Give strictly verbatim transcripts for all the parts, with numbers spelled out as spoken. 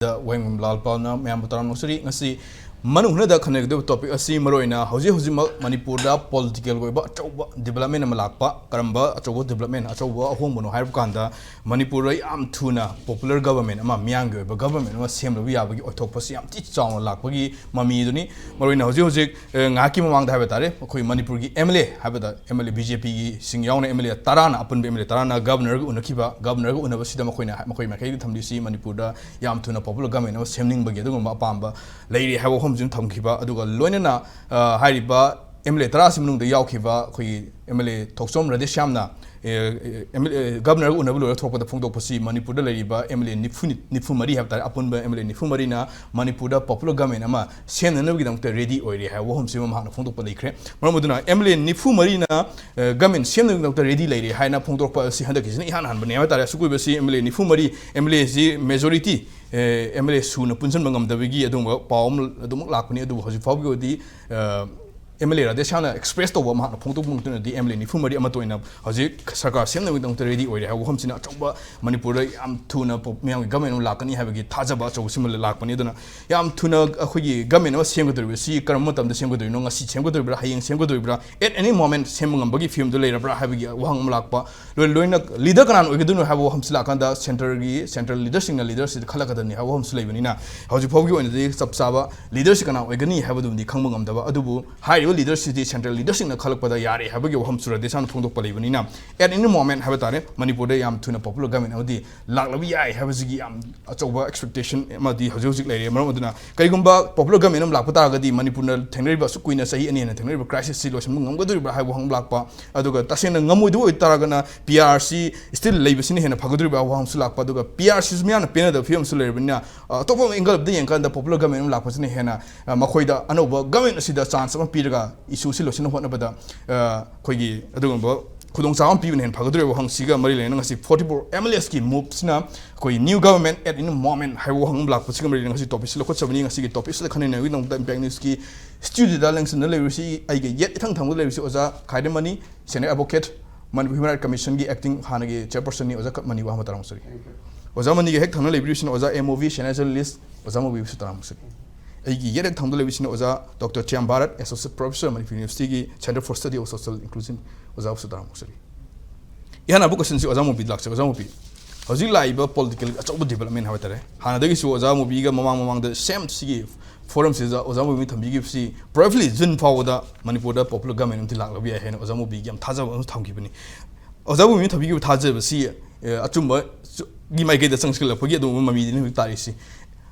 ꯗ ꯋꯥꯍꯦꯡꯕꯝ ꯂꯥꯜ ꯄꯥꯜꯅ ꯃꯌꯥꯝꯕꯨ ꯇꯔꯥꯝꯅ ꯑꯣꯛꯆꯔꯤ꯫ ꯉꯁꯤ ꯃꯅꯨꯡ ꯍꯨꯠꯅꯗ ꯈꯟꯅꯒꯗꯧꯕ topic ꯑꯁꯤ ꯃꯔꯨꯑꯣꯏꯅ ꯍꯧꯖꯤꯛ ꯍꯧꯖꯤꯛꯃꯛ ꯃꯅꯤꯄꯨꯔꯗ political ꯑꯣꯏꯕ ꯑꯆꯧꯕ development ꯑꯃ ꯂꯥꯛꯄ, ꯀꯔꯝꯕ ꯑꯆꯧꯕ development, ꯑꯆꯧꯕ ꯑꯍꯣꯡꯕꯅꯣ ꯍꯥꯏꯕ ꯀꯥꯟꯗ, ꯃꯅꯤꯄꯨꯔꯗ ꯌꯥꯝ ꯊꯨꯅ popular government ꯑꯃ, ꯃꯤꯌꯥꯝꯒꯤ ꯑꯣꯏꯕ government ꯑꯃ ꯁꯦꯝꯂꯕ ꯌꯥꯕꯒꯤ ꯑꯣꯏꯊꯣꯛꯄꯁꯤ ꯌꯥꯝ ꯊꯤ ꯆꯥꯎꯅ ꯂꯥꯛꯄꯒꯤ ꯃꯃꯤ ꯑꯗꯨꯅꯤ꯫ ꯃꯔꯨꯑꯣꯏꯅ ꯍꯧꯖꯤꯛ ꯍꯧꯖꯤꯛ, ꯑ, ꯉꯥꯏꯍꯥꯛꯀꯤ ꯃꯃꯥꯡꯗ ꯍꯥꯏꯕ ꯇꯥꯔꯦ, ꯑꯩꯈꯣꯏ ꯃꯅꯤꯄꯨꯔꯒꯤ MLA ꯍꯥꯏꯕꯗ MLA BJPꯒꯤ ꯁꯤꯡ ꯌꯥꯎꯅ MLA ꯇꯔꯥꯅ, ꯑꯄꯨꯟꯕ MLA ꯇꯔꯥꯅ governorꯒ ꯎꯅꯈꯤꯕ, governorꯒ ꯎꯅꯕꯁꯤꯗ ꯃꯈꯣꯏꯅ, ꯃꯈꯣꯏ ꯃꯥꯏꯀꯩꯗꯒꯤ ꯊꯝꯂꯤꯁꯤ ꯃꯅꯤꯄꯨꯔꯗ ꯌꯥꯝ ꯊꯨꯅ popular government ꯑꯃ ꯁꯦꯝꯅꯤꯡꯕꯒꯤ ꯑꯗꯨꯒꯨꯝꯕ ꯑꯄꯥꯝꯕ ꯂꯩꯔꯤ ꯍꯥꯏꯕ ꯋꯥꯐꯝꯁꯤꯃ ꯊꯝꯈꯤꯕ꯫ ꯑꯗꯨꯒ ꯂꯣꯏꯅꯅ, ꯑ, ꯍꯥꯏꯔꯤꯕ MLA ꯇꯔꯥꯁꯤ ꯃꯅꯨꯡꯗ ꯌꯥꯎꯈꯤꯕ ꯑꯩꯈꯣꯏꯒꯤ MLA ꯊꯣꯛꯆꯣꯝ ꯔꯥꯙꯦꯁ꯭ꯌꯥꯝꯅ, ꯑꯦ, ꯑꯦ, MLA, governorꯒ ꯎꯅꯕ ꯂꯣꯏꯔ ꯊꯣꯛꯄꯗ ꯐꯣꯡꯗꯣꯛꯄꯁꯤ ꯃꯅꯤꯄꯨꯔꯗ ꯂꯩꯔꯤꯕ MLA ꯅꯤꯐꯨ, ꯅꯤꯐꯨ ꯃꯔꯤ ꯍꯥꯏꯕ ꯇꯥꯔꯦ, ꯑꯄꯨꯟꯕ MLA ꯅꯤꯐꯨ ꯃꯔꯤꯅ ꯃꯅꯤꯄꯨꯔꯗ popular government ꯑꯃ ꯁꯦꯝꯅꯅꯕꯒꯤꯗꯃꯛꯇ ready ꯑꯣꯏꯔꯦ ꯍꯥꯏꯕ ꯋꯥꯐꯝꯁꯤꯃ ꯃꯍꯥꯛꯅ ꯐꯣꯡꯗꯣꯛꯄ ꯂꯩꯈ꯭ꯔꯦ꯫ ꯃꯔꯝ ꯑꯗꯨꯅ MLA ꯅꯤꯐꯨ ꯃꯔꯤꯅ, ꯑ, government ꯁꯦꯝꯅꯕꯒꯤꯗꯃꯛꯇ ready ꯂꯩꯔꯦ ꯍꯥꯏꯅ ꯐꯣꯡꯗꯣꯔꯛꯄ ꯑꯁꯤ ꯍꯟꯗꯛꯀꯤꯁꯤꯅ ꯏꯍꯥꯟ ꯍꯥꯟꯕꯅꯤ ꯍꯥꯏꯕ ꯇꯥꯔꯦ꯫ ꯑꯁꯨꯛ ꯀꯨꯏꯕꯁꯤ MLA ꯅꯤꯐꯨ ꯃꯔꯤ, MLAꯁꯤ majority, ꯑ, MLA ꯁꯨꯅ ꯄꯨꯟꯁꯤꯟꯕ ꯉꯝꯗꯕꯒꯤ ꯑꯗꯨꯒꯨꯝꯕ ꯄꯥꯎ ꯑꯃ ꯑꯗꯨꯃꯛ ꯂꯥꯛꯄꯅꯤ꯫ ꯑꯗꯨꯕꯨ ꯍꯧꯖꯤꯛ ꯐꯥꯎꯕꯒꯤ ꯑꯣꯏꯗꯤ, ꯑ, MLA ꯔꯥꯙꯦꯁ꯭ꯌꯥꯝꯅ express ꯇꯧꯕ, ꯃꯍꯥꯛꯅ ꯐꯣꯡꯗꯣꯛꯄ ꯃꯇꯨꯡꯗꯗꯤ MLA ꯅꯤꯐꯨ ꯃꯔꯤ ꯑꯃꯠꯇ ꯑꯣꯏꯅ ꯍꯧꯖꯤꯛ ꯁꯔꯀꯥꯔ ꯁꯦꯝꯅꯕꯒꯤꯗꯃꯛꯇ ready ꯑꯣꯏꯔꯦ ꯍꯥꯏꯕ ꯋꯥꯐꯝꯁꯤꯅ ꯑꯆꯧꯕ, ꯃꯅꯤꯄꯨꯔꯗ ꯌꯥꯝ ꯊꯨꯅ ꯄꯣ-, ꯃꯤꯌꯥꯝꯒꯤ government ꯑꯃ ꯂꯥꯛꯀꯅꯤ ꯍꯥꯏꯕꯒꯤ ꯊꯥꯖꯕ ꯑꯆꯧꯕꯁꯤꯃ ꯂꯥꯛꯄꯅꯤ꯫ ꯑꯗꯨꯅ ꯌꯥꯝ ꯊꯨꯅ ꯑꯩꯈꯣꯏꯒꯤ government ꯑꯃ ꯁꯦꯝꯒꯗꯧꯔꯤꯕꯁꯤ ꯀꯔꯝꯕ ꯃꯇꯝꯗ ꯁꯦꯝꯒꯗꯣꯏꯅꯣ? ꯉꯁꯤ ꯁꯦꯝꯒꯗꯧꯔꯤꯕ꯭ꯔꯥ? ꯍꯌꯦꯡ ꯁꯦꯝꯒꯗꯧꯔꯤꯕ꯭ꯔꯥ? At any moment ꯁꯦꯝꯕ ꯉꯝꯕꯒꯤ ꯐꯤꯕꯝꯗ ꯂꯩꯔꯕ꯭ꯔꯥ ꯍꯥꯏꯕꯒꯤ ꯋꯥꯍꯪ ꯑꯃ ꯂꯥꯛꯄ꯫ ꯂꯣꯏ-, ꯂꯣꯏꯅ leader ꯀꯅꯥꯅ ꯑꯣꯏꯒꯗꯣꯏꯅꯣ ꯍꯥꯏꯕ ꯋꯥꯐꯝꯁꯤ ꯂꯥꯛꯀꯥꯟꯗ centreꯒꯤ, central leaderꯁꯤꯡꯅ leaderꯁꯤꯗ ꯈꯜꯂꯛꯀꯗꯕꯅꯤ ꯍꯥꯏꯕ ꯋꯥꯐꯝꯁꯨ ꯂꯩꯕꯅꯤꯅ, ꯍꯧꯖꯤꯛ ꯐꯥꯎꯒꯤ ꯑꯣꯏꯅꯗꯤ ꯆꯞ ꯆꯥꯕ leaderꯁꯤ ꯀꯅꯥ ꯑꯣꯏꯒꯅꯤ ꯍꯥꯏꯕꯗꯨꯃꯗꯤ ꯈꯪꯕ ꯉꯝꯗꯕ꯫ ꯑꯗꯨꯕꯨ ꯍꯥꯏꯔꯤꯕ leaderꯁꯤꯗꯤ central leaderꯁꯤꯡꯅ ꯈꯜꯂꯛꯄꯗ ꯌꯥꯔꯦ ꯍꯥꯏꯕꯒꯤ ꯋꯥꯐꯝꯁꯨ ꯔꯥꯙꯦꯁ꯭ꯌꯥꯝꯅ ꯐꯣꯡꯗꯣꯛꯄ ꯂꯩꯕꯅꯤꯅ, at any moment ꯍꯥꯏꯕ ꯇꯥꯔꯦ, ꯃꯅꯤꯄꯨꯔꯗ ꯌꯥꯝ ꯊꯨꯅ popular government ꯑꯃꯗꯤ ꯂꯥꯛꯂꯕ ꯌꯥꯏ ꯍꯥꯏꯕꯁꯤꯒꯤ ꯌꯥꯝ ꯑꯆꯧꯕ expectation ꯑꯃꯗꯤ ꯍꯧꯖꯤꯛ ꯍꯧꯖꯤꯛ ꯂꯩꯔꯦ꯫ ꯃꯔꯝ ꯑꯗꯨꯅ ꯀꯔꯤꯒꯨꯝꯕ popular government ꯑꯃ ꯂꯥꯛꯄ ꯇꯥꯔꯒꯗꯤ, ꯃꯅꯤꯄꯨꯔꯅ ꯊꯦꯡꯅꯔꯤꯕ ꯑꯁꯨꯛ ꯀꯨꯏꯅ, ꯆꯍꯤ ꯑꯅꯤ ꯍꯦꯟꯅ ꯊꯦꯡꯅꯔꯤꯕ crisisꯁꯤ ꯂꯣꯏꯁꯤꯟꯕ ꯉꯝꯒꯗꯧꯔꯤꯕ꯭ꯔꯥ ꯍꯥꯏꯕ ꯋꯥꯍꯪ ꯂꯥꯛꯄ꯫ ꯑꯗꯨꯒ ꯇꯁꯦꯡꯅ ꯉꯝꯃꯣꯏꯗꯕ ꯑꯣꯏꯇꯥꯔꯒꯅ PRꯁꯤ still ꯂꯩꯕꯁꯤꯅ ꯍꯦꯟꯅ ꯐꯒꯗꯧꯔꯤꯕ꯭ꯔꯥ ꯍꯥꯏꯕ ꯋꯥꯍꯪꯁꯨ ꯂꯥꯛꯄ꯫ ꯑꯗꯨꯒ PRꯁꯤꯁꯨ ꯃꯤꯌꯥꯝꯅ ꯄꯦꯟꯅꯗꯕ ꯐꯤꯕꯝꯁꯨ ꯂꯩꯔꯕꯅꯤꯅ, ꯑ, ꯑꯇꯣꯞꯄ angle ꯑꯃꯗ ꯌꯦꯡꯀꯥꯟꯗ popular government ꯑꯃ ꯂꯥꯛꯄꯁꯤꯅ ꯍꯦꯟꯅ, ꯑ, ꯃꯈꯣꯏꯗ ꯑꯅꯧꯕ government ꯑꯁꯤꯗ chance ꯑꯃ ꯄꯤꯔꯒ issueꯁꯤ ꯂꯣꯏꯁꯤꯟꯅꯕ ꯍꯣꯠꯅꯕꯗ, ꯑ, ꯑꯩꯈꯣꯏꯒꯤ ꯑꯗꯨꯒꯨꯝꯕ ꯈꯨꯗꯣꯡꯆꯥꯕ ꯑꯃ ꯄꯤꯕꯅ ꯍꯦꯟꯅ ꯐꯒꯗꯧꯔꯤꯕ ꯋꯥꯍꯪꯁꯤꯒ ꯃꯔꯤ ꯂꯩꯅꯅ ꯉꯁꯤ forty-four MLAsꯀꯤ moveꯁꯤꯅ ꯑꯩꯈꯣꯏ new government at any moment ꯍꯥꯏꯕ ꯋꯥꯍꯪ ꯑꯃ ꯂꯥꯛꯄꯁꯤꯒ ꯃꯔꯤ ꯂꯩꯅꯅ ꯉꯁꯤ topicꯁꯤ ꯂꯧꯈꯠꯆꯕꯅꯤ꯫ ꯉꯁꯤꯒꯤ topicꯁꯤꯗ ꯈꯟꯅꯅꯕꯒꯤꯗꯃꯛꯇ Impact Newsꯀꯤ studioꯗ ꯂꯦꯡꯁꯤꯟꯅ ꯂꯩꯔꯤꯕꯁꯤ ꯑꯩꯒ ꯌꯦꯠ ꯏꯊꯪ ꯊꯪꯕꯗ ꯂꯩꯔꯤꯕꯁꯤ ꯑꯣꯖꯥ ꯈꯥꯏꯔꯦꯝꯃꯅꯤ, senior advocate, Manipur Human Rights Commissionꯒꯤ acting ꯍꯥꯟꯅꯒꯤ chairpersonꯅꯤ꯫ ꯑꯣꯖꯥ ꯈ-, ꯃꯅꯤꯕꯨ ꯍꯥꯟꯅ ꯇꯔꯥꯃꯨꯛ ꯆꯠꯂꯤ꯫ Thank you. ꯑꯣꯖꯥ ꯃꯅꯤꯒ ꯍꯦꯛ ꯊꯪꯅ ꯂꯩꯕꯤꯔꯤꯕꯁꯤꯅ ꯑꯣꯖꯥ ꯑꯦꯝ ꯑꯣ ꯚꯤ ꯁꯦꯅꯥꯖ ꯂꯤꯁ, ꯑꯣꯖꯥ ꯃꯣꯕꯤꯕꯨꯁꯨ ꯇꯔꯥꯝꯅ ꯑꯣꯛꯆꯔꯤ꯫ ꯑꯩꯒꯤ ꯌꯦꯠ ꯍꯦꯛ ꯊꯪꯅ ꯂꯩꯕꯁꯤꯅ ꯑꯣꯖꯥ doctor Shyam Bharat, Associate Professor, Manipur University ꯒꯤ Center for Study of Social Inclusion, ꯑꯣꯖꯥꯕꯨꯁꯨ ꯇꯔꯥꯝꯅ ꯑꯣꯛꯆꯔꯤ꯫ ꯏꯍꯥꯟ ꯍꯥꯟꯕ question ꯁꯤ ꯑꯣꯖꯥ ꯃꯣꯕꯤꯗ ꯂꯥꯛꯆꯩ꯫ ꯑꯣꯖꯥ ꯃꯣꯕꯤ, ꯍꯧꯖꯤꯛ ꯂꯥꯛꯏꯕ political ꯑꯆꯧꯕ development ꯍꯥꯏꯕ ꯇꯥꯔꯦ, ꯍꯥꯟꯅꯗꯒꯤꯁꯨ ꯑꯣꯖꯥ ꯃꯣꯕꯤꯒ ꯃꯃꯥꯡ ꯃꯃꯥꯡꯗ same ꯁꯤꯒꯤ forum ꯁꯤꯗ ꯑꯣꯖꯥ ꯃꯣꯕꯤꯅ ꯊꯝꯕꯤꯈꯤꯕꯁꯤ probably June ꯐꯥꯎꯕꯗ ꯃꯅꯤꯄꯨꯔꯗ popular government ꯑꯃꯗꯤ ꯂꯥꯛꯂꯕ ꯌꯥꯏ ꯍꯥꯏꯅ ꯑꯣꯖꯥ ꯃꯣꯕꯤꯒꯤ ꯌꯥꯝ ꯊꯥꯖꯕ ꯑꯃꯁꯨ ꯊꯝꯈꯤꯕꯅꯤ꯫ ꯑꯣꯖꯥ ꯃꯣꯕꯤꯅ ꯊꯝꯕꯤꯈꯤꯕ ꯊꯥꯖꯕꯁꯤ, ꯑꯦ, ꯑꯆꯨꯝꯕ ꯆꯨ-, ꯒꯤ ꯃꯥꯏꯀꯩꯗ ꯆꯪꯁꯤꯜꯂꯛꯄꯒꯤ ꯑꯗꯨꯒꯨꯝꯕ ꯃꯃꯤꯗꯨꯅꯤ ꯍꯧꯖꯤꯛ ꯇꯥꯔꯤꯁꯤ꯫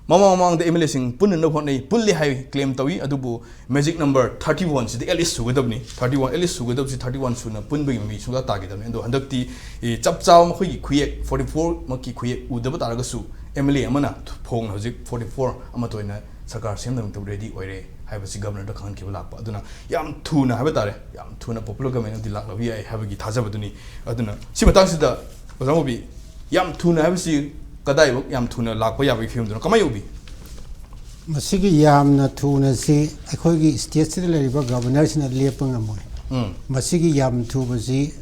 ꯃꯃꯥꯡ ꯃꯃꯥꯡꯗ ꯑꯦꯝ ꯑꯦꯜ ꯑꯦꯁꯤꯡ ꯄꯨꯟꯅꯅꯕ ꯍꯣꯠꯅꯩ, ꯄꯨꯜꯂꯤ ꯍꯥꯏ claim ꯇꯧꯏ, ꯑꯗꯨꯕꯨ magic number thirty one CD at least ꯁꯨꯒꯗꯕꯅꯤ꯫ Thirty one, at least ꯁꯨꯒꯗꯕꯁꯤ thirty one ꯁꯨꯅ ꯄꯨꯟꯕꯒꯤ ꯃꯃꯤ ꯁꯨꯡꯇꯥ ꯇꯥꯈꯤꯗꯕꯅꯤ꯫ ꯑꯗꯣ ꯍꯟꯗꯛꯇꯤ, ꯑꯦ, ꯆꯞ ꯆꯥꯕ ꯃꯈꯣꯏꯒꯤ ꯈꯨꯌꯦꯛ forty four ꯃꯛꯀꯤ ꯈꯨꯌꯦꯛ ꯎꯗꯕ ꯇꯥꯔꯒꯁꯨ, ꯑꯦꯝ ꯑꯦꯜ ꯑꯦ ꯑꯃꯅ ꯐꯣꯡꯅ ꯍꯧꯖꯤꯛ forty four ꯑꯃꯠꯇ ꯑꯣꯏꯅ ꯁꯔꯀꯥꯔ ꯁꯦꯝꯅꯕꯒꯤꯗꯃꯛꯇ ready ꯑꯣꯏꯔꯦ ꯍꯥꯏꯕꯁꯤ ꯒꯕꯔꯅꯔꯗ ꯈꯪꯍꯟꯈꯤꯕ ꯂꯥꯛꯄ꯫ ꯑꯗꯨꯅ ꯌꯥꯝ ꯊꯨꯅ ꯍꯥꯏꯕ ꯇꯥꯔꯦ, ꯌꯥꯝ ꯊꯨꯅ popular government ꯑꯃꯗꯤ ꯂꯥꯛꯂꯕ ꯌꯥꯏ ꯍꯥꯏꯕꯒꯤ ꯊꯥꯖꯕꯗꯨꯅꯤ꯫ ꯑꯗꯨꯅ ꯁꯤ ꯃꯇꯥꯡꯁꯤꯗ ꯑꯣꯖꯥ ꯃꯣꯕꯤ, ꯌꯥꯝ ꯊꯨꯅ ꯍꯥꯏꯕꯁꯤ ꯀꯗꯥꯏꯐꯥꯎ ꯌꯥꯝ ꯊꯨꯅ ꯂꯥꯛꯄ ꯌꯥꯕꯒꯤ ꯐꯤꯕꯝꯗꯨꯅꯣ? ꯀꯃꯥꯏꯅ ꯎꯕꯤ? ꯃꯁꯤꯒꯤ ꯌꯥꯝꯅ ꯊꯨꯅꯁꯤ ꯑꯩꯈꯣꯏꯒꯤ stateꯁꯤꯗ ꯂꯩꯔꯤꯕ ꯒꯕꯔꯅꯔꯁꯤꯅ ꯂꯦꯞꯄ ꯉꯝꯃꯣꯏ꯫ ꯎꯝ꯫ ꯃꯁꯤꯒꯤ ꯌꯥꯝ ꯊꯨꯕꯁꯤ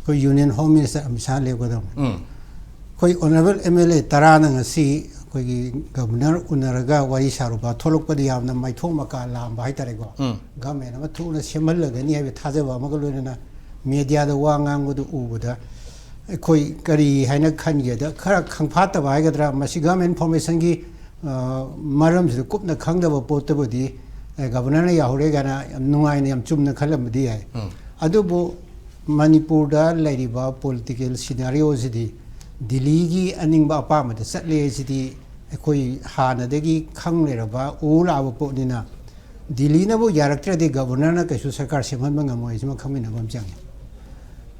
ꯑꯩꯈꯣꯏ Union Home Minister Amit Shah ꯂꯦꯞꯀꯗꯕꯅꯤ꯫ ꯎꯝ꯫ ꯑꯩꯈꯣꯏ honourable M L A ꯇꯔꯥꯅ ꯉꯁꯤ ꯑꯩꯈꯣꯏꯒꯤ ꯒꯕꯔꯅꯔ ꯎꯅꯔꯒ ꯋꯥꯔꯤ ꯁꯥꯔꯨꯕ ꯊꯣꯛꯂꯛꯄꯗ ꯌꯥꯝꯅ ꯃꯥꯏꯊꯣꯡ ꯃꯀꯥ ꯂꯥꯝꯕ ꯍꯥꯏꯇꯥꯔꯦꯀꯣ꯫ ꯎꯝ꯫ Government ꯑꯃ ꯊꯨꯅ ꯁꯦꯝꯍꯜꯂꯒꯅꯤ ꯍꯥꯏꯕꯒꯤ ꯊꯥꯖꯕ ꯑꯃꯒ ꯂꯣꯏꯅꯅ mediaꯗ ꯋꯥ ꯉꯥꯡꯕꯗꯨ ꯎꯕꯗ ꯑꯩꯈꯣꯏ ꯀꯔꯤ ꯍꯥꯏꯅ ꯈꯟꯒꯦꯗ, ꯈꯔ ꯈꯪꯐꯥꯠꯇꯕ ꯍꯥꯏꯒꯗ꯭ꯔꯥ, ꯃꯁꯤ government formationꯒꯤ, ꯑ, ꯃꯔꯝꯁꯤꯗ ꯀꯨꯞꯅ ꯈꯪꯗꯕ ꯄꯣꯠꯇꯨꯕꯨꯗꯤ, ꯑꯦ, ꯒꯕꯔꯅꯔꯅ ꯌꯥꯍꯧꯔꯦ ꯀꯥꯏꯅ ꯌꯥꯝ ꯅꯨꯡꯉꯥꯏꯅ ꯌꯥꯝ ꯆꯨꯝꯅ ꯈꯜꯂꯝꯕꯗꯤ ꯌꯥꯏ꯫ ꯎꯝ꯫ ꯑꯗꯨꯕꯨ ꯃꯅꯤꯄꯨꯔꯗ ꯂꯩꯔꯤꯕ political scenarioꯁꯤꯗꯤ ꯗꯤꯜꯂꯤꯒꯤ ꯑꯅꯤꯡꯕ ꯑꯄꯥꯝꯕꯗ ꯆꯠꯂꯦ ꯍꯥꯏꯁꯤꯗꯤ ꯑꯩꯈꯣꯏ ꯍꯥꯟꯅꯗꯒꯤ ꯈꯪ ꯂꯩꯔꯕ ꯎ ꯂꯥꯛꯑꯕ ꯄꯣꯠꯅꯤꯅ, ꯗꯤꯜꯂꯤꯅꯕꯨ ꯌꯥꯔꯛꯇ꯭ꯔꯗꯤ ꯒꯕꯔꯅꯔꯅ ꯀꯩꯁꯨ ꯁꯔꯀꯥꯔ ꯁꯦꯝꯍꯟꯕ ꯉꯝꯃꯣꯏ ꯍꯥꯏꯁꯤꯃ ꯈꯪꯃꯤꯟꯅꯕ ꯑꯃ ꯆꯪꯉꯤ꯫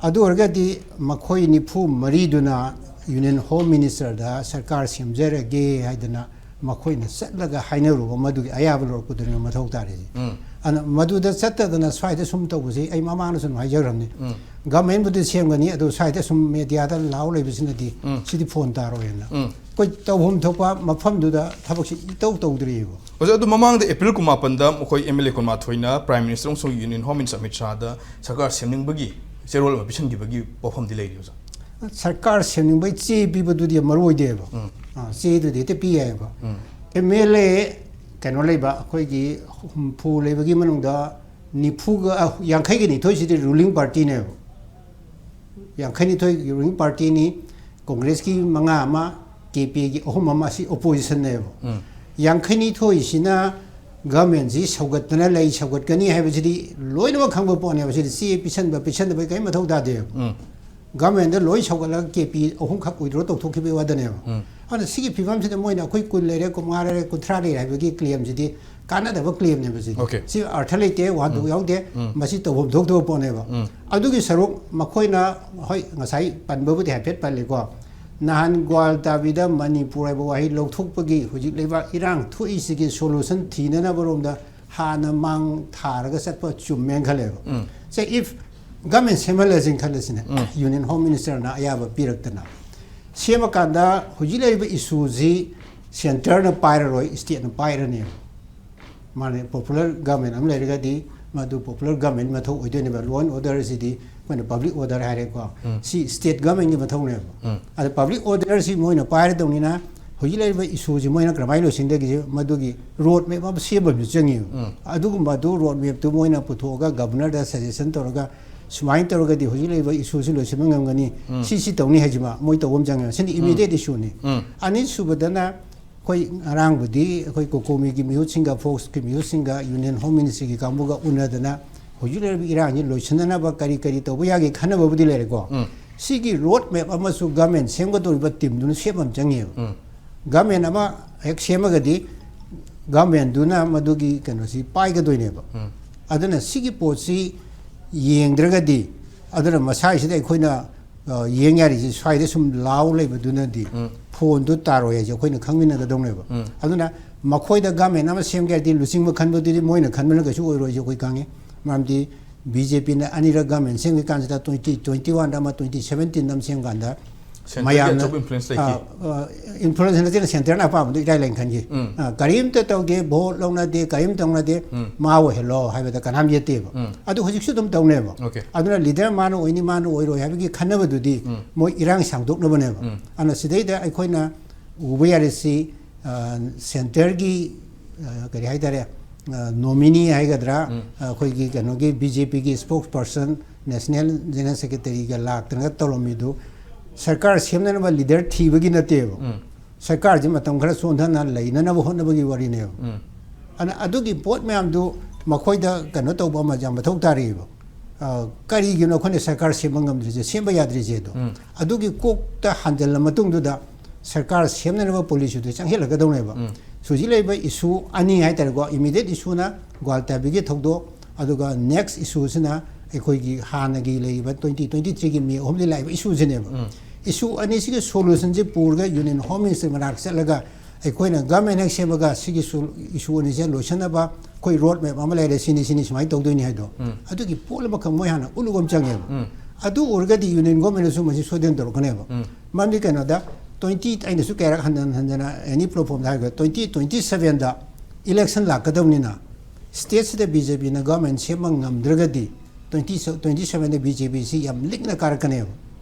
ꯑꯗꯨ ꯑꯣꯏꯔꯒꯗꯤ ꯃꯈꯣꯏ ꯅꯤꯐꯨ ꯃꯔꯤꯗꯨꯅ Union Home Ministerꯗ ꯁꯔꯀꯥꯔ ꯁꯦꯝꯖꯔꯒꯦ ꯍꯥꯏꯗꯅ ꯃꯈꯣꯏꯅ ꯆꯠꯂꯒ ꯍꯥꯏꯅꯔꯨꯕ ꯃꯗꯨꯒꯤ ꯑꯌꯥꯕ ꯂꯧꯔꯛꯄꯗꯨꯅꯤ ꯃꯊꯧ ꯇꯥꯔꯤꯁꯤ꯫ ꯎꯝ꯫ ꯑꯗꯨꯅ ꯃꯗꯨꯗ ꯆꯠꯇꯗꯅ ꯁ꯭ꯋꯥꯏꯗ ꯁꯨꯝ ꯇꯧꯕꯁꯤ ꯑꯩ ꯃꯃꯥꯡꯗꯁꯨ ꯑꯗꯨꯝ ꯍꯥꯏꯖꯈ꯭ꯔꯕꯅꯤ꯫ ꯎꯝ꯫ Governmentꯕꯨꯗꯤ ꯁꯦꯝꯒꯅꯤ, ꯑꯗꯨ ꯁ꯭ꯋꯥꯏꯗ ꯁꯨꯝ mediaꯗ ꯂꯥꯎ ꯂꯩꯕꯁꯤꯅꯗꯤ ꯎꯝ꯫ ꯁꯤꯗꯤ ꯐꯣꯟ ꯇꯥꯔꯣꯏꯅ꯫ ꯎꯝ꯫ ꯑꯩꯈꯣꯏ ꯇꯧꯐꯝ ꯊꯣꯛꯄ ꯃꯐꯝꯗꯨꯗ ꯊꯕꯛꯁꯤ ꯏꯇꯧ ꯇꯧꯗ꯭ꯔꯤꯑꯕ꯫ ꯑꯣꯖꯥ, ꯑꯗꯨ ꯃꯃꯥꯡꯗ April ꯀꯨꯟꯃꯥꯄꯟꯗ ꯃꯈꯣꯏ M L A ꯀꯨꯟꯃꯥꯊꯣꯏꯅ Prime Minister ꯑꯃꯁꯨꯡ Union Home Minister ꯑꯃꯤꯠ ꯁꯥꯍꯗ ꯁꯔꯀꯥꯔ ꯁꯦꯝꯅꯤꯡꯕꯒꯤ ꯆꯦꯔꯣꯜ ꯑꯃ ꯄꯤꯁꯤꯟꯈꯤꯕꯒꯤ ꯋꯥꯐꯝꯗꯤ ꯂꯩꯔꯤ, ꯑꯣꯖꯥ? ꯁꯔꯀꯥꯔ ꯁꯦꯝꯅꯤꯡꯕꯩ ꯆꯦ ꯄꯤꯕꯗꯨꯗꯤ ꯌꯥꯝ ꯃꯔꯨ ꯑꯣꯏꯗꯦꯕ꯫ ꯑꯥ, ꯆꯦꯗꯨꯗꯤ ꯍꯦꯛꯇ ꯄꯤ ꯌꯥꯏꯑꯕ꯫ ꯑꯦꯝ ꯑꯦꯜ ꯑꯦ ꯀꯩꯅꯣ ꯂꯩꯕ, ꯑꯩꯈꯣꯏꯒꯤ ꯍꯨꯝꯐꯨ ꯂꯩꯕꯒꯤ ꯃꯅꯨꯡꯗ ꯅꯤꯐꯨꯒ, ꯑ, ꯌꯥꯡꯈꯩꯒ ꯅꯤꯊꯣꯏꯁꯤꯗꯤ ꯔꯨꯂꯤꯡ ꯄꯥꯔꯇꯤꯅꯦꯕ꯫ ꯌꯥꯡꯈꯩꯅꯤꯊꯣꯏ ꯔꯨꯂꯤꯡ ꯄꯥꯔꯇꯤꯅꯤ, ꯀꯣꯡꯒ꯭ꯔꯦꯁꯀꯤ ꯃꯉꯥ ꯑꯃ, ꯀꯦ ꯄꯤ ꯑꯦꯒꯤ ꯑꯍꯨꯝ ꯑꯃ, ꯑꯁꯤ ꯑꯣꯄꯣꯖꯤꯁꯟꯅꯦꯕ꯫ ꯌꯥꯡꯈꯩꯅꯤꯊꯣꯏꯁꯤꯅ ꯒꯚꯔꯟꯃꯦꯟꯁꯤ ꯁꯧꯒꯠꯇꯅ ꯂꯩ, ꯁꯧꯒꯠꯀꯅꯤ ꯍꯥꯏꯕꯁꯤꯗꯤ ꯂꯣꯏꯅꯃꯛ ꯈꯪꯕ ꯄꯣꯠꯅꯦꯕ꯫ ꯁꯤꯗꯤ ꯆꯦ ꯄꯤꯁꯟꯕ, ꯄꯤꯁꯟꯗꯕꯩ ꯀꯔꯤꯝ ꯃꯊꯧ ꯇꯥꯗꯦꯕ꯫ ꯒꯚꯔꯟꯃꯦꯟꯗ ꯂꯣꯏ ꯁꯧꯒꯠꯂꯒ ꯀꯦ ꯄꯤ ꯑꯍꯨꯝꯈꯛ ꯋꯤꯗ꯭ꯔꯣ ꯇꯧꯊꯣꯛꯈꯤꯕꯒꯤ ꯋꯥꯗꯅꯦꯕ꯫ ꯑꯗꯨꯅ ꯁꯤꯒꯤ ꯐꯤꯕꯝꯁꯤꯗ ꯃꯣꯏꯅ ꯑꯩꯈꯣꯏ ꯀꯨꯟ ꯂꯩꯔꯦ, ꯀꯨꯟꯃꯉꯥ ꯂꯩꯔꯦ, ꯀꯨꯟꯊ꯭ꯔꯥ ꯂꯩꯔꯦ ꯍꯥꯏꯕꯒꯤ ꯀ꯭ꯂꯦꯝꯁꯤꯗꯤ ꯀꯥꯟꯅꯗꯕ ꯀ꯭ꯂꯦꯝꯅꯦꯕ ꯁꯤꯗꯤ꯫ ꯑꯣꯀꯦ꯫ ꯁꯤ ꯑꯔꯊ ꯂꯩꯇꯦ, ꯋꯥꯍꯟꯊꯣꯛ ꯌꯥꯎꯗꯦ꯫ ꯃꯁꯤ ꯇꯧꯐꯝ ꯊꯣꯛꯇꯕ ꯄꯣꯠꯅꯦꯕ꯫ ꯑꯗꯨꯒꯤ ꯁꯔꯨꯛ ꯃꯈꯣꯏꯅ, ꯍꯣꯏ, ꯉꯁꯥꯏ ꯄꯟꯕꯕꯨꯗꯤ ꯍꯥꯏꯐꯦꯠ ꯄꯜꯂꯤꯀꯣ, ꯅꯍꯥꯟ ꯒ꯭ꯋꯥꯜꯇꯥꯕꯤꯗ ꯃꯅꯤꯄꯨꯔ ꯍꯥꯏꯕ ꯋꯥꯍꯩ ꯂꯧꯊꯣꯛꯄꯒꯤ ꯍꯧꯖꯤꯛ ꯂꯩꯕꯥꯛ ꯏꯔꯥꯡ ꯊꯣꯛꯏꯁꯤꯒꯤ ꯁꯣꯂꯨꯁꯟ ꯊꯤꯅꯅꯕꯔꯣꯝꯗ ꯍꯥꯟꯅ ꯃꯥꯡ ꯊꯥꯔꯒ ꯆꯠꯄ ꯆꯨꯝꯃꯦꯅ ꯈꯜꯂꯦꯕ꯫ ꯁꯦ, if ꯒꯚꯔꯟꯃꯦꯟ ꯁꯦꯝꯍꯜꯂꯁꯤꯅ ꯈꯜꯂꯁꯤꯅꯦ, ꯌꯨꯅꯤꯌꯟ ꯍꯣꯝ ꯃꯤꯅꯤꯁꯇꯔꯅ ꯑꯌꯥꯕ ꯄꯤꯔꯛꯇꯅ ꯁꯦꯝꯃꯀꯥꯟꯗ ꯍꯧꯖꯤꯛ ꯂꯩꯔꯤꯕ ꯏꯁꯨꯁꯤ ꯁꯦꯟꯇꯔꯅ ꯄꯥꯏꯔꯔꯣꯏ, ꯁ꯭ꯇꯦꯠꯅ ꯄꯥꯏꯔꯅꯦꯕ꯫ ꯃꯥꯅꯦ, ꯄꯣꯄꯨꯂꯔ ꯒꯚꯔꯟꯃꯦꯟ ꯑꯃ ꯂꯩꯔꯒꯗꯤ ꯃꯗꯨ ꯄꯣꯄꯨꯂꯔ ꯒꯚꯔꯟꯃꯦꯟ ꯃꯊꯧ ꯑꯣꯏꯗꯣꯏꯅꯦꯕ꯫ ꯂꯣ ꯑꯦꯟ ꯑꯣꯔꯗꯔꯁꯤꯗꯤ ꯑꯩꯈꯣꯏꯅ ꯄꯕ꯭ꯂꯤꯛ ꯑꯣꯔꯗꯔ ꯍꯥꯏꯔꯦꯀꯣ꯫ ꯁꯤ ꯁ꯭ꯇꯦꯠ ꯒꯚꯔꯟꯃꯦꯟꯒꯤ ꯃꯊꯧꯅꯦꯕ꯫ ꯑꯗ ꯄꯕ꯭ꯂꯤꯛ ꯑꯣꯔꯗꯔꯁꯤ ꯃꯣꯏꯅ ꯄꯥꯏꯔꯗꯧꯅꯤꯅ ꯍꯧꯖꯤꯛ ꯂꯩꯔꯤꯕ ꯏꯁꯨꯁꯤ ꯃꯣꯏꯅ ꯀꯔꯝꯍꯥꯏꯅ ꯂꯣꯏꯁꯤꯟꯒꯗꯒꯦ, ꯃꯗꯨꯒꯤ ꯔꯣꯗ ꯃꯦꯞ ꯑꯃ ꯁꯦꯝꯕ ꯑꯃꯁꯨ ꯆꯪꯉꯦꯕ꯫ ꯑꯗꯨꯒꯨꯝꯕ ꯑꯗꯨ ꯔꯣꯗ ꯃꯦꯞꯇꯨ ꯃꯣꯏꯅ ꯄꯨꯊꯣꯛꯑꯒ ꯒꯚꯔꯅꯔꯗ ꯁꯖꯦꯁꯟ ꯇꯧꯔꯒ ꯁꯨꯃꯥꯏꯅ ꯇꯧꯔꯒꯗꯤ ꯍꯧꯖꯤꯛ ꯂꯩꯔꯤꯕ ꯏꯁꯨꯁꯤ ꯂꯣꯏꯁꯤꯟꯕ ꯉꯝꯒꯅꯤ, ꯁꯤ ꯁꯤ ꯇꯧꯅꯤ ꯍꯥꯏꯁꯤꯃ ꯃꯣꯏ ꯇꯧꯕ ꯑꯃ ꯆꯪꯉꯦꯕ꯫ ꯁꯤꯅ ꯏꯃꯤꯗꯤꯌꯦꯠ ꯏꯁꯨꯅꯤ꯫ ꯑꯅꯤꯁꯨꯕꯗꯅ ꯑꯩꯈꯣꯏ ꯉꯔꯥꯡꯕꯨꯗꯤ ꯑꯩꯈꯣꯏ ꯀꯣꯀꯣꯃꯤꯒꯤ ꯃꯤꯍꯨꯠꯁꯤꯡꯒ, ꯐꯣꯛꯁꯀꯤ ꯃꯤꯍꯨꯠꯁꯤꯡꯒ, ꯌꯨꯅꯤꯌꯟ ꯍꯣꯝ ꯃꯤꯅꯤꯁꯇ꯭ꯔꯤꯒꯤ ꯀꯥꯡꯕꯨꯒ ꯎꯅꯗꯅ ꯍꯧꯖꯤꯛ ꯂꯩꯔꯤꯕ ꯏꯔꯥꯡꯁꯤ ꯂꯣꯏꯁꯤꯟꯅꯅꯕ ꯀꯔꯤ ꯀꯔꯤ ꯇꯧꯕ ꯌꯥꯒꯦ ꯈꯟꯅꯕꯕꯨꯗꯤ ꯂꯩꯔꯦꯀꯣ꯫ ꯁꯤꯒꯤ ꯔꯣꯗ ꯃꯦꯞ ꯑꯃꯁꯨ ꯒꯚꯔꯟꯃꯦꯟ ꯁꯦꯝꯒꯗꯧꯔꯤꯕ ꯇꯤꯝꯗꯨꯅ ꯁꯦꯝꯕ ꯑꯃ ꯆꯪꯉꯦꯕ꯫ ꯒꯚꯔꯟꯃꯦꯟ ꯑꯃ ꯍꯦꯛ ꯁꯦꯝꯃꯒꯗꯤ ꯒꯚꯔꯟꯃꯦꯟꯗꯨꯅ ꯃꯗꯨꯒꯤ ꯀꯩꯅꯣꯁꯤ ꯄꯥꯏꯒꯗꯣꯏꯅꯦꯕ꯫ ꯑꯗꯨꯅ ꯁꯤꯒꯤ ꯄꯣꯠꯁꯤ ꯌꯦꯡꯗ꯭ꯔꯒꯗꯤ, ꯑꯗꯨꯅ ꯃꯁꯥꯁꯤꯗ ꯑꯩꯈꯣꯏꯅ ꯑ, ꯌꯦꯡ ꯌꯥꯔꯤꯁꯦ ꯁ꯭ꯋꯥꯏꯗ ꯁꯨꯝ ꯂꯥꯎ ꯂꯩꯕꯗꯨꯅꯗꯤ ꯐꯣꯟꯗꯨ ꯇꯥꯔꯣꯏ ꯍꯥꯏꯁꯦ ꯑꯩꯈꯣꯏꯅ ꯈꯪꯃꯤꯟꯅꯒꯗꯧꯅꯦꯕ꯫ ꯑꯗꯨꯅ ꯃꯈꯣꯏꯗ ꯒꯚꯔꯟꯃꯦꯟ ꯑꯃ ꯁꯦꯝꯒꯦ ꯍꯥꯏꯔꯗꯤ ꯂꯨꯆꯤꯡꯕ ꯈꯟꯕꯗꯨꯗꯤ ꯃꯣꯏꯅ ꯈꯟꯕꯅ ꯀꯩꯁꯨ ꯑꯣꯏꯔꯣꯏꯁꯦ ꯑꯩꯈꯣꯏ ꯈꯪꯉꯤ꯫ ꯃꯔꯝꯗꯤ ꯕꯤ ꯖꯦ ꯄꯤꯅ ꯑꯅꯤꯔꯛ ꯒꯚꯔꯟꯃꯦꯟ ꯁꯦꯝꯈꯤ ꯀꯥꯟꯁꯤꯗ twenty twenty one ꯑꯃ, twenty seventeen ꯑꯃ ꯁꯦꯝꯀꯥꯟꯗ ꯃꯌꯥꯝꯅ ꯑꯆꯧꯕ influence ꯂꯩꯈꯤ꯫ ꯏꯟꯐ꯭ꯂꯨꯌꯦꯟꯁ ꯅꯠꯇꯦꯅ ꯁꯦꯟꯇꯔꯅ ꯑꯄꯥꯝꯕꯗꯨ ꯏꯔꯥꯏ ꯂꯥꯏꯅ ꯈꯟꯈꯤ꯫ ꯎꯝ꯫ ꯑ, ꯀꯔꯤꯝꯇ ꯇꯧꯗꯦ, ꯚꯣꯠ ꯂꯧꯅꯗꯦ, ꯀꯔꯤꯝ ꯇꯧꯅꯗꯦ, ꯎꯝ꯫ ꯃꯥ ꯑꯣꯏꯍꯜꯂꯣ ꯍꯥꯏꯕꯗ ꯀꯅꯥꯝ ꯌꯦꯠꯇꯦꯕ꯫ ꯎꯝ꯫ ꯑꯗꯨ ꯍꯧꯖꯤꯛꯁꯨ ꯑꯗꯨꯝ ꯇꯧꯅꯦꯕ꯫ Okay꯫ ꯑꯗꯨꯅ ꯂꯤꯗꯔ ꯃꯥꯅ ꯑꯣꯏꯅꯤ, ꯃꯥꯅ ꯑꯣꯏꯔꯣꯏ ꯍꯥꯏꯕꯒꯤ ꯈꯟꯅꯕꯗꯨꯗꯤ ꯎꯝ꯫ ꯃꯣꯏ ꯏꯔꯥꯡ ꯁꯥꯡꯗꯣꯛꯅꯕꯅꯦꯕ꯫ ꯎꯝ꯫ ꯑꯗꯨꯅ ꯁꯤꯗꯩꯗ ꯑꯩꯈꯣꯏꯅ ꯎꯕ ꯌꯥꯔꯤꯁꯤ, ꯑ, ꯁꯦꯟꯇꯔꯒꯤ, ꯑ, ꯀꯔꯤ ꯍꯥꯏꯇꯥꯔꯦ, ꯑ, ꯅꯣꯃꯤꯅꯤ ꯍꯥꯏꯒꯗ꯭ꯔꯥ, ꯎꯝ꯫ ꯑ, ꯑꯩꯈꯣꯏꯒꯤ ꯀꯩꯅꯣꯒꯤ ꯕꯤ ꯖꯦ ꯄꯤꯒꯤ ꯏꯁꯄꯣꯛꯁ ꯄꯔꯁꯟ, ꯅꯦꯁꯅꯦꯜ ꯖꯦꯅꯔꯦꯜ ꯁꯦꯀ꯭ꯔꯦꯇꯔꯤꯒ ꯂꯥꯛꯇꯅꯒ ꯇꯧꯔꯝꯃꯤꯗꯨ ꯁꯔꯀꯥꯔ ꯁꯦꯝꯅꯅꯕ ꯂꯤꯗꯔ ꯊꯤꯕꯒꯤ ꯅꯠꯇꯦꯕ꯫ ꯎꯝ꯫ ꯁꯔꯀꯥꯔꯁꯤ ꯃꯇꯝ ꯈꯔ ꯆꯣꯟꯊꯅ ꯂꯩꯅꯅꯕ ꯍꯣꯠꯅꯕꯒꯤ ꯋꯥꯔꯤꯅꯦꯕ꯫ ꯎꯝ꯫ ꯑꯗꯨꯅ ꯑꯗꯨꯒꯤ ꯄꯣꯠ ꯃꯌꯥꯝꯗꯨ ꯃꯈꯣꯏꯗ ꯀꯩꯅꯣ ꯇꯧꯕ ꯑꯃ ꯌꯥꯝ ꯃꯊꯧ ꯇꯥꯔꯤꯑꯕ꯫ ꯑ, ꯀꯔꯤꯒꯤꯅꯣ ꯑꯩꯈꯣꯏꯅ ꯁꯔꯀꯥꯔ ꯁꯦꯝꯕ ꯉꯝꯗ꯭ꯔꯤꯁꯦ, ꯁꯦꯝꯕ ꯌꯥꯗ꯭ꯔꯤꯁꯦ ꯑꯗꯣ? ꯎꯝ꯫ ꯑꯗꯨꯒꯤ ꯀꯣꯛꯇ ꯍꯟꯖꯜꯂ ꯃꯇꯨꯡꯗꯨꯗ ꯁꯔꯀꯥꯔ ꯁꯦꯝꯅꯅꯕ ꯄꯣꯂꯤꯁꯤꯗꯨ ꯆꯪꯁꯤꯜꯂꯛꯀꯗꯧꯅꯦꯕ꯫ ꯎꯝ꯫ ꯍꯧꯖꯤꯛ ꯂꯩꯔꯤꯕ ꯏꯁꯨ ꯑꯅꯤ ꯍꯥꯏꯇꯥꯔꯦꯀꯣ, ꯏꯃꯤꯗꯤꯌꯦꯠ ꯏꯁꯨꯅ ꯒ꯭ꯋꯥꯜꯇꯥꯕꯤꯒꯤ ꯊꯧꯗꯣꯛ, ꯑꯗꯨꯒ ꯅꯦꯛꯁ ꯏꯁꯨꯁꯤꯅ ꯑꯩꯈꯣꯏꯒꯤ ꯍꯥꯟꯅꯒꯤ ꯂꯩꯔꯤꯕ twenty twenty-threeꯒꯤ ꯃꯦ ꯑꯍꯨꯝꯗ ꯂꯥꯛꯏꯕ ꯏꯁꯨꯁꯤꯅꯦꯕ꯫ ꯎꯝ꯫ ꯏꯁꯨ ꯑꯅꯤꯁꯤꯒꯤ ꯁꯣꯂꯨꯁꯟꯁꯤ ꯄꯨꯔꯒ ꯌꯨꯅꯤꯌꯟ ꯍꯣꯝ ꯃꯤꯅꯤꯁꯇꯔ ꯃꯅꯥꯛ ꯆꯠꯂꯒ ꯑꯩꯈꯣꯏꯅ ꯒꯚꯔꯟꯃꯦꯟ ꯍꯦꯛ ꯁꯦꯝꯃꯒ ꯁꯤꯒꯤ ꯁꯣ-, ꯏꯁꯨ ꯑꯅꯤꯁꯦ ꯂꯣꯏꯁꯤꯟꯅꯕ ꯑꯩꯈꯣꯏ ꯔꯣꯗ ꯃꯦꯞ ꯑꯃ ꯂꯩꯔꯦ, ꯁꯤꯅꯤ, ꯁꯤꯅꯤ ꯁꯨꯃꯥꯏꯅ ꯇꯧꯗꯣꯏꯅꯤ ꯍꯥꯏꯗꯣ꯫ ꯎꯝ꯫ ꯑꯗꯨꯒꯤ ꯄꯣꯠ ꯑꯃꯈꯛ ꯃꯣꯏ ꯍꯥꯟꯅ ꯎꯠꯂꯨꯕ ꯑꯃ ꯆꯪꯉꯦꯕ꯫ ꯎꯝ꯫ ꯑꯗꯨ ꯎꯔꯒꯗꯤ ꯌꯨꯅꯤꯌꯟ ꯒꯣꯔꯃꯦꯟꯅꯁꯨ ꯃꯁꯤ ꯁꯣꯏꯗꯅ ꯇꯧꯔꯛꯀꯅꯦꯕ꯫ ꯎꯝ꯫ ꯃꯔꯝꯗꯤ ꯀꯩꯅꯣꯗ, twenty, ꯑꯩꯅꯁꯨ ꯀꯌꯥꯔꯛ ꯍꯟꯖꯟ ꯍꯟꯖꯟꯅ ꯑꯦꯅꯤ ꯄ꯭ꯂꯦꯠꯐꯣꯝꯗ ꯍꯥꯏꯈ꯭ꯔꯦ, twenty twenty-sevenꯗ election ꯂꯥꯛꯀꯗꯕꯅꯤꯅ, ꯁ꯭ꯇꯦꯠꯁꯤꯗ ꯕꯤ ꯖꯦ ꯄꯤꯅ ꯒꯚꯔꯟꯃꯦꯟ ꯁꯦꯝꯕ ꯉꯝꯗ꯭ꯔꯒꯗꯤ, twenty, twenty-sevenꯗ ꯕꯤ ꯖꯦ ꯄꯤꯁꯤ ꯌꯥꯝ ꯂꯤꯛꯅ ꯀꯥꯔꯛꯀꯅꯦꯕ꯫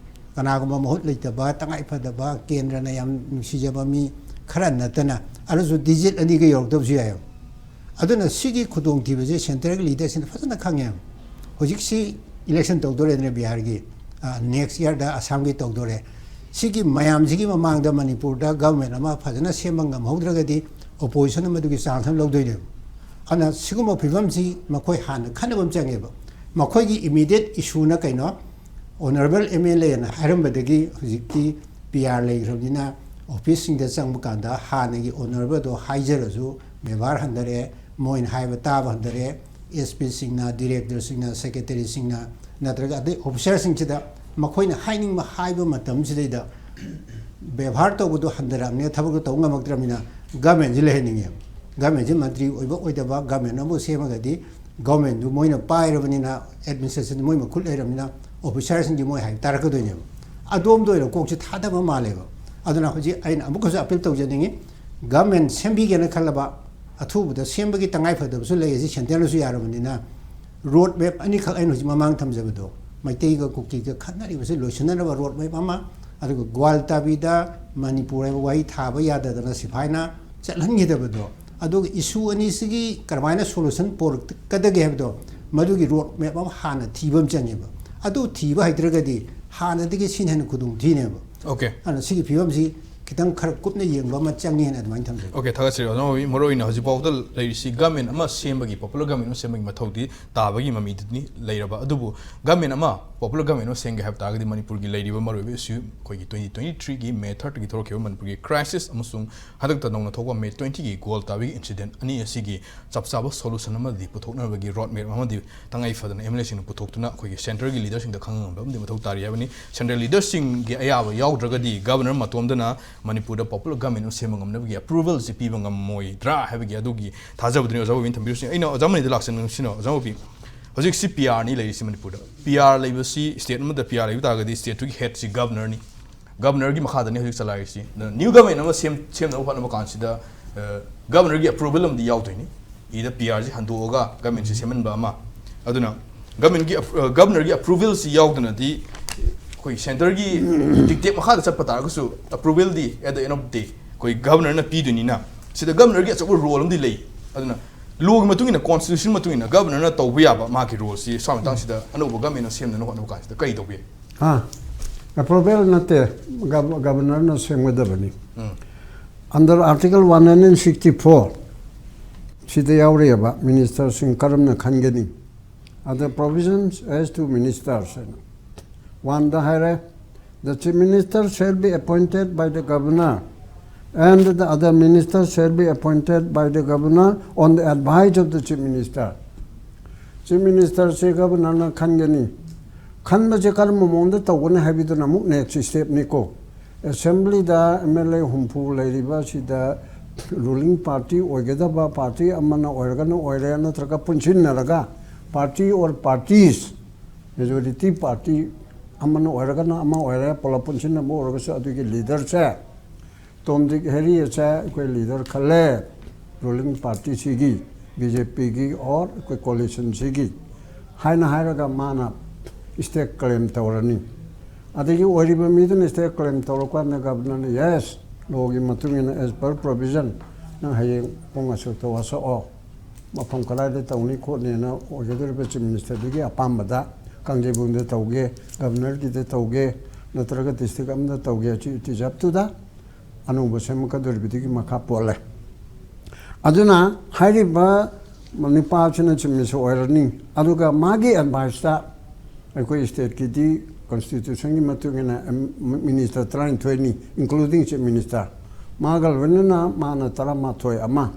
ꯀꯅꯥꯒꯨꯝꯕ ꯃꯍꯨꯠ ꯂꯩꯇꯕ, ꯇꯉꯥꯏ ꯐꯗꯕ, ꯀꯦꯟꯗ꯭ꯔꯅ ꯌꯥꯝ ꯅꯨꯡꯁꯤꯖꯕ ꯃꯤ ꯈꯔ ꯅꯠꯇꯅ, ꯑꯗꯨꯁꯨ ꯗꯤꯖꯤꯠ ꯑꯅꯤꯒ ꯌꯧꯔꯛꯇꯕꯁꯨ ꯌꯥꯏꯑꯕ꯫ ꯑꯗꯨꯅ ꯁꯤꯒꯤ ꯈꯨꯗꯣꯡꯊꯤꯕꯁꯦ ꯁꯦꯟꯇꯔꯒꯤ ꯂꯤꯗꯔꯁꯤꯡꯅ ꯐꯖꯅ ꯈꯪꯉꯦꯕ꯫ ꯍꯧꯖꯤꯛꯁꯤ election ꯇꯧꯗꯣꯔꯦꯗꯅ ꯕꯤꯍꯥꯔꯒꯤ, ꯑ, next yearꯗ ꯑꯁꯥꯝꯒꯤ ꯇꯧꯗꯣꯔꯦ꯫ ꯁꯤꯒꯤ ꯃꯌꯥꯝꯁꯤꯒꯤ ꯃꯃꯥꯡꯗ ꯃꯅꯤꯄꯨꯔꯗ ꯒꯚꯔꯟꯃꯦꯟ ꯑꯃ ꯐꯖꯅ ꯁꯦꯝꯕ ꯉꯝꯍꯧꯗ꯭ꯔꯒꯗꯤ oppositionꯅ ꯃꯗꯨꯒꯤ chance ꯑꯃ ꯂꯧꯗꯣꯏꯅꯦꯕ꯫ ꯑꯗꯨꯅ ꯁꯤꯒꯨꯝꯕ ꯐꯤꯕꯝꯁꯤ ꯃꯈꯣꯏ ꯍꯥꯟꯅ ꯈꯟꯅꯕ ꯑꯃ ꯆꯪꯉꯦꯕ꯫ ꯃꯈꯣꯏꯒꯤ immediate issueꯅ ꯀꯩꯅꯣ? Honourable M L Aꯅ ꯍꯥꯏꯔꯝꯕꯗꯒꯤ ꯍꯧꯖꯤꯛꯇꯤ P R ꯂꯩꯈ꯭ꯔꯕꯅꯤꯅ, officeꯁꯤꯡꯗ ꯆꯪꯕ ꯀꯥꯟꯗ ꯍꯥꯟꯅꯒꯤ honourableꯗꯣ ꯍꯥꯏꯖꯔꯁꯨ ꯕꯦꯕꯥꯔ ꯍꯟꯊꯔꯛꯑꯦ, ꯃꯣꯏꯅ ꯍꯥꯏꯕ ꯇꯥꯕ ꯍꯟꯊꯔꯛꯑꯦ, S Pꯁꯤꯡꯅ, directorꯁꯤꯡꯅ, secretaryꯁꯤꯡꯅ, ꯅꯠꯇ꯭ꯔꯒ ꯑꯇꯩ officerꯁꯤꯡꯁꯤꯗ ꯃꯈꯣꯏꯅ ꯍꯥꯏꯅꯤꯡꯕ ꯍꯥꯏꯕ ꯃꯇꯝꯁꯤꯗꯩꯗ ꯕꯦꯕꯥꯔ ꯇꯧꯕꯗꯣ ꯍꯟꯊꯔꯛꯑꯕꯅꯤꯅ, ꯊꯕꯛꯇꯣ ꯇꯧꯕ ꯉꯝꯃꯛꯇ꯭ꯔꯕꯅꯤꯅ, governmentꯁꯤ ꯂꯩꯍꯟꯅꯤꯡꯉꯦꯕ꯫ Governmentꯁꯤ ꯃꯟꯇ꯭ꯔꯤ ꯑꯣꯏꯕ ꯑꯣꯏꯗꯕ, government ꯑꯃꯕꯨ ꯁꯦꯝꯃꯒꯗꯤ governmentꯗꯨ ꯃꯣꯏꯅ ꯄꯥꯏꯔꯕꯅꯤꯅ, administration ꯃꯣꯏ ꯃꯈꯨꯠ ꯂꯩꯔꯕꯅꯤꯅ, officerꯁꯤꯡꯗꯤ ꯃꯣꯏ ꯍꯥꯏꯕ ꯇꯥꯔꯛꯀꯗꯣꯏꯅꯦꯕ꯫ ꯑꯗꯣꯝꯗ ꯑꯣꯏꯅ ꯀꯣꯛꯁꯦ ꯊꯥꯗꯕ ꯃꯥꯜꯂꯦꯕ꯫ ꯑꯗꯨꯅ ꯍꯧꯖꯤꯛ ꯑꯩꯅ ꯑꯃꯨꯛꯀꯁꯨ ꯑꯄꯤꯜ ꯇꯧꯖꯅꯤꯡꯉꯤ, ꯒꯃꯦꯟ ꯁꯦꯝꯕꯤꯒꯦꯅ ꯈꯜꯂꯕ, ꯑꯊꯨꯕꯗ ꯁꯦꯝꯕꯒꯤ ꯇꯉꯥꯏ ꯐꯗꯕꯁꯨ ꯂꯩ, ꯑꯁꯤ ꯁꯦꯟꯇꯔꯅꯁꯨ ꯌꯥꯔꯕꯅꯤꯅ꯫ ꯔꯣꯗ ꯃꯦꯞ ꯑꯅꯤꯈꯛ ꯑꯩꯅ ꯍꯧꯖꯤꯛ ꯃꯃꯥꯡ ꯊꯝꯖꯕꯗꯣ, ꯃꯩꯇꯩꯒ ꯀꯨꯀꯤꯒ ꯈꯠꯅꯔꯤꯕꯁꯦ ꯂꯣꯏꯁꯤꯟꯅꯅꯕ ꯔꯣꯗ ꯃꯦꯞ ꯑꯃ, ꯑꯗꯨꯒ ꯒ꯭ꯋꯥꯜꯇꯥꯕꯤꯗ ꯃꯅꯤꯄꯨꯔ ꯍꯥꯏꯕ ꯋꯥꯍꯩ ꯊꯥꯕ ꯌꯥꯗꯗꯅ ꯁꯤꯐꯥꯏꯅ ꯆꯠꯍꯟꯈꯤꯗꯕꯗꯣ, ꯑꯗꯨꯒ ꯏꯁꯨ ꯑꯅꯤꯁꯤꯒꯤ ꯀꯔꯝꯍꯥꯏꯅ ꯁꯣꯂꯨꯁꯟ ꯄꯣꯔꯛꯀꯗꯒꯦ ꯍꯥꯏꯕꯗꯣ, ꯃꯗꯨꯒꯤ ꯔꯣꯗ ꯃꯦꯞ ꯑꯃ ꯍꯥꯟꯅ ꯊꯤꯕ ꯑꯃ ꯆꯪꯉꯦꯕ꯫ ꯑꯗꯨ ꯊꯤꯕ ꯍꯩꯇ꯭ꯔꯒꯗꯤ ꯍꯥꯟꯅꯗꯒꯤ ꯁꯤꯅ ꯍꯦꯟꯅ ꯈꯨꯗꯣꯡ ꯊꯤꯅꯦꯕ꯫ ꯑꯣꯀꯦ꯫ ꯑꯗꯨꯅ ꯁꯤꯒꯤ ꯐꯤꯕꯝꯁꯤ ꯈꯤꯇꯪ ꯈꯔ ꯀꯨꯞꯅ ꯌꯦꯡꯕ ꯑꯃ ꯆꯪꯉꯦꯅ ꯑꯗꯨꯃꯥꯏꯅ ꯊꯝꯖꯒꯦ꯫ ꯑꯣꯀꯦ, ꯊꯥꯒꯠꯆꯔꯤ ꯑꯣꯖꯥ ꯃꯣꯍꯟ꯫ ꯃꯔꯨꯑꯣꯏꯅ ꯍꯧꯖꯤꯛꯐꯥꯎꯗ ꯂꯩꯔꯤꯁꯤ ꯒꯃꯦꯟ ꯑꯃ ꯁꯦꯝꯕꯒꯤ, ꯄꯣꯄꯨꯂꯔ ꯒꯃꯦꯟ ꯑꯃ ꯁꯦꯝꯕꯒꯤ ꯃꯊꯧꯗꯤ ꯇꯥꯕꯒꯤ ꯃꯃꯤꯗꯨꯅꯤ ꯂꯩꯔꯕ꯫ ꯑꯗꯨꯕꯨ ꯒꯃꯦꯟ ꯑꯃ, ꯄꯣꯄꯨꯂꯔ ꯒꯃꯦꯟ ꯑꯃ ꯁꯦꯝꯒꯦ ꯍꯥꯏꯕ ꯇꯥꯔꯒꯗꯤ ꯃꯅꯤꯄꯨꯔꯒꯤ ꯂꯩꯔꯤꯕ ꯃꯔꯨꯑꯣꯏꯕ ꯏꯁꯨ ꯑꯩꯈꯣꯏꯒꯤ twenty twenty-threeꯒꯤ May thirdꯒꯤ ꯊꯣꯛꯂꯛꯈꯤꯕ ꯃꯅꯤꯄꯨꯔꯒꯤ ꯀ꯭ꯔꯥꯏꯁꯤꯁ ꯑꯃꯁꯨꯡ ꯍꯟꯗꯛꯇ ꯅꯧꯅ ꯊꯣꯛꯄ May twentyꯒꯤ ꯒ꯭ꯋꯥꯜꯇꯥꯕꯤꯒꯤ ꯏꯟꯁꯤꯗꯦꯟ ꯑꯅꯤ ꯑꯁꯤꯒꯤ ꯆꯞ ꯆꯥꯕ ꯁꯣꯂꯨꯁꯟ ꯑꯃꯗꯤ ꯄꯨꯊꯣꯛꯅꯕꯒꯤ ꯔꯣꯗ ꯃꯦꯞ ꯑꯃꯗꯤ ꯇꯉꯥꯏ ꯐꯗꯅ ꯑꯦꯝ ꯑꯦꯜ ꯑꯦꯁꯤꯡꯅ ꯄꯨꯊꯣꯛꯇꯨꯅ ꯑꯩꯈꯣꯏꯒꯤ ꯁꯦꯟꯇꯔꯒꯤ ꯂꯤꯗꯔꯁꯤꯡꯗ ꯈꯪꯍꯟꯕ ꯑꯃꯗꯤ ꯃꯊꯧ ꯇꯥꯔꯤ ꯍꯥꯏꯕꯅꯤ꯫ ꯁꯦꯟꯇ꯭ꯔꯦꯜ ꯂꯤꯗꯔꯁꯤꯡꯒꯤ ꯑꯌꯥꯕ ꯌꯥꯎꯗ꯭ꯔꯒꯗꯤ ꯒꯕꯔꯅꯔ ꯃꯇꯣꯝꯗꯅ ꯃꯅꯤꯄꯨꯔꯗ ꯄꯣꯄꯨꯂꯔ ꯒꯃꯦꯟ ꯑꯃ ꯁꯦꯝꯕ ꯉꯝꯅꯕꯒꯤ ꯑꯦꯄ꯭ꯔꯨꯚꯦꯜꯁꯤ ꯄꯤꯕ ꯉꯝꯃꯣꯏꯗ꯭ꯔꯥ ꯍꯥꯏꯕꯒꯤ ꯑꯗꯨꯒꯤ ꯊꯥꯖꯕꯗꯨꯅꯤ ꯑꯣꯖꯥ ꯕꯣꯕꯤꯅ ꯊꯝꯕꯤꯔꯤꯁꯤ꯫ ꯑꯩꯅ ꯑꯣꯖꯥ ꯃꯅꯤꯗ ꯂꯥꯛꯆꯅꯤꯡꯁꯤꯅ, ꯑꯣꯖꯥ ꯕꯣꯕꯤ, ꯍꯧꯖꯤꯛꯁꯤ ꯄꯤ ꯑꯥꯔꯅꯤ ꯂꯩꯔꯤꯁꯤ ꯃꯅꯤꯄꯨꯔꯗ꯫ ꯄꯤ ꯑꯥꯔ ꯂꯩꯕꯁꯤ, ꯁ꯭ꯇꯦꯠ ꯑꯃꯗ ꯄꯤ ꯑꯥꯔ ꯂꯩꯕ ꯇꯥꯔꯒꯗꯤ ꯁ꯭ꯇꯦꯠꯇꯨꯒꯤ ꯍꯦꯗꯁꯤ ꯒꯕꯔꯅꯔꯅꯤ꯫ ꯒꯕꯔꯅꯔꯒꯤ ꯃꯈꯥꯗꯅꯤ ꯍꯧꯖꯤꯛ ꯆꯂꯥꯏꯔꯤꯁꯤ꯫ ꯑꯗꯨꯅ ꯅ꯭ꯌꯨ ꯒꯕꯔꯃꯦꯟ ꯑꯃ ꯁꯦꯝ ꯁꯦꯝꯅꯕ ꯍꯣꯠꯅꯕ ꯀꯥꯟꯁꯤꯗ ꯒꯕꯔꯅꯔꯒꯤ ꯑꯦꯄ꯭ꯔꯨꯚꯦꯜ ꯑꯃꯗꯤ ꯌꯥꯎꯗꯣꯏꯅꯤ꯫ ꯏꯗ ꯄꯤ ꯑꯥꯔꯁꯤ ꯍꯟꯗꯣꯛꯑꯒ ꯒꯕꯔꯃꯦꯟꯁꯤ ꯁꯦꯝꯍꯟꯕ ꯑꯃ꯫ ꯑꯗꯨꯅ ꯒꯕꯔꯃꯦꯟꯒꯤ ꯒꯕꯔꯅꯔꯒꯤ ꯑꯦꯄ꯭ꯔꯨꯚꯦꯜꯁꯤ ꯌꯥꯎꯗꯅꯗꯤ ꯑꯩꯈꯣꯏ ꯁꯦꯟꯇꯔꯒꯤ ꯗꯤꯛꯇꯦꯠ ꯃꯈꯥꯗ ꯆꯠꯄ ꯇꯥꯔꯒꯁꯨ ꯑꯦꯄ꯭ꯔꯨꯚꯦꯜꯗꯤ at the end of the day ꯑꯩꯈꯣꯏ ꯒꯕꯔꯅꯔꯅ ꯄꯤꯗꯣꯏꯅꯤꯅ, ꯁꯤꯗ ꯒꯕꯔꯅꯔꯒꯤ ꯑꯆꯧꯕ ꯔꯣꯜ ꯑꯃꯗꯤ ꯂꯩ꯫ ꯑꯗꯨꯅ ꯂꯣꯒꯤ ꯃꯇꯨꯡ ꯏꯟꯅ, ꯀꯣꯟꯁꯇꯤꯇ꯭ꯌꯨꯁꯟ ꯃꯇꯨꯡ ꯏꯟꯅ ꯒꯕꯔꯅꯔꯅ ꯇꯧꯕ ꯌꯥꯕ ꯃꯥꯒꯤ ꯔꯣꯜꯁꯤ ꯁ꯭ꯋꯥꯏ ꯃꯇꯥꯡꯁꯤꯗ ꯑꯅꯧꯕ ꯒꯕꯔꯃꯦꯟ ꯑꯃ ꯁꯦꯝꯅꯕ ꯍꯣꯠꯅꯕ ꯀꯥꯟꯁꯤꯗ ꯀꯔꯤ ꯇꯧꯕ ꯌꯥꯏ? ꯍꯥ? ꯑꯦꯄ꯭ꯔꯨꯚꯦꯜ ꯅꯠꯇꯦ, ꯒꯕ- ꯒꯕꯔꯅꯔꯅ ꯁꯦꯝꯒꯗꯕꯅꯤ꯫ Under Article one hundred sixty-four ꯁꯤꯗ ꯌꯥꯎꯔꯤꯑꯕ ꯃꯤꯅꯤꯁꯇꯔꯁꯤꯡ ꯀꯔꯝꯅ ꯈꯟꯒꯅꯤ꯫ ꯑꯗ provisions as to ministers ꯍꯥꯏꯅ ꯋꯥꯟꯗ ꯍꯥꯏꯔꯦ, "The chief minister shall be appointed by the governor and the other minister shall be appointed by the governor on the advice of the chief minister." Chief ꯃꯤꯅꯤꯁꯇꯔꯁꯦ ꯒꯕꯔꯅꯔꯅ ꯈꯟꯒꯅꯤ꯫ ꯈꯟꯕꯁꯦ ꯀꯔꯝꯕ ꯃꯑꯣꯡꯗ ꯇꯧꯒꯅꯤ ꯍꯥꯏꯕꯗꯨꯅ ꯑꯃꯨꯛ ꯅꯦꯛꯁ ꯁ꯭ꯇꯦꯞꯅꯤꯀꯣ꯫ ꯑꯦꯁꯦꯝꯕ꯭ꯂꯤꯗ ꯑꯦꯝ ꯑꯦꯜ ꯑꯦ ꯍꯨꯝꯐꯨ ꯂꯩꯔꯤꯕ ꯑꯁꯤꯗ ꯔꯨꯂꯤꯡ ꯄꯥꯔꯇꯤ ꯑꯣꯏꯒꯗꯕ ꯄꯥꯔꯇꯤ ꯑꯃꯅ ꯑꯣꯏꯔꯒꯅ ꯑꯣꯏꯔꯦ, ꯅꯠꯇ꯭ꯔꯒ ꯄꯨꯟꯁꯤꯟꯅꯔꯒ party or parties, majority party ꯑꯃꯅ ꯑꯣꯏꯔꯒꯅ ꯑꯃ ꯑꯣꯏꯔꯦ, ꯄꯨꯂꯞ ꯄꯨꯟꯁꯤꯟꯅꯕ ꯑꯣꯏꯔꯒꯁꯨ ꯑꯗꯨꯒꯤ ꯂꯤꯗꯔꯁꯦ ꯇꯣꯝꯗꯤꯛ ꯍꯦꯔꯤ ꯑꯁꯦ ꯑꯩꯈꯣꯏ ꯂꯤꯗꯔ ꯈꯜꯂꯦ, ꯔꯨꯂꯤꯡ ꯄꯥꯔꯇꯤꯁꯤꯒꯤ, ꯕꯤ ꯖꯦ ꯄꯤꯒꯤ ꯑꯣꯔ ꯑꯩꯈꯣꯏ ꯀꯣꯂꯤꯁꯟꯁꯤꯒꯤ ꯍꯥꯏꯅ ꯍꯥꯏꯔꯒ ꯃꯥꯅ ꯁ꯭ꯇꯦꯠ ꯀ꯭ꯂꯦꯝ ꯇꯧꯔꯅꯤ꯫ ꯑꯗꯒꯤ ꯑꯣꯏꯔꯤꯕ ꯃꯤꯗꯨꯅ ꯁ꯭ꯇꯦꯠ ꯀ꯭ꯂꯦꯝ ꯇꯧꯔꯀꯥꯟꯗ ꯒꯕꯔꯅꯔꯅ, "ꯌꯦꯁ, ꯂꯣꯒꯤ ꯃꯇꯨꯡ ꯏꯟꯅ, as per provision, ꯅꯪ ꯍꯌꯦꯡ ꯄꯨꯡ ꯑꯁꯨꯛꯇ ꯋꯥꯁꯛꯑꯣ, ꯃꯐꯝ ꯀꯗꯥꯏꯗ ꯇꯧꯅꯤ ꯈꯣꯠꯅꯤꯅ ꯑꯣꯏꯒꯗꯧꯔꯤꯕ ꯆꯤꯐ ꯃꯤꯅꯤꯁꯇꯔꯗꯨꯒꯤ ꯑꯄꯥꯝꯕꯗ ꯀꯥꯡꯖꯩꯕꯨꯡꯗ ꯇꯧꯒꯦ, ꯒꯕꯔꯅꯔꯒꯤꯗ ꯇꯧꯒꯦ, ꯅꯠꯇ꯭ꯔꯒ ꯗꯤꯁꯇ꯭ꯔꯤꯛ ꯑꯃꯗ ꯇꯧꯒꯦ, ꯑꯁꯤ ꯏꯇꯤꯖꯥꯞꯇꯨꯗ ꯑꯅꯧꯕ ꯁꯦꯝꯃꯛꯀꯗꯧꯔꯤꯕꯗꯨꯒꯤ ꯃꯈꯥ ꯄꯣꯜꯂꯦ"꯫ ꯑꯗꯨꯅ ꯍꯥꯏꯔꯤꯕ ꯅꯤꯄꯥꯁꯤꯅ ꯆꯤꯐ ꯃꯤꯅꯤꯁꯇꯔ ꯑꯣꯏꯔꯅꯤ꯫ ꯑꯗꯨꯒ ꯃꯥꯒꯤ ꯑꯦꯗꯚꯥꯏꯁꯇ ꯑꯩꯈꯣꯏ ꯁ꯭ꯇꯦꯠꯀꯤꯗꯤ ꯀꯣꯟꯁꯇꯤꯇ꯭ꯌꯨꯁꯟꯒꯤ ꯃꯇꯨꯡ ꯏꯟꯅ ꯑꯦꯝ-, ꯃꯤꯅꯤꯁꯇꯔ ꯇꯔꯥꯅꯤꯊꯣꯏꯅꯤ, including ꯆꯤꯐ ꯃꯤꯅꯤꯁꯇꯔ꯫ ꯃꯥꯒ ꯂꯣꯏꯅꯅ ꯃꯥꯅ ꯇꯔꯥꯃꯥꯊꯣꯏ ꯑꯃ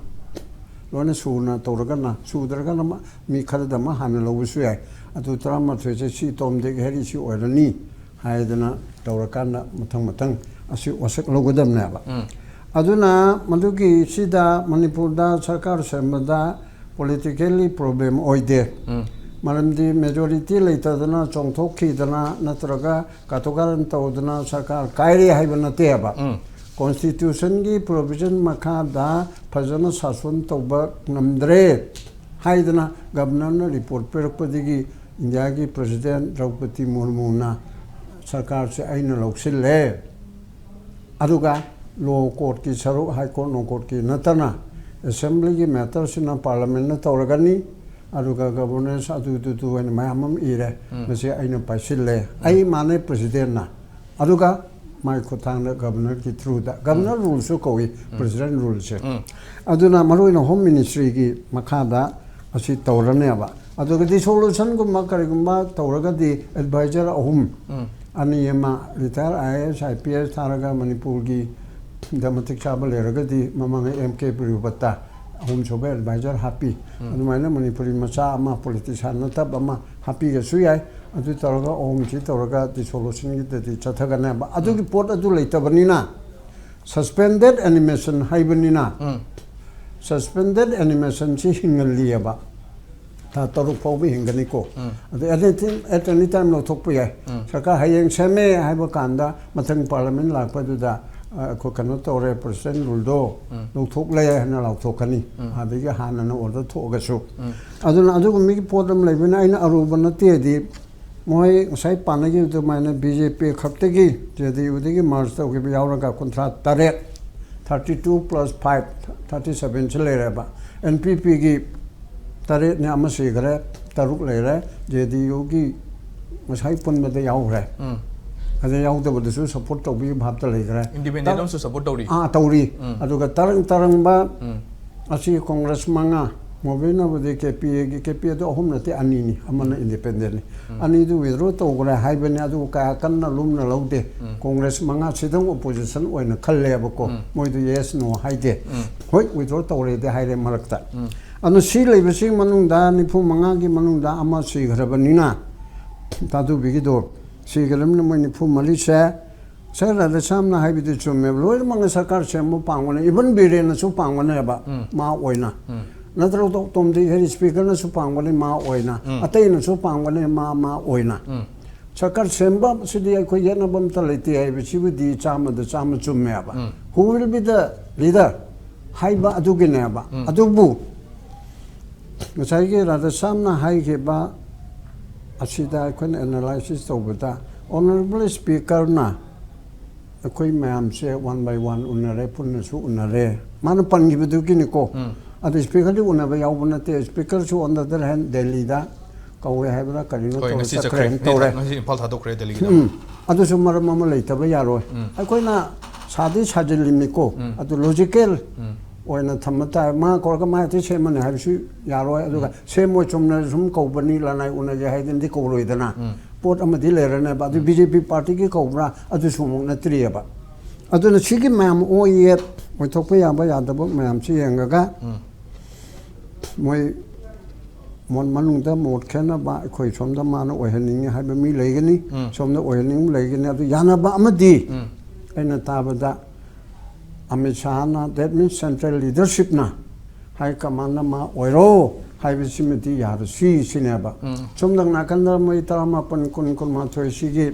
ꯂꯣꯏꯅ ꯁꯨꯅ ꯇꯧꯔꯒꯅ, ꯁꯨꯗ꯭ꯔꯒꯅ ꯃꯥ-, ꯃꯤ ꯈꯔꯗ ꯑꯃ ꯍꯥꯟꯅ ꯂꯧꯕꯁꯨ ꯌꯥꯏ꯫ ꯑꯗꯨ ꯇꯔꯥꯃꯥꯊꯣꯏꯁꯦ ꯁꯤ ꯇꯣꯝꯗꯤꯛ ꯍꯦꯔꯤ ꯁꯤ ꯑꯣꯏꯔꯅꯤ ꯍꯥꯏꯗꯅ ꯇꯧꯔꯀꯥꯟꯗ ꯃꯊꯪ ꯃꯊꯪ ꯑꯁꯤ ꯋꯥꯁꯛ ꯂꯧꯒꯗꯕꯅꯦꯕ꯫ ꯑꯗꯨꯅ ꯃꯗꯨꯒꯤ ꯁꯤꯗ ꯃꯅꯤꯄꯨꯔꯗ ꯁꯔꯀꯥꯔ ꯁꯦꯝꯕꯗ ꯄꯣꯂꯤꯇꯤꯀꯦꯜꯂꯤ ꯄ꯭ꯔꯣꯕ꯭ꯂꯦꯝ ꯑꯣꯏꯗꯦ꯫ ꯃꯔꯝꯗꯤ ꯃꯦꯖꯣꯔꯤꯇꯤ ꯂꯩꯇꯗꯅ ꯆꯣꯡꯊꯣꯛꯈꯤꯗꯅ ꯅꯠꯇ꯭ꯔꯒ ꯀꯥꯊꯣꯛ ꯀꯥꯔꯟ ꯇꯧꯗꯅ ꯁꯔꯀꯥꯔ ꯀꯥꯏꯔꯦ ꯍꯥꯏꯕ ꯅꯠꯇꯦꯕ꯫ ꯀꯣꯟꯁꯇꯤꯇ꯭ꯌꯨꯁꯟꯒꯤ ꯄ꯭ꯔꯣꯕꯤꯖꯟ ꯃꯈꯥꯗ ꯐꯖꯅ ꯁꯥꯁꯣꯟ ꯇꯧꯕ ꯉꯝꯗ꯭ꯔꯦ ꯍꯥꯏꯗꯅ ꯒꯕꯔꯅꯔꯅ ꯔꯤꯄꯣꯔꯠ ꯄꯤꯔꯛꯄꯗꯒꯤ ꯏꯟꯗꯤꯌꯥꯒꯤ ꯄ꯭ꯔꯁꯤꯗꯦꯟ ꯗ꯭ꯔꯧꯄꯗꯤ ꯃꯨꯔꯃꯨꯅ ꯁꯔꯀꯥꯔꯁꯦ ꯑꯩꯅ ꯂꯧꯁꯤꯜꯂꯦ, ꯑꯗꯨꯒ ꯂꯣ ꯀꯣꯔꯠꯀꯤ ꯁꯔꯨꯛ, ꯍꯥꯏ ꯀꯣꯔꯠ, ꯅꯣ ꯀꯣꯔꯠꯀꯤ ꯅꯠꯇꯅ ꯑꯦꯁꯦꯝꯕ꯭ꯂꯤꯒꯤ ꯃꯦꯇꯔꯁꯤꯅ ꯄꯥꯔꯂꯥꯃꯦꯟꯅ ꯇꯧꯔꯒꯅꯤ, ꯑꯗꯨꯒ ꯒꯕꯔꯅꯦꯟꯁ ꯑꯗꯨꯗꯨꯗꯨ ꯑꯣꯏꯅ ꯃꯌꯥꯝ ꯑꯃ ꯏꯔꯦ, ꯃꯁꯤ ꯑꯩꯅ ꯄꯥꯏꯁꯤꯜꯂꯦ, ꯑꯩ ꯃꯥꯟꯅꯩ ꯄ꯭ꯔꯁꯤꯗꯦꯟꯅ꯫ ꯑꯗꯨꯒ ꯃꯥꯏ ꯈꯨꯠꯊꯥꯡꯗ ꯒꯕꯔꯅꯔꯒꯤ ꯊ꯭ꯔꯨꯗ, ꯒꯕꯔꯅꯔ ꯔꯨꯜꯁꯨ ꯀꯧꯏ, ꯄ꯭ꯔꯁꯤꯗꯦꯟ ꯔꯨꯜꯁꯦ꯫ ꯑꯗꯨꯅ ꯃꯔꯨꯑꯣꯏꯅ ꯍꯣꯝ ꯃꯤꯅꯤꯁꯇ꯭ꯔꯤꯒꯤ ꯃꯈꯥꯗ ꯑꯁꯤ ꯇꯧꯔꯅꯦꯕ꯫ ꯑꯗꯨꯒ ꯗꯤꯁꯣꯂꯨꯁꯟꯒꯨꯝꯕ ꯀꯔꯤꯒꯨꯝꯕ ꯇꯧꯔꯒꯗꯤ ꯑꯦꯗꯚꯥꯏꯖꯔ ꯑꯍꯨꯝ, ꯑꯅꯤ ꯑꯃ retire I A S, I P S ꯊꯥꯔꯒ ꯃꯅꯤꯄꯨꯔꯒꯤ ꯗ ꯃꯇꯤꯛ ꯆꯥꯕ ꯂꯩꯔꯒꯗꯤ, ꯃꯃꯥꯡ ꯑꯦꯝ ꯀꯦ ꯄ꯭ꯔꯤꯌꯨꯕꯇ ꯑꯍꯨꯝꯁꯨꯕ ꯑꯦꯗꯚꯥꯏꯖꯔ ꯍꯥꯞꯄꯤ꯫ ꯑꯗꯨꯃꯥꯏꯅ ꯃꯅꯤꯄꯨꯔꯤ ꯃꯆꯥ ꯑꯃ, ꯄꯣꯂꯤꯇꯤꯁꯤꯌꯥꯟ ꯅꯠꯇꯕ ꯑꯃ ꯍꯥꯞꯄꯤꯒꯁꯨ ꯌꯥꯏ꯫ ꯑꯗꯨ ꯇꯧꯔꯒ ꯑꯍꯨꯝꯁꯤ ꯇꯧꯔꯒ ꯗꯤꯁꯣꯂꯨꯁꯟꯒꯤꯗꯗꯤ ꯆꯠꯊꯒꯅꯦꯕ꯫ ꯑꯗꯨꯒꯤ ꯄꯣꯠ ꯑꯗꯨ ꯂꯩꯇꯕꯅꯤꯅ ꯁꯁꯄꯦꯟꯗꯦꯠ ꯑꯦꯅꯤꯃꯦꯁꯟ ꯍꯥꯏꯕꯅꯤꯅ, ꯁꯁꯄꯦꯟꯗꯦꯠ ꯑꯦꯅꯤꯃꯦꯁꯟꯁꯤ ꯍꯤꯡꯍꯜꯂꯤꯑꯕ꯫ ꯊꯥ ꯇꯔꯨꯛ ꯐꯥꯎꯕ ꯍꯤꯡꯒꯅꯤꯀꯣ꯫ ꯑꯗꯨ at any time, at any time ꯂꯧꯊꯣꯛꯄ ꯌꯥꯏ꯫ ꯁꯔꯀꯥꯔ ꯍꯌꯦꯡ ꯁꯦꯝꯃꯦ ꯍꯥꯏꯕ ꯀꯥꯟꯗ ꯃꯊꯪ ꯄꯥꯔꯂꯤꯌꯥꯃꯦꯟ ꯂꯥꯛꯄꯗꯨꯗ, ꯑ, ꯑꯩꯈꯣꯏ ꯀꯩꯅꯣ ꯇꯧꯔꯦ, ꯄ꯭ꯔꯁꯤꯗꯦꯟ ꯔꯨꯜꯗꯣ ꯂꯧꯊꯣꯛꯂꯦ ꯍꯥꯏꯅ ꯂꯥꯎꯊꯣꯛꯀꯅꯤ꯫ ꯑꯗꯒꯤ ꯍꯥꯟꯅꯅ ꯑꯣꯔꯗꯔ ꯊꯣꯛꯑꯒꯁꯨ꯫ ꯑꯗꯨꯅ ꯑꯗꯨꯒꯨꯝꯕꯒꯤ ꯄꯣꯠ ꯑꯃ ꯂꯩꯕꯅꯤꯅ ꯑꯩꯅ ꯑꯔꯨꯕ ꯅꯠꯇꯦꯗꯤ, ꯃꯣꯏ ꯉꯁꯥꯏ ꯄꯥꯟꯅꯈꯤꯕ ꯑꯗꯨꯃꯥꯏꯅ ꯕꯤ ꯖꯦ ꯄꯤ ꯈꯛꯇꯒꯤ, ꯖꯦ ꯗꯤ ꯌꯨꯗꯒꯤ ꯃꯔꯖ ꯇꯧꯈꯤꯕ ꯌꯥꯎꯔꯒ ꯀꯨꯟꯊ꯭ꯔꯥ ꯇꯔꯦꯠ, thirty two plus five, thirty seven ꯁꯤ ꯂꯩꯔꯦꯕ꯫ ꯑꯦꯟ ꯄꯤ ꯄꯤꯒꯤ ꯇꯔꯦꯠꯅꯦ, ꯑꯃ ꯁꯤꯈ꯭ꯔꯦ, ꯇꯔꯨꯛ ꯂꯩꯔꯦ꯫ ꯖꯦ ꯗꯤ ꯌꯨꯒꯤ ꯉꯁꯥꯏ ꯄꯨꯟꯕꯗ ꯌꯥꯎꯈ꯭ꯔꯦ꯫ ꯑꯗ ꯌꯥꯎꯗꯕꯗꯁꯨ ꯁꯞꯄꯣꯔꯠ ꯇꯧꯕꯒꯤ ꯚꯥꯞꯇ ꯂꯩꯈ꯭ꯔꯦ꯫ ꯏꯟꯗꯤꯄꯦꯟꯗꯦꯟ ꯑꯃꯁꯨ ꯁꯞꯄꯣꯔꯠ ꯇꯧꯔꯤ꯫ ꯑꯥ, ꯇꯧꯔꯤ꯫ ꯑꯗꯨꯒ ꯇꯔꯪ ꯇꯔꯪꯕ ꯑꯁꯤ ꯀꯣꯡꯒ꯭ꯔꯦꯁ ꯃꯉꯥ, ꯃꯣꯕꯤꯅꯕꯨꯗꯤ ꯀꯦ ꯄꯤ ꯑꯦꯒꯤ, ꯀꯦ ꯄꯤ ꯑꯦꯗꯣ ꯑꯍꯨꯝ ꯅꯠꯇꯦ, ꯑꯅꯤꯅꯤ, ꯑꯃꯅ ꯏꯟꯗꯤꯄꯦꯟꯗꯦꯟꯅꯤ꯫ ꯑꯅꯤꯗꯨ ꯋꯤꯗ꯭ꯔꯣ ꯇꯧꯈ꯭ꯔꯦ ꯍꯥꯏꯕꯅꯤ, ꯑꯗꯨꯕꯨ ꯀꯌꯥ ꯀꯟꯅ ꯂꯨꯝꯅ ꯂꯧꯗꯦ꯫ ꯀꯣꯡꯒ꯭ꯔꯦꯁ ꯃꯉꯥ ꯁꯤꯗꯪ ꯑꯣꯄꯣꯖꯤꯁꯟ ꯑꯣꯏꯅ ꯈꯜꯂꯦꯕꯀꯣ꯫ ꯃꯣꯏꯗꯨ ꯌꯦꯁ ꯅꯣ ꯍꯥꯏꯗꯦ꯫ ꯍꯣꯏ, ꯋꯤꯗ꯭ꯔꯣ ꯇꯧꯔꯦꯗꯤ ꯍꯥꯏꯔꯦ ꯃꯔꯛꯇ꯫ ꯑꯗꯨ ꯁꯤ ꯂꯩꯕꯁꯤꯒꯤ ꯃꯅꯨꯡꯗ ꯅꯤꯐꯨ ꯃꯉꯥꯒꯤ ꯃꯅꯨꯡꯗ ꯑꯃ ꯁꯤꯈ꯭ꯔꯕꯅꯤꯅ, ꯇꯥꯗꯨꯕꯤꯒꯤꯗꯣ ꯁꯤꯈ꯭ꯔꯕꯅꯤꯅ, ꯃꯣꯏ ꯅꯤꯐꯨ ꯃꯔꯤꯁꯦ ꯁꯥꯔ ꯔꯥꯙꯦꯁ꯭ꯌꯥꯝꯅ ꯍꯥꯏꯕꯗꯤ ꯆꯨꯝꯃꯦꯕ, ꯂꯣꯏꯅꯃꯛꯅ ꯁꯔꯀꯥꯔ ꯁꯦꯝꯕ ꯄꯥꯝꯒꯅꯤ, ꯏꯚꯟ ꯕꯤꯔꯦꯟꯅꯁꯨ ꯄꯥꯝꯒꯅꯦꯕ꯫ ꯃꯥ ꯑꯣꯏꯅ, ꯅꯠꯇ꯭ꯔꯒ ꯇꯣꯞ ꯇꯣꯞꯗꯤ ꯍꯦꯗ ꯁ꯭ꯄꯤꯀꯔꯅꯁꯨ ꯄꯥꯝꯒꯅꯤ ꯃꯥ ꯑꯣꯏꯅ, ꯑꯇꯩꯅꯁꯨ ꯄꯥꯝꯒꯅꯤ ꯃꯥ, ꯃꯥ ꯑꯣꯏꯅ꯫ ꯁꯔꯀꯥꯔ ꯁꯦꯝꯕ ꯁꯤꯗꯤ ꯑꯩꯈꯣꯏ ꯌꯦꯠꯅꯕ ꯑꯝꯇ ꯂꯩꯇꯦ ꯍꯥꯏꯕꯁꯤꯕꯨꯗꯤ ꯆꯥꯝꯃꯗ ꯆꯥꯝꯃ ꯆꯨꯝꯃꯦꯕ꯫ Who will be the leader ꯍꯥꯏꯕ ꯑꯗꯨꯒꯤꯅꯦꯕ꯫ ꯑꯗꯨꯕꯨ ꯉꯁꯥꯏꯒꯤ ꯔꯥꯙꯦꯁ꯭ꯌꯥꯝꯅ ꯍꯥꯏꯈꯤꯕ ꯑꯁꯤꯗ ꯑꯩꯈꯣꯏꯅ ꯑꯦꯅꯥꯂꯥꯏꯁꯤꯁ ꯇꯧꯕꯗ, ꯑꯣꯅꯔꯦꯕꯜ ꯁ꯭ꯄꯤꯀꯔꯅ ꯑꯩꯈꯣꯏ ꯃꯌꯥꯝꯁꯦ ꯋꯥꯟ ꯕꯥꯏ ꯋꯥꯟ ꯎꯅꯔꯦ, ꯄꯨꯟꯅꯁꯨ ꯎꯅꯔꯦ꯫ ꯃꯥꯅ ꯄꯟꯈꯤꯕꯗꯨꯒꯤꯅꯤꯀꯣ꯫ ꯑꯗꯨ ꯁ꯭ꯄꯤꯀꯔꯗꯤ ꯎꯅꯕ ꯌꯥꯎꯕ ꯅꯠꯇꯦ꯫ ꯁ꯭ꯄꯤꯀꯔꯁꯨ on the other hand ꯗꯦꯜꯂꯤꯗ ꯀꯧꯋꯦ ꯍꯥꯏꯕ꯭ꯔꯥ ꯀꯔꯤꯅꯣ ꯍꯣꯏ, ꯇꯧꯔꯦ, ꯉꯁꯤ ꯆꯠꯈ꯭ꯔꯦ, ꯆꯠꯈ꯭ꯔꯦ꯫ ꯇꯧꯔꯦ꯫ ꯉꯁꯤ ꯏꯝꯐꯥꯜ ꯊꯥꯗꯣꯛꯈ꯭ꯔꯦ ꯗꯦꯜꯂꯤꯒꯤꯗ꯫ ꯎꯝ, ꯑꯗꯨꯁꯨ ꯃꯔꯝ ꯑꯃ ꯂꯩꯇꯕ ꯌꯥꯔꯣꯏ꯫ ꯑꯩꯈꯣꯏꯅ ꯁꯥꯗꯤ ꯁꯥꯖꯤꯜꯂꯤꯅꯤꯀꯣ, ꯑꯗꯨ ꯂꯣꯖꯤꯀꯦꯜ ꯑꯣꯏꯅ ꯊꯝꯕ ꯇꯥꯏ꯫ ꯃꯥ ꯀꯧꯔꯒ ꯃꯥ ꯍꯦꯛꯇ ꯁꯦꯝꯃꯅꯤ ꯍꯥꯏꯕꯁꯨ ꯌꯥꯔꯣꯏ꯫ ꯑꯗꯨꯒ ꯁꯦꯝꯃꯣꯏ, ꯆꯨꯝꯅ ꯁꯨꯝ ꯀꯧꯕꯅꯤ, ꯂꯅꯥꯏ ꯎꯅꯒꯦ ꯍꯥꯏꯗꯅꯗꯤ ꯀꯧꯔꯣꯏꯗꯅ꯫ ꯄꯣꯠ ꯑꯃꯗꯤ ꯂꯩꯔꯅꯦꯕ꯫ ꯑꯗꯨ ꯕꯤ ꯖꯦ ꯄꯤ ꯄꯥꯔꯇꯤꯒꯤ ꯀꯧꯕ꯭ꯔꯥ, ꯑꯗꯨꯁꯨ ꯑꯃꯨꯛ ꯅꯠꯇ꯭ꯔꯤꯑꯕ꯫ ꯑꯗꯨꯅ ꯁꯤꯒꯤ ꯃꯌꯥꯝ ꯑꯣ ꯌꯦꯠ ꯑꯣꯏꯊꯣꯛꯄ ꯌꯥꯕ ꯌꯥꯗꯕ ꯃꯌꯥꯝꯁꯤ ꯌꯦꯡꯉꯒ, ꯃꯣꯏ ꯃꯣꯠ ꯃꯅꯨꯡꯗ ꯃꯣꯠ ꯈꯦꯠꯅꯕ, ꯑꯩꯈꯣꯏ ꯁꯣꯝꯗ ꯃꯥꯅ ꯑꯣꯏꯍꯟꯅꯤꯡꯉꯤ ꯍꯥꯏꯕ ꯃꯤ ꯂꯩꯒꯅꯤ, ꯁꯣꯝꯗ ꯑꯣꯏꯍꯟꯅꯤꯡꯕ ꯂꯩꯒꯅꯤ꯫ ꯑꯗꯨ ꯌꯥꯅꯕ ꯑꯃꯗꯤ ꯑꯩꯅ ꯇꯥꯕꯗ ꯑꯃꯤꯠ ꯁꯥꯍꯅ, that means central leadershipꯅ ꯍꯥꯏ ꯀꯃꯥꯟ ꯑꯃ ꯑꯣꯏꯔꯣ ꯍꯥꯏꯕꯁꯤꯃꯗꯤ ꯌꯥꯔꯁꯤ ꯁꯤꯅꯦꯕ꯫ ꯁꯣꯝꯗ ꯅꯥꯀꯟꯗ ꯃꯣꯏ ꯇꯔꯥꯃꯥꯄꯟ, ꯀꯨꯟ, ꯀꯨꯟꯃꯥꯊꯣꯏ ꯁꯤꯒꯤ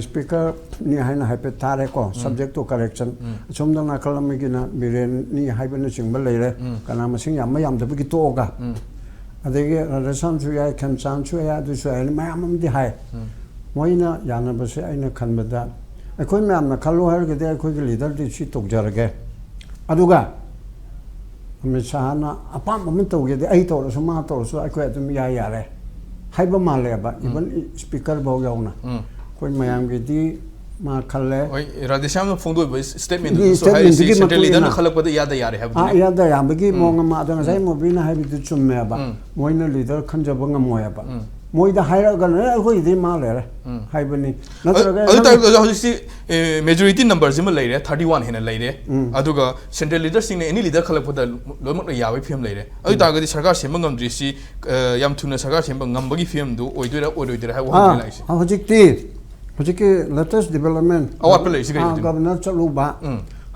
ꯁ꯭ꯄꯤꯀꯔꯅꯤ ꯍꯥꯏꯅ ꯍꯥꯏꯐꯦꯠ ꯊꯥꯔꯦꯀꯣ, subject to correction꯫ ꯑꯁꯣꯝꯗ ꯅꯥꯀꯜ ꯑꯃꯒꯤꯅ ꯕꯤꯔꯦꯟꯅꯤ ꯍꯥꯏꯕꯅꯆꯤꯡꯕ ꯂꯩꯔꯦ꯫ ꯀꯅꯥ ꯃꯁꯤꯡ ꯌꯥꯝꯕ ꯌꯥꯝꯗꯕꯒꯤ ꯇꯣꯛꯑꯒ꯫ ꯑꯗꯒꯤ ꯔꯥꯙꯦꯁ꯭ꯌꯥꯝꯁꯨ ꯌꯥꯏ, ꯈꯦꯝꯆꯥꯟꯁꯨ ꯌꯥꯏ, ꯑꯗꯨꯁꯨ ꯌꯥꯏ, ꯃꯌꯥꯝ ꯑꯃꯗꯤ ꯍꯥꯏ꯫ ꯃꯣꯏꯅ ꯌꯥꯅꯕꯁꯦ ꯑꯩꯅ ꯈꯟꯕꯗ ꯑꯩꯈꯣꯏ ꯃꯌꯥꯝꯅ ꯈꯜꯂꯣ ꯍꯥꯏꯔꯒꯗꯤ ꯑꯩꯈꯣꯏꯒꯤ ꯂꯤꯗꯔꯗꯤ ꯁꯤ ꯇꯧꯖꯔꯒꯦ꯫ ꯑꯗꯨꯒ ꯑꯃꯤꯠ ꯁꯥꯍꯅ ꯑꯄꯥꯝꯕ ꯑꯃ ꯇꯧꯒꯦꯗꯤ ꯑꯩ ꯇꯧꯔꯁꯨ ꯃꯥ ꯇꯧꯔꯁꯨ ꯑꯩꯈꯣꯏ ꯑꯗꯨꯝ ꯌꯥꯏ ꯌꯥꯔꯦ ꯍꯥꯏꯕ ꯃꯥꯜꯂꯦꯕ, even ꯁ꯭ꯄꯤꯀꯔ ꯐꯥꯎ ꯌꯥꯎꯅ꯫ ꯑꯩꯈꯣꯏ ꯃꯌꯥꯝꯒꯤꯗꯤ ꯃꯥ ꯈꯜꯂꯦ꯫ ꯍꯣꯏ, ꯔꯥꯙꯦꯁ꯭ꯌꯥꯝꯅ ꯐꯣꯡꯗꯣꯛꯏꯕ statement ꯗꯨꯗꯁꯨ ꯍꯥꯏꯔꯤꯁꯤ Statement ꯗꯨꯒꯤ central ꯃꯇꯨꯡ leader ꯅ ꯏꯟꯅ꯫ ꯈꯜꯂꯛꯄꯗ ꯏꯌꯥꯗ ꯌꯥꯔꯦ ꯑꯥ, ꯍꯥꯏꯕꯗꯨꯅꯤ꯫ ꯏꯌꯥꯗ ꯌꯥꯕꯒꯤ ꯃꯑꯣꯡ ꯑꯃ꯫ ꯑꯗꯣ ꯉꯁꯥꯏ ꯃꯣꯕꯤꯅ ꯍꯥꯏꯕꯗꯨ ꯆꯨꯝꯃꯦꯕ꯫ ꯃꯣꯏꯅ ꯂꯤꯗꯔ ꯈꯟꯖꯕ ꯉꯝꯃꯣꯏꯕ꯫ ꯃꯣꯏꯗ ꯍꯥꯏꯔꯛꯑꯒꯅ "ꯑꯦ, ꯑꯩꯈꯣꯏꯒꯤꯗꯤ ꯃꯥ ꯂꯩꯔꯦ" ꯍꯥꯏꯕꯅꯤ꯫ ꯅꯠꯇ꯭ꯔꯒ ꯑꯗꯨ ꯅꯪ- ꯇꯥꯔꯒꯁꯨ ꯍꯧꯖꯤꯛꯁꯤ majority number ꯁꯤꯃ ꯂꯩꯔꯦ, thirty one ꯍꯦꯟꯅ ꯂꯩꯔꯦ꯫ ꯑꯗꯨꯒ central leader ꯁꯤꯡꯅ any leader ꯈꯜꯂꯛꯄꯗ ꯂꯣꯏꯅꯃꯛꯅ ꯌꯥꯕꯒꯤ ꯐꯤꯕꯝ ꯂꯩꯔꯦ꯫ ꯑꯗꯨ ꯇꯥꯔꯒꯗꯤ ꯁꯔꯀꯥꯔ ꯁꯦꯝꯕ ꯉꯝꯗ꯭ꯔꯤꯁꯤ, ꯑ, ꯌꯥꯝ ꯊꯨꯅ ꯁꯔꯀꯥꯔ ꯁꯦꯝꯕ ꯉꯝꯕꯒꯤ ꯐꯤꯕꯝꯗꯨ ꯑꯣꯏꯗꯣꯏꯔꯥ ꯑꯣꯏꯔꯣꯏꯗꯣꯏꯔꯥ ꯍꯥꯏꯕ ꯋꯥꯐꯝꯅꯤ ꯑꯥ, ꯂꯥꯛꯏꯁꯦ꯫ ꯍꯧꯖꯤꯛꯇꯤ ꯍꯧꯖꯤꯛꯀꯤ latest development, ꯑꯋꯥꯠꯄ ꯂꯩꯔꯤꯁꯤ ꯀꯔꯤꯒꯤꯅꯣ? ꯒꯕꯔꯅꯔ ꯆꯠꯂꯨꯕ,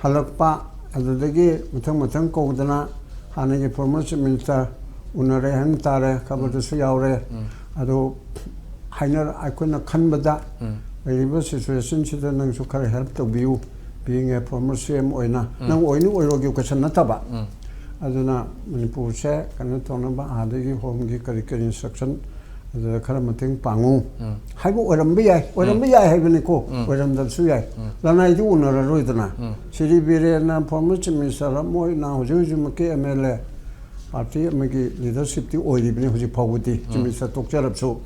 ꯍꯜꯂꯛꯄ, ꯑꯗꯨꯗꯒꯤ ꯃꯊꯪ ꯃꯊꯪ ꯀꯧꯗꯅ ꯍꯥꯟꯅꯒꯤ former chief minister ꯎꯅꯔꯦ ꯍꯥꯏꯅ ꯇꯥꯔꯦ, ꯈꯕꯔꯗꯁꯨ ꯌꯥꯎꯔꯦ꯫ ꯑꯗꯣ ꯍꯥꯏꯅ ꯑꯩꯈꯣꯏꯅ ꯈꯟꯕꯗ ꯂꯩꯔꯤꯕ situation ꯁꯤꯗ ꯅꯪꯁꯨ ꯈꯔ help ꯇꯧꯕꯤꯌꯨ, being a former C M ꯑꯣꯏꯅ꯫ ꯅꯪ ꯑꯣꯏꯅꯤ ꯑꯣꯏꯔꯣꯏꯒꯤ question ꯅꯠꯇꯕ꯫ ꯑꯗꯨꯅ ꯃꯅꯤꯄꯨꯔꯁꯦ ꯀꯩꯅꯣ ꯇꯧꯅꯕ ꯑꯥꯗꯒꯤ home ꯒꯤ ꯀꯔꯤ ꯀꯔꯤ instruction ꯑꯗꯨꯗ ꯈꯔ ꯃꯇꯦꯡ ꯄꯥꯡꯉꯨ ꯍꯥꯏꯕ ꯑꯣꯏꯔꯝꯕ ꯌꯥꯏ, ꯑꯣꯏꯔꯝꯕ ꯌꯥꯏ ꯍꯥꯏꯕꯅꯤꯀꯣ, ꯑꯣꯏꯔꯝꯗꯕꯁꯨ ꯌꯥꯏ꯫ ꯂꯅꯥꯏꯗꯤ ꯎꯅꯔꯔꯣꯏꯗꯅ꯫ ꯁꯤꯔꯤ ꯕꯤꯔꯦꯟꯅ former chief minister ꯑꯃ ꯑꯣꯏꯅ ꯍꯧꯖꯤꯛ ꯍꯧꯖꯤꯛꯃꯛꯀꯤ M L A party ꯑꯃꯒꯤ leadership ꯇꯤ ꯑꯣꯏꯔꯤꯕꯅꯤ ꯍꯧꯖꯤꯛ ꯐꯥꯎꯕꯗꯤ, chief minister ꯇꯣꯛꯆꯔꯕꯁꯨ꯫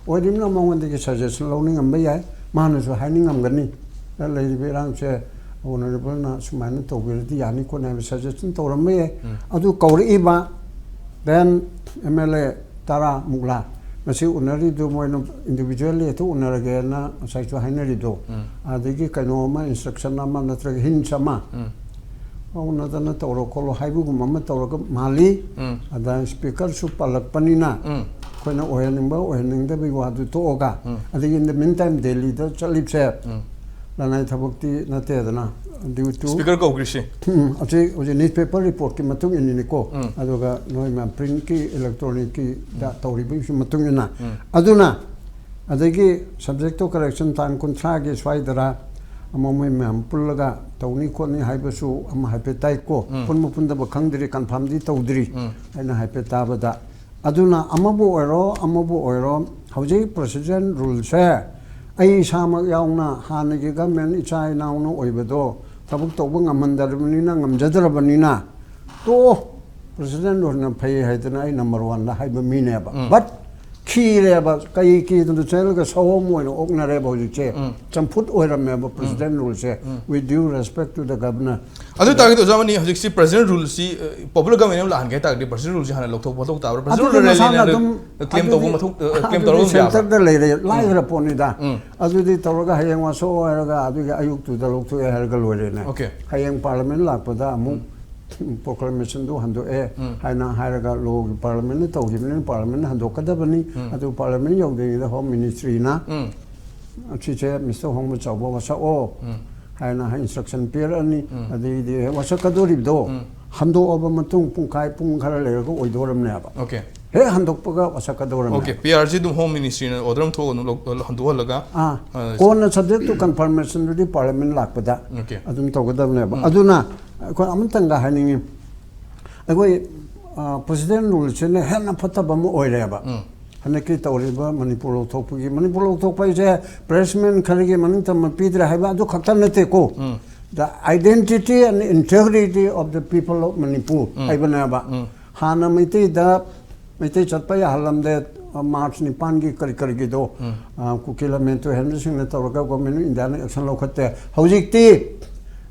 ꯑꯣꯏꯔꯤꯕꯅꯤꯅ ꯃꯉꯣꯟꯗꯒꯤ suggestion ꯂꯧꯅꯤꯡꯉꯝꯕ ꯌꯥꯏ, ꯃꯥꯅꯁꯨ ꯍꯥꯏꯅꯤꯡꯉꯝꯒꯅꯤ꯫ "ꯂꯩꯔꯤꯕ ꯏꯔꯥꯡꯁꯦ honourable ꯅ ꯁꯨꯃꯥꯏꯅ ꯇꯧꯕꯤꯔꯗꯤ ꯌꯥꯅꯤ ꯈꯣꯠꯅꯤ" ꯍꯥꯏꯕ suggestion ꯇꯧꯔꯝꯕ ꯌꯥꯏ꯫ ꯑꯗꯨ ꯀꯧꯔꯛꯏꯕ then M L A ꯇꯔꯥ ꯃꯨꯛꯂꯥ ꯉꯁꯤ ꯎꯅꯔꯤꯗꯨ ꯃꯣꯏꯅ individually ꯍꯦꯛꯇ ꯎꯅꯔꯒꯦꯅ ꯉꯁꯥꯏꯁꯨ ꯍꯥꯏꯅꯔꯤꯗꯣ, ꯑꯗꯒꯤ ꯀꯩꯅꯣ ꯑꯃ instruction ꯑꯃ ꯅꯠꯇ꯭ꯔꯒ hints ꯑꯃ ꯎꯅꯗꯅ ꯇꯧꯔꯣ ꯈꯣꯠꯂꯣ ꯍꯥꯏꯕꯒꯨꯝꯕ ꯑꯃ ꯇꯧꯔꯒ ꯃꯥꯜꯂꯤ꯫ ꯑꯗ speaker ꯁꯨ ꯄꯜꯂꯛꯄꯅꯤꯅ ꯑꯩꯈꯣꯏꯅ ꯑꯣꯏꯍꯟꯅꯤꯡꯕ ꯑꯣꯏꯍꯟꯅꯤꯡꯗꯕꯒꯤ ꯋꯥꯗꯨ ꯇꯣꯛꯑꯒ, ꯑꯗꯒꯤ in the meantime ꯗꯦꯜꯂꯤꯗ ꯆꯠꯂꯤꯕꯁꯦ ꯂꯅꯥꯏ ꯊꯕꯛꯇꯤ ꯅꯠꯇꯦꯗꯅ, due to ꯁ꯭ꯄꯤꯀꯔ ꯀꯧꯈ꯭ꯔꯤꯁꯤ꯫ ꯎꯝ, ꯍꯧꯖꯤꯛ ꯍꯧꯖꯤꯛ ꯅ꯭ꯌꯨꯁꯄꯦꯄꯔ ꯔꯤꯄꯣꯔꯠꯀꯤ ꯃꯇꯨꯡ ꯏꯟꯅꯅꯤꯀꯣ, ꯑꯗꯨꯒ ꯅꯣꯏ ꯃꯌꯥꯝ ꯄ꯭ꯔꯤꯟꯠꯀꯤ, ꯏꯂꯦꯛꯇ꯭ꯔꯣꯅꯤꯛꯀꯤꯗ ꯇꯧꯔꯤꯕꯒꯤꯁꯨ ꯃꯇꯨꯡ ꯏꯟꯅ, ꯑꯗꯨꯅ ꯑꯗꯒꯤ ꯁꯕꯖꯦꯛꯇꯣ ꯀꯔꯦꯛꯁꯟ ꯇꯥꯡ ꯀꯨꯟꯊ꯭ꯔꯥꯒꯤ ꯁ꯭ꯋꯥꯏꯗꯔ ꯑꯃ ꯃꯣꯏ ꯃꯌꯥꯝ ꯄꯨꯜꯂꯒ ꯇꯧꯅꯤ ꯈꯣꯠꯅꯤ ꯍꯥꯏꯕꯁꯨ ꯑꯃ ꯍꯥꯏꯐꯦꯠ ꯇꯥꯏꯀꯣ, ꯄꯨꯟꯕ ꯄꯨꯟꯗꯕ ꯈꯪꯗ꯭ꯔꯤ, ꯀꯟꯐꯥꯝꯗꯤ ꯇꯧꯗ꯭ꯔꯤ꯫ ꯑꯩꯅ ꯍꯥꯏꯐꯦꯠ ꯇꯥꯕꯗ, ꯑꯗꯨꯅ ꯑꯃꯕꯨ ꯑꯣꯏꯔꯣ ꯑꯃꯕꯨ ꯑꯣꯏꯔꯣ, ꯍꯧꯖꯤꯛ ꯄ꯭ꯔꯦꯁꯤꯗꯦꯟ ꯔꯨꯜꯁꯦ ꯑꯩ ꯏꯁꯥꯃꯛ ꯌꯥꯎꯅ ꯍꯥꯟꯅꯒꯤ ꯒꯃꯦꯟ ꯏꯆꯥ ꯏꯅꯥꯎꯅ ꯑꯣꯏꯕꯗꯣ ꯊꯕꯛ ꯇꯧꯕ ꯉꯝꯍꯟꯗ꯭ꯔꯕꯅꯤꯅ, ꯉꯝꯖꯗ꯭ꯔꯕꯅꯤꯅ, ꯇꯣ, ꯄ꯭ꯔꯦꯁꯤꯗꯦꯟ ꯔꯨꯜꯅ ꯐꯩ ꯍꯥꯏꯗꯅ ꯑꯩ ꯅꯝꯕꯔ ꯋꯥꯟꯗ ꯍꯥꯏꯕ ꯃꯤꯅꯦꯕ꯫ ꯕꯠ ꯈꯤꯔꯦꯕ, ꯀꯩ ꯀꯤꯗꯅ ꯆꯦꯜꯂꯒ ꯁꯑꯣꯝ ꯑꯣꯏꯅ ꯑꯣꯛꯅꯔꯦꯕ ꯍꯧꯖꯤꯛꯁꯦ꯫ ꯆꯝꯐꯨꯠ ꯑꯣꯏꯔꯝꯃꯦꯕ president ꯔꯨꯜꯁꯦ꯫ With due respect to the governor. ꯑꯗꯨ ꯑꯣꯏꯇꯥꯔꯒꯗꯤ ꯑꯣꯖꯥ ꯃꯅꯤ, ꯍꯧꯖꯤꯛꯁꯤ ꯄ꯭ꯔꯦꯁꯤꯗꯦꯟ ꯔꯨꯜꯁꯤ ꯄꯣꯄꯨꯂꯔ ꯒꯃꯦꯟ ꯑꯃ ꯂꯥꯛꯍꯟꯒꯦ ꯍꯥꯏ ꯇꯥꯔꯒꯗꯤ ꯄ꯭ꯔꯦꯁꯤꯗꯦꯟ ꯔꯨꯜꯁꯤ ꯍꯥꯟꯅ ꯂꯧꯊꯣꯛ ꯈꯣꯠꯇꯣꯛ ꯇꯥꯕ꯭ꯔꯥ? ꯄ꯭ꯔꯦꯁꯤꯗꯦꯟ ꯑꯗꯨꯗꯤ ꯔꯨꯜ ꯃꯁꯥꯅ ꯂꯩꯅ ꯑꯗꯨꯝ ꯀ꯭ꯂꯦꯝ ꯇꯧꯕ ꯑꯗꯨꯗꯤ- ꯃꯊꯧ ꯀ꯭ꯂꯦꯝ ꯑꯗꯨꯗꯤ ꯇꯧꯔꯒ ꯑꯗꯨꯝ ꯌꯥꯕ꯭ꯔꯥ? ꯁꯦꯟꯇꯔꯗ ꯂꯩꯔꯦ, ꯂꯥꯏꯈ꯭ꯔ ꯄꯣꯠꯅꯤꯗ꯫ ꯑꯗꯨꯗꯤ ꯇꯧꯔꯒ ꯍꯌꯦꯡ ꯋꯥꯁꯣꯛ ꯍꯥꯏꯔꯒ ꯑꯗꯨꯒꯤ ꯑꯌꯨꯛꯇꯨꯗ ꯂꯧꯊꯣꯛꯑꯦ ꯍꯥꯏꯔꯒ ꯂꯣꯏꯔꯦꯅꯦ꯫ Okay. ꯍꯌꯦꯡ ꯄꯥꯔꯂꯤꯌꯥꯃꯦꯟ ꯂꯥꯛꯄꯗ ꯑꯃꯨꯛ ꯄ꯭ꯔꯣꯀ꯭ꯂꯥꯃꯦꯁꯟꯗꯨ ꯍꯟꯗꯣꯛꯑꯦ ꯍꯥꯏꯅ ꯍꯥꯏꯔꯒ ꯂꯣꯒꯤ ꯄꯥꯔꯂꯤꯌꯥꯃꯦꯟꯅ ꯇꯧꯈꯤꯕꯅꯤꯅ ꯄꯥꯔꯂꯤꯌꯥꯃꯦꯟꯅ ꯍꯟꯗꯣꯛꯀꯗꯕꯅꯤ꯫ ꯑꯗꯨ ꯄꯥꯔꯂꯤꯌꯥꯃꯦꯟ ꯌꯧꯗ꯭ꯔꯤꯉꯩꯗ ꯍꯣꯝ ꯃꯤꯅꯤꯁꯇ꯭ꯔꯤꯅ ꯁꯤꯁꯦ ꯃꯤꯁꯇꯔ ꯍꯣꯡꯕ ꯆꯥꯎꯕ ꯋꯥꯁꯛꯑꯣ ꯍꯥꯏꯅ ꯏꯟꯁꯇ꯭ꯔꯛꯁꯟ ꯄꯤꯔꯛꯑꯅꯤ꯫ ꯑꯗꯩꯗꯤ ꯋꯥꯁꯛꯀꯗꯣꯔꯤꯕꯗꯣ ꯍꯟꯗꯣꯛꯑꯕ ꯃꯇꯨꯡ ꯄꯨꯡꯈꯥꯏ ꯄꯨꯡ ꯈꯔ ꯂꯩꯔꯒ ꯑꯣꯏꯗꯣꯔꯝꯅꯦꯕ꯫ Okay. ꯍꯦꯛ ꯍꯟꯗꯣꯛꯄꯒ ꯋꯥꯁꯛꯀꯗꯧꯔꯝꯅꯦ꯫ Okay, ꯄꯤ ꯑꯥꯔ ꯁꯤ ꯑꯗꯨꯝ ꯍꯣꯝ ꯃꯤꯅꯤꯁꯇ꯭ꯔꯤꯅ ꯑꯣꯔꯗꯔ ꯑꯃ ꯊꯣꯛꯑꯒ ꯑꯗꯨꯝ ꯂꯧ- ꯍꯟꯗꯣꯛꯍꯜꯂꯒ, ꯑꯥ, ꯑ, ꯀꯣꯟꯅ subject to confirmationꯗꯨꯗꯤ ꯄꯥꯔꯂꯤꯌꯥꯃꯦꯟ ꯂꯥꯛꯄꯗ Okay. ꯑꯗꯨꯝ ꯇꯧꯒꯗꯕꯅꯦꯕ꯫ ꯑꯗꯨꯅ ꯑꯩꯈꯣꯏ ꯑꯃꯇꯪꯒ ꯍꯥꯏꯅꯤꯡꯉꯤ, ꯑꯩꯈꯣꯏ ꯄ꯭ꯔꯦꯁꯤꯗꯦꯟ ꯔꯨꯜꯁꯤꯅ ꯍꯦꯟꯅ ꯐꯠꯇꯕ ꯑꯃ ꯑꯣꯏꯔꯦꯕ꯫ ꯍꯟꯗꯛꯀꯤ ꯇꯧꯔꯤꯕ ꯃꯅꯤꯄꯨꯔ ꯂꯧꯊꯣꯛꯄꯒꯤ, ꯃꯅꯤꯄꯨꯔ ꯂꯧꯊꯣꯛꯄ ꯍꯥꯏꯁꯦ ꯄ꯭ꯔꯦꯁꯃꯦꯟ ꯈꯔꯒꯤ ꯃꯅꯤꯡ ꯇꯝꯅ ꯄꯤꯗ꯭ꯔꯦ ꯍꯥꯏꯕ ꯑꯗꯨ ꯈꯛꯇ ꯅꯠꯇꯦꯀꯣ꯫ The identity and integrity of the people of Manipur ꯍꯥꯏꯕꯅꯦꯕ꯫ ꯍꯥꯟꯅ ꯃꯩꯇꯩꯗ, ꯃꯩꯇꯩ ꯆꯠꯄ ꯌꯥꯍꯜꯂꯝꯗꯦ, ꯃꯥꯔꯆ ꯅꯤꯄꯥꯟꯒꯤ ꯀꯔꯤ ꯀꯔꯤꯒꯤꯗꯣ, ꯑ, ꯀꯨꯀꯤ ꯂꯝꯃꯦꯟ ꯇꯨꯍꯦꯟꯕꯁꯤꯡꯅ ꯇꯧꯔꯒ ꯒꯣꯔꯃꯦꯟ ꯑꯣꯐ ꯏꯟꯗꯤꯌꯥꯅ ꯑꯦꯛꯁꯟ ꯂꯧꯈꯠꯇꯦ꯫ ꯍꯧꯖꯤꯛꯇꯤ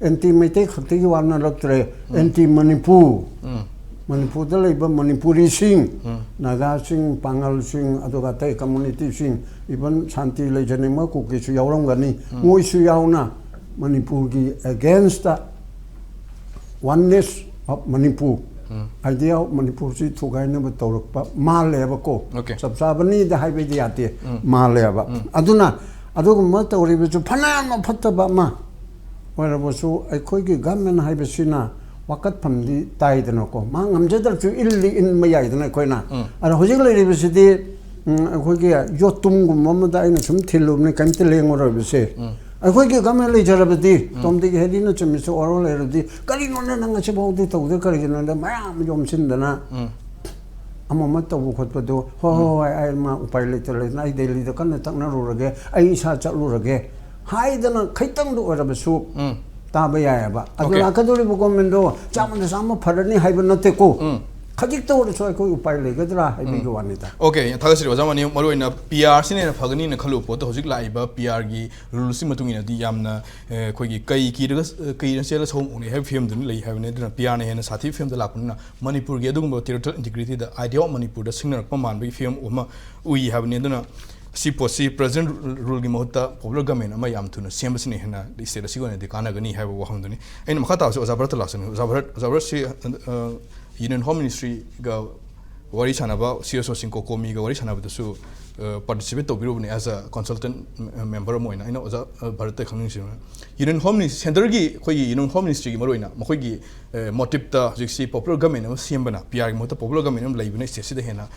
ꯑꯦꯟꯇꯤ ꯃꯩꯇꯩ ꯈꯛꯇꯒꯤ ꯋꯥ ꯅꯠꯂꯛꯇ꯭ꯔꯦ, ꯑꯦꯟꯇꯤ ꯃꯅꯤꯄꯨꯔ, ꯃꯅꯤꯄꯨꯔꯗ ꯂꯩꯕ ꯃꯅꯤꯄꯨꯔꯤꯁꯤꯡ, ꯅꯥꯒꯥꯁꯤꯡ, ꯄꯥꯡꯒꯜꯁꯤꯡ, ꯑꯗꯨꯒ ꯑꯇꯩ ꯀꯝꯃꯨꯅꯤꯇꯤꯁꯤꯡ, ꯏꯚꯟ ꯁꯥꯟꯇꯤ ꯂꯩꯖꯅꯤꯡꯕ ꯀꯨꯀꯤꯁꯨ ꯌꯥꯎꯔꯝꯒꯅꯤ, ꯃꯣꯏꯁꯨ ꯌꯥꯎꯅ ꯃꯅꯤꯄꯨꯔꯒꯤ againstꯇ Oneness of Manipur, idea of ꯃꯅꯤꯄꯨꯔꯁꯤ ꯊꯨꯒꯥꯏꯅꯕ ꯇꯧꯔꯛꯄ ꯃꯥꯜꯂꯦꯕꯀꯣ꯫ Okay. ꯆꯞ ꯆꯥꯕꯅꯤꯗ ꯍꯥꯏꯕꯗꯤ ꯌꯥꯗꯦ, ꯃꯥꯜꯂꯦꯕ꯫ ꯑꯗꯨꯅ ꯑꯗꯨꯒꯨꯝꯕ ꯇꯧꯔꯤꯕꯁꯨ ꯐꯅꯌꯥꯝꯅ ꯐꯠꯇꯕ ꯑꯃ ꯑꯣꯏꯔꯕꯁꯨ, ꯑꯩꯈꯣꯏꯒꯤ ꯒꯚꯔꯟꯃꯦꯟ ꯍꯥꯏꯕꯁꯤꯅ ꯋꯥꯀꯠꯐꯝꯗꯤ ꯇꯥꯏꯗꯅꯀꯣ, ꯃꯥ ꯉꯝꯖꯗ꯭ꯔꯁꯨ ꯏꯜꯗꯤ ꯏꯟꯕ ꯌꯥꯏꯗꯅ ꯑꯩꯈꯣꯏꯅ꯫ ꯑꯗꯣ ꯍꯧꯖꯤꯛ ꯂꯩꯔꯤꯕꯁꯤꯗꯤ, ꯎꯝ, ꯑꯩꯈꯣꯏꯒꯤ ꯌꯣꯠꯇꯨꯝꯒꯨꯝꯕ ꯑꯃꯗ ꯑꯩꯅ ꯁꯨꯝ ꯊꯤꯜꯂꯨꯕꯅꯤ, ꯀꯔꯤꯝꯇ ꯂꯦꯡꯉꯔꯣꯏꯕꯁꯦ꯫ ꯑꯩꯈꯣꯏꯒꯤ ꯒꯚꯔꯟꯃꯦꯟ ꯂꯩꯖꯔꯕꯗꯤ, ꯇꯣꯝꯗꯤꯒꯤ ꯍꯦꯗꯤꯅ ꯆꯨꯝꯃꯤꯁꯨ ꯑꯣꯔꯣ ꯂꯩꯔꯕꯗꯤ, "ꯀꯔꯤꯅꯣꯅꯦ ꯅꯪ ꯉꯁꯤꯐꯥꯎꯗꯤ ꯇꯧꯗꯦ, ꯀꯔꯤꯒꯤꯅꯣꯗ?" ꯃꯌꯥꯝ ꯌꯣꯝꯁꯤꯟꯗꯅ ꯑꯃ ꯑꯃ ꯇꯧꯕ ꯈꯣꯠꯄꯗꯣ, "ꯍꯣꯏ, ꯍꯣꯏ, ꯍꯣꯏ, ꯑꯩ ꯃꯥ ꯎꯄꯥꯏ ꯂꯩꯇ ꯂꯩꯇꯅ ꯑꯩ ꯗꯦꯜꯂꯤꯗ ꯀꯟꯅ ꯇꯛꯅꯔꯨꯔꯒꯦ, ꯑꯩ ꯏꯁꯥ ꯆꯠꯂꯨꯔꯒꯦ" ꯍꯥꯏꯗꯅ ꯈꯤꯇꯪꯗ ꯑꯣꯏꯔꯕꯁꯨ ꯇꯥꯕ ꯌꯥꯏꯑꯕ꯫ ꯑꯗꯨ Okay. ꯂꯥꯛꯀꯗꯧꯔꯤꯕ ꯒꯣꯔꯃꯦꯟꯗꯣ ꯆꯥꯝꯃꯗ ꯆꯥꯝꯃ ꯐꯔꯅꯤ ꯍꯥꯏꯕ ꯅꯠꯇꯦꯀꯣ꯫ ꯈꯖꯤꯛꯇ ꯑꯣꯏꯔꯁꯨ ꯑꯩꯈꯣꯏ ꯎꯄꯥꯏ ꯂꯩꯒꯗ꯭ꯔꯥ ꯍꯥꯏꯕꯒꯤ ꯋꯥꯅꯤꯗ꯫ Okay, ꯊꯥꯒꯠꯆꯔꯤ ꯑꯣꯖꯥ ꯃꯅꯤ꯫ ꯃꯔꯨꯑꯣꯏꯅ ꯄꯤ ꯑꯥꯔꯁꯤꯅ ꯍꯦꯟꯅ ꯐꯒꯅꯤꯅ ꯈꯜꯂꯨꯕ ꯄꯣꯠꯇꯣ ꯍꯧꯖꯤꯛ ꯂꯥꯛꯏꯕ ꯄꯤ ꯑꯥꯔꯒꯤ ꯔꯨꯜꯁꯤ ꯃꯇꯨꯡ ꯏꯟꯅꯗꯤ ꯌꯥꯝꯅ, ꯑꯦ, ꯑꯩꯈꯣꯏꯒꯤ ꯀꯩ ꯀꯤꯔꯒ, ꯑꯦ, ꯀꯩꯅ ꯆꯦꯜꯂ ꯁꯑꯣꯝ ꯎꯅꯩ ꯍꯥꯏꯕ ꯐꯤꯕꯝꯗꯨꯅ ꯂꯩ ꯍꯥꯏꯕꯅꯤ꯫ ꯑꯗꯨꯅ ꯄꯤ ꯑꯥꯔꯅ ꯍꯦꯟꯅ ꯁꯥꯊꯤꯕ ꯐꯤꯕꯝꯗ ꯂꯥꯛꯄꯅꯤꯅ ꯃꯅꯤꯄꯨꯔꯒꯤ ꯑꯗꯨꯒꯨꯝꯕ territorial integrityꯗ, idea of ꯃꯅꯤꯄꯨꯔꯗ ꯁꯤꯡꯅꯔꯛꯄ ꯃꯥꯟꯕꯒꯤ ꯐꯤꯕꯝ ꯑꯃ ꯎꯏ ꯍꯥꯏꯕꯅꯤ꯫ ꯑꯗꯨꯅ ꯁꯤ ꯄꯣꯠꯁꯤ present ruleꯒꯤ ꯃꯍꯨꯠꯇ popular government ꯑꯃ ꯌꯥꯝ ꯊꯨꯅ ꯁꯦꯝꯕꯁꯤꯅ ꯍꯦꯟꯅ state ꯑꯁꯤꯒꯤ ꯑꯣꯏꯅꯗꯤ ꯀꯥꯟꯅꯒꯅꯤ ꯍꯥꯏꯕ ꯋꯥꯐꯝꯗꯨꯅꯤ꯫ ꯑꯩꯅ ꯃꯈꯥ ꯇꯥꯕꯁꯤ ꯑꯣꯖꯥ ꯚꯥꯔꯠꯇ ꯂꯥꯛꯆꯅꯤ꯫ ꯑꯣꯖꯥ ꯚꯥꯔꯠ, ꯑꯣꯖꯥ ꯚꯥꯔꯠꯁꯤ, ꯑ, Union Home Ministryꯒ ꯋꯥꯔꯤ ꯁꯥꯟꯅꯕ, ꯁꯤ ꯑꯦꯁ ꯑꯣꯁꯤꯡ ꯀꯣꯀꯣꯃꯤꯒ ꯋꯥꯔꯤ ꯁꯥꯟꯅꯕꯗꯁꯨ, ꯑ, participate ꯇꯧꯕꯤꯔꯨꯕꯅꯤ as a consultant member ꯑꯃ ꯑꯣꯏꯅ꯫ ꯑꯩꯅ ꯑꯣꯖꯥ, ꯑ, ꯚꯥꯔꯠꯇ ꯈꯪꯅꯤꯡꯁꯤꯅ Union Home Ministry, centreꯒꯤ ꯑꯩꯈꯣꯏꯒꯤ Union Home Ministryꯒꯤ ꯃꯔꯨꯑꯣꯏꯅ ꯃꯈꯣꯏꯒꯤ, ꯑ, motiveꯇ ꯍꯧꯖꯤꯛꯁꯤ popular government ꯑꯃ ꯁꯦꯝꯕꯅ, ꯄꯤ ꯑꯥꯔꯒꯤ ꯃꯍꯨꯠꯇ popular government ꯑꯃ ꯂꯩꯕꯅ stateꯁꯤꯗ ꯍꯦꯟꯅ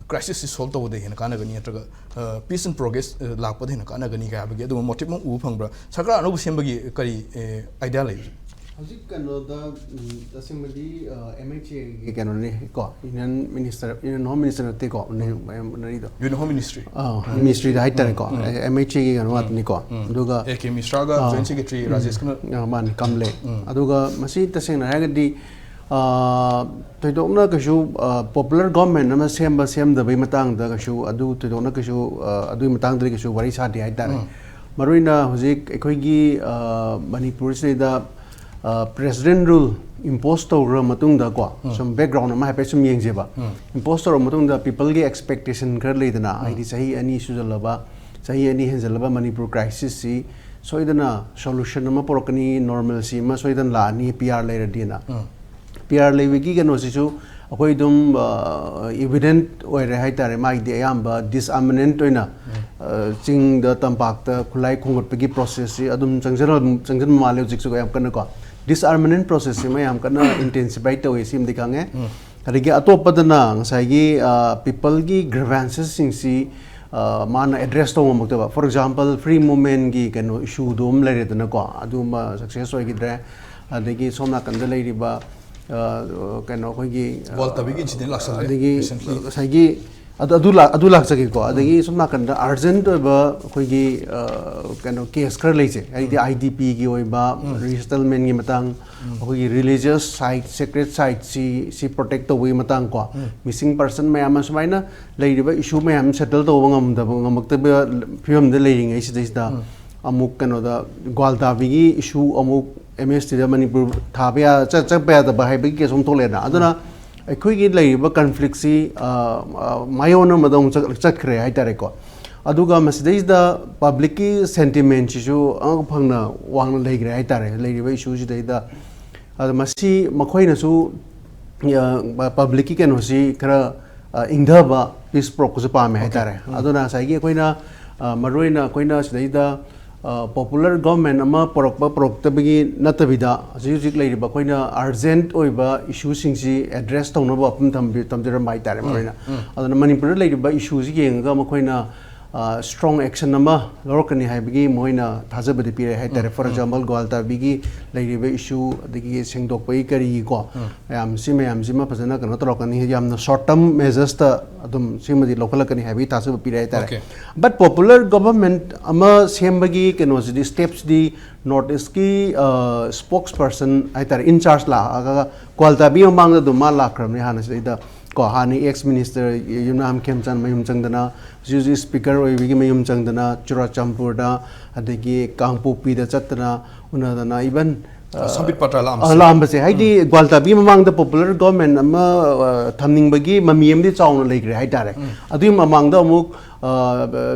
crisisꯁꯤ solve ꯇꯧꯕꯗ ꯍꯦꯟꯅ ꯀꯥꯟꯅꯒꯅꯤ, ꯅꯠꯇ꯭ꯔꯒ, ꯑ, peace and progress, ꯑ, ꯂꯥꯛꯄꯗ ꯍꯦꯟꯅ ꯀꯥꯟꯅꯒꯅꯤ ꯍꯥꯏꯕꯒꯤ ꯑꯗꯨꯒꯨꯝꯕ motive ꯑꯃ ꯎꯕ ꯐꯪꯕ꯭ꯔꯥ? ꯁꯔꯀꯥꯔ ꯑꯅꯧꯕ ꯁꯦꯝꯕꯒꯤ ꯀꯔꯤ, ꯑ, idea ꯂꯩ? ꯍꯧꯖꯤꯛ ꯀꯩꯅꯣꯗ, ꯎꯝ, ꯇꯁꯦꯡꯕꯗꯤ, ꯑ, MHAꯒꯤ ꯀꯩꯅꯣꯅꯤ ꯀꯣ, Union Minister, Union Home Minister ꯅꯠꯇꯦꯀꯣ, ꯎꯅ-, ꯎꯅꯔꯤꯗꯣ꯫ Union Home Ministry. ꯑ, Ministryꯗ ꯍꯥꯏꯇꯥꯔꯦꯀꯣ, MHAꯒꯤ ꯀꯩꯅꯣ ꯉꯥꯛꯇꯅꯤꯀꯣ꯫ ꯑꯗꯨꯒ, ꯑꯦ ꯀꯦ ꯃꯤꯁ꯭ꯔꯥꯒ ꯑ, joint secretary ꯔꯥꯖꯦꯁꯀꯅ ꯑ, ꯃꯥꯅꯤ, ꯀꯝꯂꯦ꯫ ꯑꯗꯨꯒ ꯃꯁꯤ ꯇꯁꯦꯡꯅ ꯍꯥꯏꯔꯒꯗꯤ, ꯑ, ꯊꯣꯏꯗꯣꯛꯅ ꯀꯩꯁꯨ, ꯑ, popular government ꯑꯃ ꯁꯦꯝꯕ ꯁꯦꯝꯗꯕꯒꯤ ꯃꯇꯥꯡꯗ ꯀꯩꯁꯨ, ꯑꯗꯨ ꯊꯣꯏꯗꯣꯛꯅ ꯀꯩꯁꯨ, ꯑ, ꯑꯗꯨꯒꯤ ꯃꯇꯥꯡꯗꯗꯤ ꯀꯩꯁꯨ ꯋꯥꯔꯤ ꯁꯥꯗꯦ ꯍꯥꯏꯇꯥꯔꯦ꯫ ꯃꯔꯨꯑꯣꯏꯅ ꯍꯧꯖꯤꯛ ꯑꯩꯈꯣꯏꯒꯤ, ꯑ, ꯃꯅꯤꯄꯨꯔꯁꯤꯗꯩꯗ, ꯑ, President rule impose ꯇꯧꯈ꯭ꯔ ꯃꯇꯨꯡꯗ ꯀꯣ, ꯁꯨꯝ background ꯑꯃ ꯍꯥꯏꯐꯦꯠ ꯁꯨꯝ ꯌꯦꯡꯖꯦꯕ꯫ Impose ꯇꯧꯔ ꯃꯇꯨꯡꯗ peopleꯒꯤ expectation ꯈꯔ ꯂꯩꯗꯅ, ꯍꯥꯏꯗꯤ ꯆꯍꯤ ꯑꯅꯤ ꯁꯨꯖꯜꯂꯕ, ꯆꯍꯤ ꯑꯅꯤ ꯍꯦꯟꯖꯜꯂꯕ ꯃꯅꯤꯄꯨꯔ crisisꯁꯤ ꯁꯣꯏꯗꯅ solution ꯑꯃ ꯄꯨꯔꯛꯀꯅꯤ, normalcy ꯑꯃ ꯁꯣꯏꯗꯅ ꯂꯥꯛꯑꯅꯤ, ꯄꯤ ꯑꯥꯔ ꯂꯩꯔꯗꯤꯅ꯫ ꯄꯤ ꯑꯥꯔ ꯂꯩꯕꯒꯤ ꯀꯩꯅꯣꯁꯤꯁꯨ ꯑꯩꯈꯣꯏ ꯑꯗꯨꯝ ꯏꯚꯤꯗꯦꯟꯠ ꯑꯣꯏꯔꯦ ꯍꯥꯏꯇꯥꯔꯦ꯫ ꯃꯥꯒꯤꯗꯤ ꯑꯌꯥꯝꯕ ꯗꯤꯁꯑꯥꯔꯃꯃꯦꯟꯠ ꯑꯣꯏꯅ, ꯑ, ꯆꯤꯡꯗ, ꯇꯝꯄꯥꯛꯇ ꯈꯨꯠꯂꯥꯏ ꯈꯣꯝꯒꯠꯄꯒꯤ ꯄ꯭ꯔꯣꯁꯦꯁꯁꯤ ꯑꯗꯨꯝ ꯆꯪꯁꯤꯟ- ꯆꯪꯁꯤꯟꯕ ꯃꯥꯜꯂꯦ ꯍꯧꯖꯤꯛꯁꯨ ꯌꯥꯝ ꯀꯟꯅꯀꯣ꯫ ꯗꯤꯁꯑꯥꯔꯃꯃꯦꯟꯠ ꯄ꯭ꯔꯣꯁꯦꯁꯁꯤꯃ ꯌꯥꯝ ꯀꯟꯅ ꯏꯟꯇꯦꯟꯁꯤꯐꯥꯏ ꯇꯧꯏ, ꯁꯤꯃꯗꯤ ꯈꯪꯉꯦ꯫ ꯑꯗꯒꯤ ꯑꯇꯣꯞꯄꯗꯅ ꯉꯁꯥꯏꯒꯤ, ꯑ, ꯄꯤꯄꯜꯒꯤ ꯒ꯭ꯔꯤꯚꯦꯟꯁꯦꯁꯁꯤꯡꯁꯤ, ꯑ, ꯃꯥꯅ ꯑꯦꯗ꯭ꯔꯦꯁ ꯇꯧꯕ ꯉꯝꯃꯛꯇꯕ꯫ ꯐꯣꯔ ꯑꯦꯛꯖꯥꯝꯄꯜ, ꯐ꯭ꯔꯤ ꯃꯨꯚꯃꯦꯟꯠꯀꯤ ꯀꯩꯅꯣ ꯏꯁꯨꯗꯣ ꯑꯃ ꯂꯩꯔꯦꯗꯅꯀꯣ, ꯑꯗꯨꯃ ꯁꯛꯁꯦꯁ ꯑꯣꯏꯈꯤꯗ꯭ꯔꯦ꯫ ꯑꯗꯒꯤ ꯁꯣꯝ ꯅꯥꯀꯟꯗ ꯂꯩꯔꯤꯕ, ꯑ, ꯀꯩꯅꯣ, ꯑꯩꯈꯣꯏꯒꯤ, ꯑ, ꯒ꯭ꯋꯥꯜꯇꯥꯕꯤꯒꯤ ꯏꯟꯁꯤꯗꯦꯟꯠ ꯂꯥꯛꯁꯜꯂꯦ ꯑꯗꯒꯤ recently꯫ ꯉꯁꯥꯏꯒꯤ ꯑꯗꯨ, ꯑꯗꯨ ꯂꯥꯛ-, ꯑꯗꯨ ꯂꯥꯛꯆꯒꯦꯀꯣ꯫ ꯑꯗꯒꯤ ꯁꯣꯝ ꯅꯥꯀꯟꯗ ꯑꯔꯖꯦꯟꯠ ꯑꯣꯏꯕ ꯑꯩꯈꯣꯏꯒꯤ, ꯑ, ꯀꯩꯅꯣ, ꯀꯦꯁ ꯈꯔ ꯂꯩꯖꯩ, ꯍꯥꯏꯗꯤ ꯑꯥꯏ ꯗꯤ ꯄꯤꯒꯤ ꯑꯣꯏꯕ ꯔꯤꯁꯦꯇꯜꯃꯦꯟꯠꯀꯤ ꯃꯇꯥꯡ, ꯑꯩꯈꯣꯏꯒꯤ ꯔꯤꯂꯤꯖꯤꯌꯁ ꯁꯥꯏꯠ, ꯁꯦꯀ꯭ꯔꯦꯠ ꯁꯥꯏꯠꯁꯤ, ꯁꯤ ꯄ꯭ꯔꯣꯇꯦꯛ ꯇꯧꯕꯒꯤ ꯃꯇꯥꯡ ꯀꯣ, ꯃꯤꯁꯤꯡ ꯄꯔꯁꯟ ꯃꯌꯥꯝ ꯑꯃ ꯁꯨꯃꯥꯏꯅ ꯂꯩꯔꯤꯕ ꯏꯁꯨ ꯃꯌꯥꯝ ꯁꯦꯇꯜ ꯇꯧꯕ ꯉꯝꯗꯕ, ꯉꯝꯃꯛꯇꯕ ꯐꯤꯕꯝꯗ ꯂꯩꯔꯤꯉꯩꯁꯤꯗꯩꯁꯤꯗ ꯑꯃꯨꯛ ꯀꯩꯅꯣꯗ ꯒ꯭ꯋꯥꯜꯇꯥꯕꯤꯒꯤ ꯏꯁꯨ ꯑꯃꯨꯛ ꯑꯦꯝ ꯑꯦꯁ ꯇꯤꯗ ꯃꯅꯤꯄꯨꯔ ꯊꯥꯕ ꯌꯥ-, ꯆꯠ-, ꯆꯠꯄ ꯌꯥꯗꯕ ꯍꯥꯏꯕꯒꯤ ꯀꯦꯁ ꯑꯃꯨꯛ ꯊꯣꯛꯂꯛꯑꯦꯅ꯫ ꯑꯗꯨꯅ ꯑꯩꯈꯣꯏꯒꯤ ꯂꯩꯔꯤꯕ ꯀꯟꯐ꯭ꯂꯤꯛꯁꯤ, ꯑ, ꯑ, ꯃꯥꯏꯑꯣꯟ ꯑꯃꯗ ꯑꯃꯨꯛ ꯆꯠ-, ꯆꯠꯈ꯭ꯔꯦ ꯍꯥꯏꯇꯥꯔꯦꯀꯣ꯫ ꯑꯗꯨꯒ ꯃꯁꯤꯗꯩꯁꯤꯗ ꯄꯕ꯭ꯂꯤꯛꯀꯤ ꯁꯦꯟꯇꯤꯃꯦꯟꯠꯁꯤꯁꯨ ꯑꯉꯛ ꯐꯪꯅ ꯋꯥꯡꯅ ꯂꯩꯈ꯭ꯔꯦ ꯍꯥꯏꯇꯥꯔꯦ, ꯂꯩꯔꯤꯕ ꯏꯁꯨꯁꯤꯗꯩꯗ꯫ ꯑꯗꯣ ꯃꯁꯤ ꯃꯈꯣꯏꯅꯁꯨ, ꯑ, ꯄꯕ꯭ꯂꯤꯛꯀꯤ ꯀꯩꯅꯣꯁꯤ ꯈꯔ, ꯑ, ꯏꯪꯊꯕ, ꯄꯤꯁ ꯄꯨꯔꯛꯄꯁꯨ ꯄꯥꯝꯃꯦ ꯍꯥꯏꯇꯥꯔꯦ꯫ ꯑꯗꯨꯅ ꯉꯁꯥꯏꯒꯤ ꯑꯩꯈꯣꯏꯅ, ꯑ, ꯃꯔꯨꯑꯣꯏꯅ ꯑꯩꯈꯣꯏꯅ ꯁꯤꯗꯩꯗ, ꯑ, ꯄꯣꯄꯨꯂꯔ ꯒꯣꯚꯔꯟꯃꯦꯟꯠ ꯑꯃ ꯄꯨꯔꯛꯄ ꯄꯨꯔꯛꯇꯕꯒꯤ ꯅꯠꯇꯕꯤꯗ, ꯍꯧꯖꯤꯛ ꯍꯧꯖꯤꯛ ꯂꯩꯔꯤꯕ ꯑꯩꯈꯣꯏꯅ ꯑꯔꯖꯦꯟꯠ ꯑꯣꯏꯕ ꯏꯁꯨꯁꯤꯡꯁꯤ ꯑꯦꯗ꯭ꯔꯦꯁ ꯇꯧꯅꯕ ꯋꯥꯐꯝ ꯊꯝꯕꯤ-, ꯊꯝꯖꯔꯝꯕ ꯍꯥꯏꯇꯥꯔꯦ ꯃꯔꯨꯑꯣꯏꯅ꯫ ꯑꯗꯨꯅ ꯃꯅꯤꯄꯨꯔꯗ ꯂꯩꯔꯤꯕ ꯏꯁꯨꯁꯤ ꯌꯦꯡꯉꯒ ꯃꯈꯣꯏꯅ, ꯑ, ꯁ꯭ꯇꯔꯣꯡ ꯑꯦꯛꯁꯟ ꯑꯃ ꯂꯧꯔꯛꯀꯅꯤ ꯍꯥꯏꯕꯒꯤ ꯃꯈꯣꯏꯅ ꯊꯥꯖꯕꯗꯤ ꯄꯤꯔꯦ ꯍꯥꯏꯇꯥꯔꯦ꯫ ꯐꯣꯔ ꯑꯦꯛꯖꯥꯝꯄꯜ, ꯒ꯭ꯋꯥꯜꯇꯥꯕꯤꯒꯤ ꯂꯩꯔꯤꯕ ꯏꯁꯨ, ꯑꯗꯒꯤ ꯁꯦꯡꯗꯣꯛꯄꯒꯤ ꯀꯔꯤꯒꯤꯀꯣ, ꯃꯌꯥꯝ ꯁꯤ ꯃꯌꯥꯝꯁꯤꯃ ꯐꯖꯅ ꯀꯩꯅꯣ ꯇꯧꯔꯛꯀꯅꯤ, ꯌꯥꯝꯅ ꯁꯣꯔꯠ ꯇꯔꯝ ꯃꯦꯖꯔꯁꯇ ꯑꯗꯨꯝ ꯁꯤꯃꯗꯤ ꯂꯧꯈꯠꯂꯛꯀꯅꯤ ꯍꯥꯏꯕꯒꯤ ꯊꯥꯖꯕ ꯄꯤꯔꯦ ꯍꯥꯏꯇꯥꯔꯦ꯫ Okay. But popular government ꯑꯃ ꯁꯦꯝꯕꯒꯤ ꯀꯩꯅꯣꯁꯤꯗꯤ, ꯁ꯭ꯇꯦꯞꯁꯤꯗꯤ ꯅꯣꯔꯠ ꯏꯁꯀꯤ, ꯑ, ꯁ꯭ꯄꯣꯛꯁ ꯄꯔꯁꯟ ꯍꯥꯏꯇꯥꯔꯦ, ꯏꯟ ꯆꯥꯔꯖ ꯂꯥꯛꯑꯒ, ꯒ꯭ꯋꯥꯜꯇꯥꯕꯤ ꯃꯃꯥꯡꯗ ꯑꯗꯨꯝ ꯃꯥ ꯂꯥꯛꯈ꯭ꯔꯕꯅꯤ ꯍꯥꯟꯅ ꯁꯤꯗꯩꯗ ꯀꯣ, ꯍꯥꯟꯅ ꯑꯦꯛꯁ ꯃꯤꯅꯤꯁꯇꯔ ꯌꯨꯝꯅꯥꯝ ꯈꯦꯝꯆꯥꯟ ꯃꯌꯨꯝ ꯆꯪꯗꯅ, ꯍꯧꯖꯤꯛ ꯍꯧꯖꯤꯛ ꯁ꯭ꯄꯤꯀꯔ ꯑꯣꯏꯕꯒꯤ ꯃꯌꯨꯝ ꯆꯪꯗꯅ, ꯆꯨꯔꯥꯆꯥꯟꯄꯨꯔꯗ, ꯑꯗꯒꯤ ꯀꯥꯡꯄꯣꯛꯄꯤꯗ ꯆꯠꯇꯅ ꯎꯅꯗꯅ, ꯏꯚꯟ, ꯁꯝꯕꯤꯠ ꯄꯥꯇ꯭ꯔ ꯂꯥꯛꯑꯝꯕꯁꯦ꯫ ꯂꯥꯛꯑꯝꯕꯁꯦ, ꯍꯥꯏꯗꯤ ꯒ꯭ꯋꯥꯜꯇꯥꯕꯤ ꯃꯃꯥꯡꯗ ꯄꯣꯄꯨꯂꯔ ꯒꯣꯔꯃꯦꯟ ꯑꯃ ꯑ, ꯊꯝꯅꯤꯡꯕꯒꯤ ꯃꯃꯤ ꯑꯃꯗꯤ ꯆꯥꯎꯅ ꯂꯩꯈ꯭ꯔꯦ ꯍꯥꯏꯇꯥꯔꯦ꯫ ꯑꯗꯨꯒꯤ ꯃꯃꯥꯡꯗ ꯑꯃꯨꯛ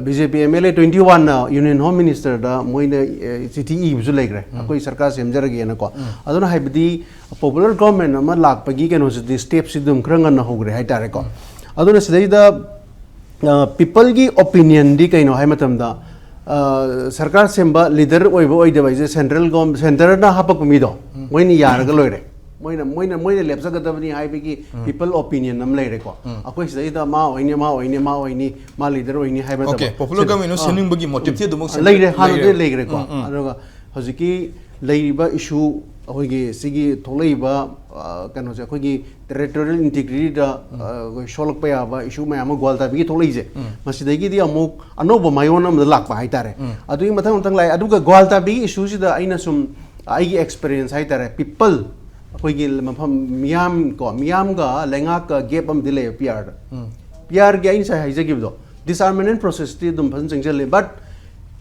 B J P M L A twenty ꯋꯥꯟꯅ ꯌꯨꯅꯤꯌꯟ ꯍꯣꯝ ꯃꯤꯅꯤꯁꯇꯔꯗ ꯃꯣꯏꯅ ꯑ, ꯆꯤꯊꯤ ꯏꯕꯁꯨ ꯂꯩꯈ꯭ꯔꯦ, ꯑꯩꯈꯣꯏ ꯁꯔꯀꯥꯔ ꯁꯦꯝꯖꯔꯒꯦꯅꯀꯣ꯫ ꯑꯗꯨꯅ ꯍꯥꯏꯕꯗꯤ ꯄꯣꯄꯨꯂꯔ ꯒꯣꯔꯃꯦꯟ ꯑꯃ ꯂꯥꯛꯄꯒꯤ ꯀꯩꯅꯣꯁꯤꯗꯤ, ꯁ꯭ꯇꯦꯞꯁꯤꯗꯤ ꯑꯗꯨꯝ ꯈꯔ ꯉꯟꯅ ꯍꯧꯈ꯭ꯔꯦ ꯍꯥꯏꯇꯥꯔꯦꯀꯣ꯫ ꯑꯗꯨꯅ ꯁꯤꯗꯩꯗ ꯄꯤꯄꯜꯒꯤ ꯑꯣꯄꯤꯅꯤꯌꯟꯗꯤ ꯀꯩꯅꯣ ꯍꯥꯏ ꯃꯇꯝꯗ, ꯑ, ꯁꯔꯀꯥꯔ ꯁꯦꯝꯕ ꯂꯤꯗꯔ ꯑꯣꯏꯕ ꯑꯣꯏꯗꯕ ꯍꯥꯏꯁꯦ ꯁꯦꯟꯇ꯭ꯔꯦꯜ ꯒꯣꯝ ꯁꯦꯟꯇꯔꯅ ꯍꯥꯄꯛꯄ ꯃꯤꯗꯣ ꯃꯣꯏꯅ ꯌꯥꯔꯒ ꯂꯣꯏꯔꯦ꯫ ꯃꯣꯏꯅ ꯃꯣꯏꯅ ꯃꯣꯏꯅ ꯂꯦꯞꯆꯒꯗꯕꯅꯤ ꯍꯥꯏꯕꯒꯤ ꯄꯤꯄꯜ ꯑꯣꯄꯤꯅꯤꯌꯟ ꯑꯃ ꯂꯩꯔꯦꯀꯣ꯫ ꯑꯩꯈꯣꯏ ꯁꯤꯗꯩꯗ ꯃꯥ ꯑꯣꯏꯅꯤ, ꯃꯥ ꯑꯣꯏꯅꯤ, ꯃꯥ ꯑꯣꯏꯅꯤ, ꯃꯥ ꯂꯤꯗꯔ ꯑꯣꯏꯅꯤ ꯍꯥꯏꯕ ꯑꯣꯀꯦ, ꯅꯠꯇꯕ꯫ ꯄꯣꯄꯨꯂꯔ ꯒꯣꯔꯃꯦꯟ ꯑꯃ ꯁꯦꯝꯅꯤꯡꯕꯒꯤ ꯃꯣꯇꯤꯞꯇꯤ ꯑꯗꯨꯃꯛ ꯁꯦꯝ- ꯂꯩꯔꯦ, ꯍꯥꯟꯅꯗꯤ ꯂꯩꯔꯦ꯫ ꯂꯩꯈ꯭ꯔꯦꯀꯣ꯫ ꯑꯗꯨꯒ ꯍꯧꯖꯤꯛꯀꯤ ꯂꯩꯔꯤꯕ ꯏꯁꯨ, ꯑꯩꯈꯣꯏꯒꯤ ꯁꯤꯒꯤ ꯊꯣꯛꯂꯛꯏꯕ, ꯑ, ꯀꯩꯅꯣꯁꯦ, ꯑꯩꯈꯣꯏꯒꯤ ꯇꯦꯔꯤꯇꯣꯔꯤꯌꯦꯜ ꯏꯟꯇꯤꯒ꯭ꯔꯤꯇꯤꯗ, ꯑ, ꯑꯩꯈꯣꯏ ꯁꯣꯛꯂꯛꯄ ꯌꯥꯕ ꯏꯁꯨ ꯃꯌꯥꯝ ꯑꯃ ꯒ꯭ꯋꯥꯜꯇꯥꯕꯤꯒꯤ ꯊꯣꯛꯂꯛꯏꯁꯦ, ꯃꯁꯤꯗꯒꯤꯗꯤ ꯑꯃꯨꯛ ꯑꯅꯧꯕ ꯃꯥꯏꯑꯣꯟ ꯑꯃꯗ ꯂꯥꯛꯄ ꯍꯥꯏꯇꯥꯔꯦ꯫ ꯑꯗꯨꯒꯤ ꯃꯊꯪ ꯃꯊꯪ ꯂꯥꯛꯑꯦ꯫ ꯑꯗꯨꯒ ꯒ꯭ꯋꯥꯜꯇꯥꯕꯤꯒꯤ ꯏꯁꯨꯁꯤꯗ ꯑꯩꯅ ꯁꯨꯝ ꯑꯩꯒꯤ ꯑꯦꯛꯁꯄꯤꯔꯤꯌꯦꯟꯁ ꯍꯥꯏꯇꯥꯔꯦ, ꯄꯤꯄꯜ, ꯑꯩꯈꯣꯏꯒꯤ ꯃꯐꯝ ꯃꯤꯌꯥꯝ ꯀꯣ, ꯃꯤꯌꯥꯝꯒ ꯂꯩꯉꯥꯛꯀ ꯒꯦꯞ ꯑꯃꯗꯤ ꯂꯩꯌꯦ ꯄꯤ ꯑꯥꯔꯗ꯫ ꯄꯤ ꯑꯥꯔꯒꯤ ꯑꯩꯅ ꯉꯁꯥꯏ ꯍꯥꯏꯖꯈꯤꯕꯗꯣ, ꯗꯤꯁꯑꯥꯔꯃꯦꯟ ꯄ꯭ꯔꯣꯁꯦꯁꯇꯤ ꯑꯗꯨꯝ ꯐꯖꯅ ꯆꯪꯁꯤꯜꯂꯤ꯫ ꯕꯠ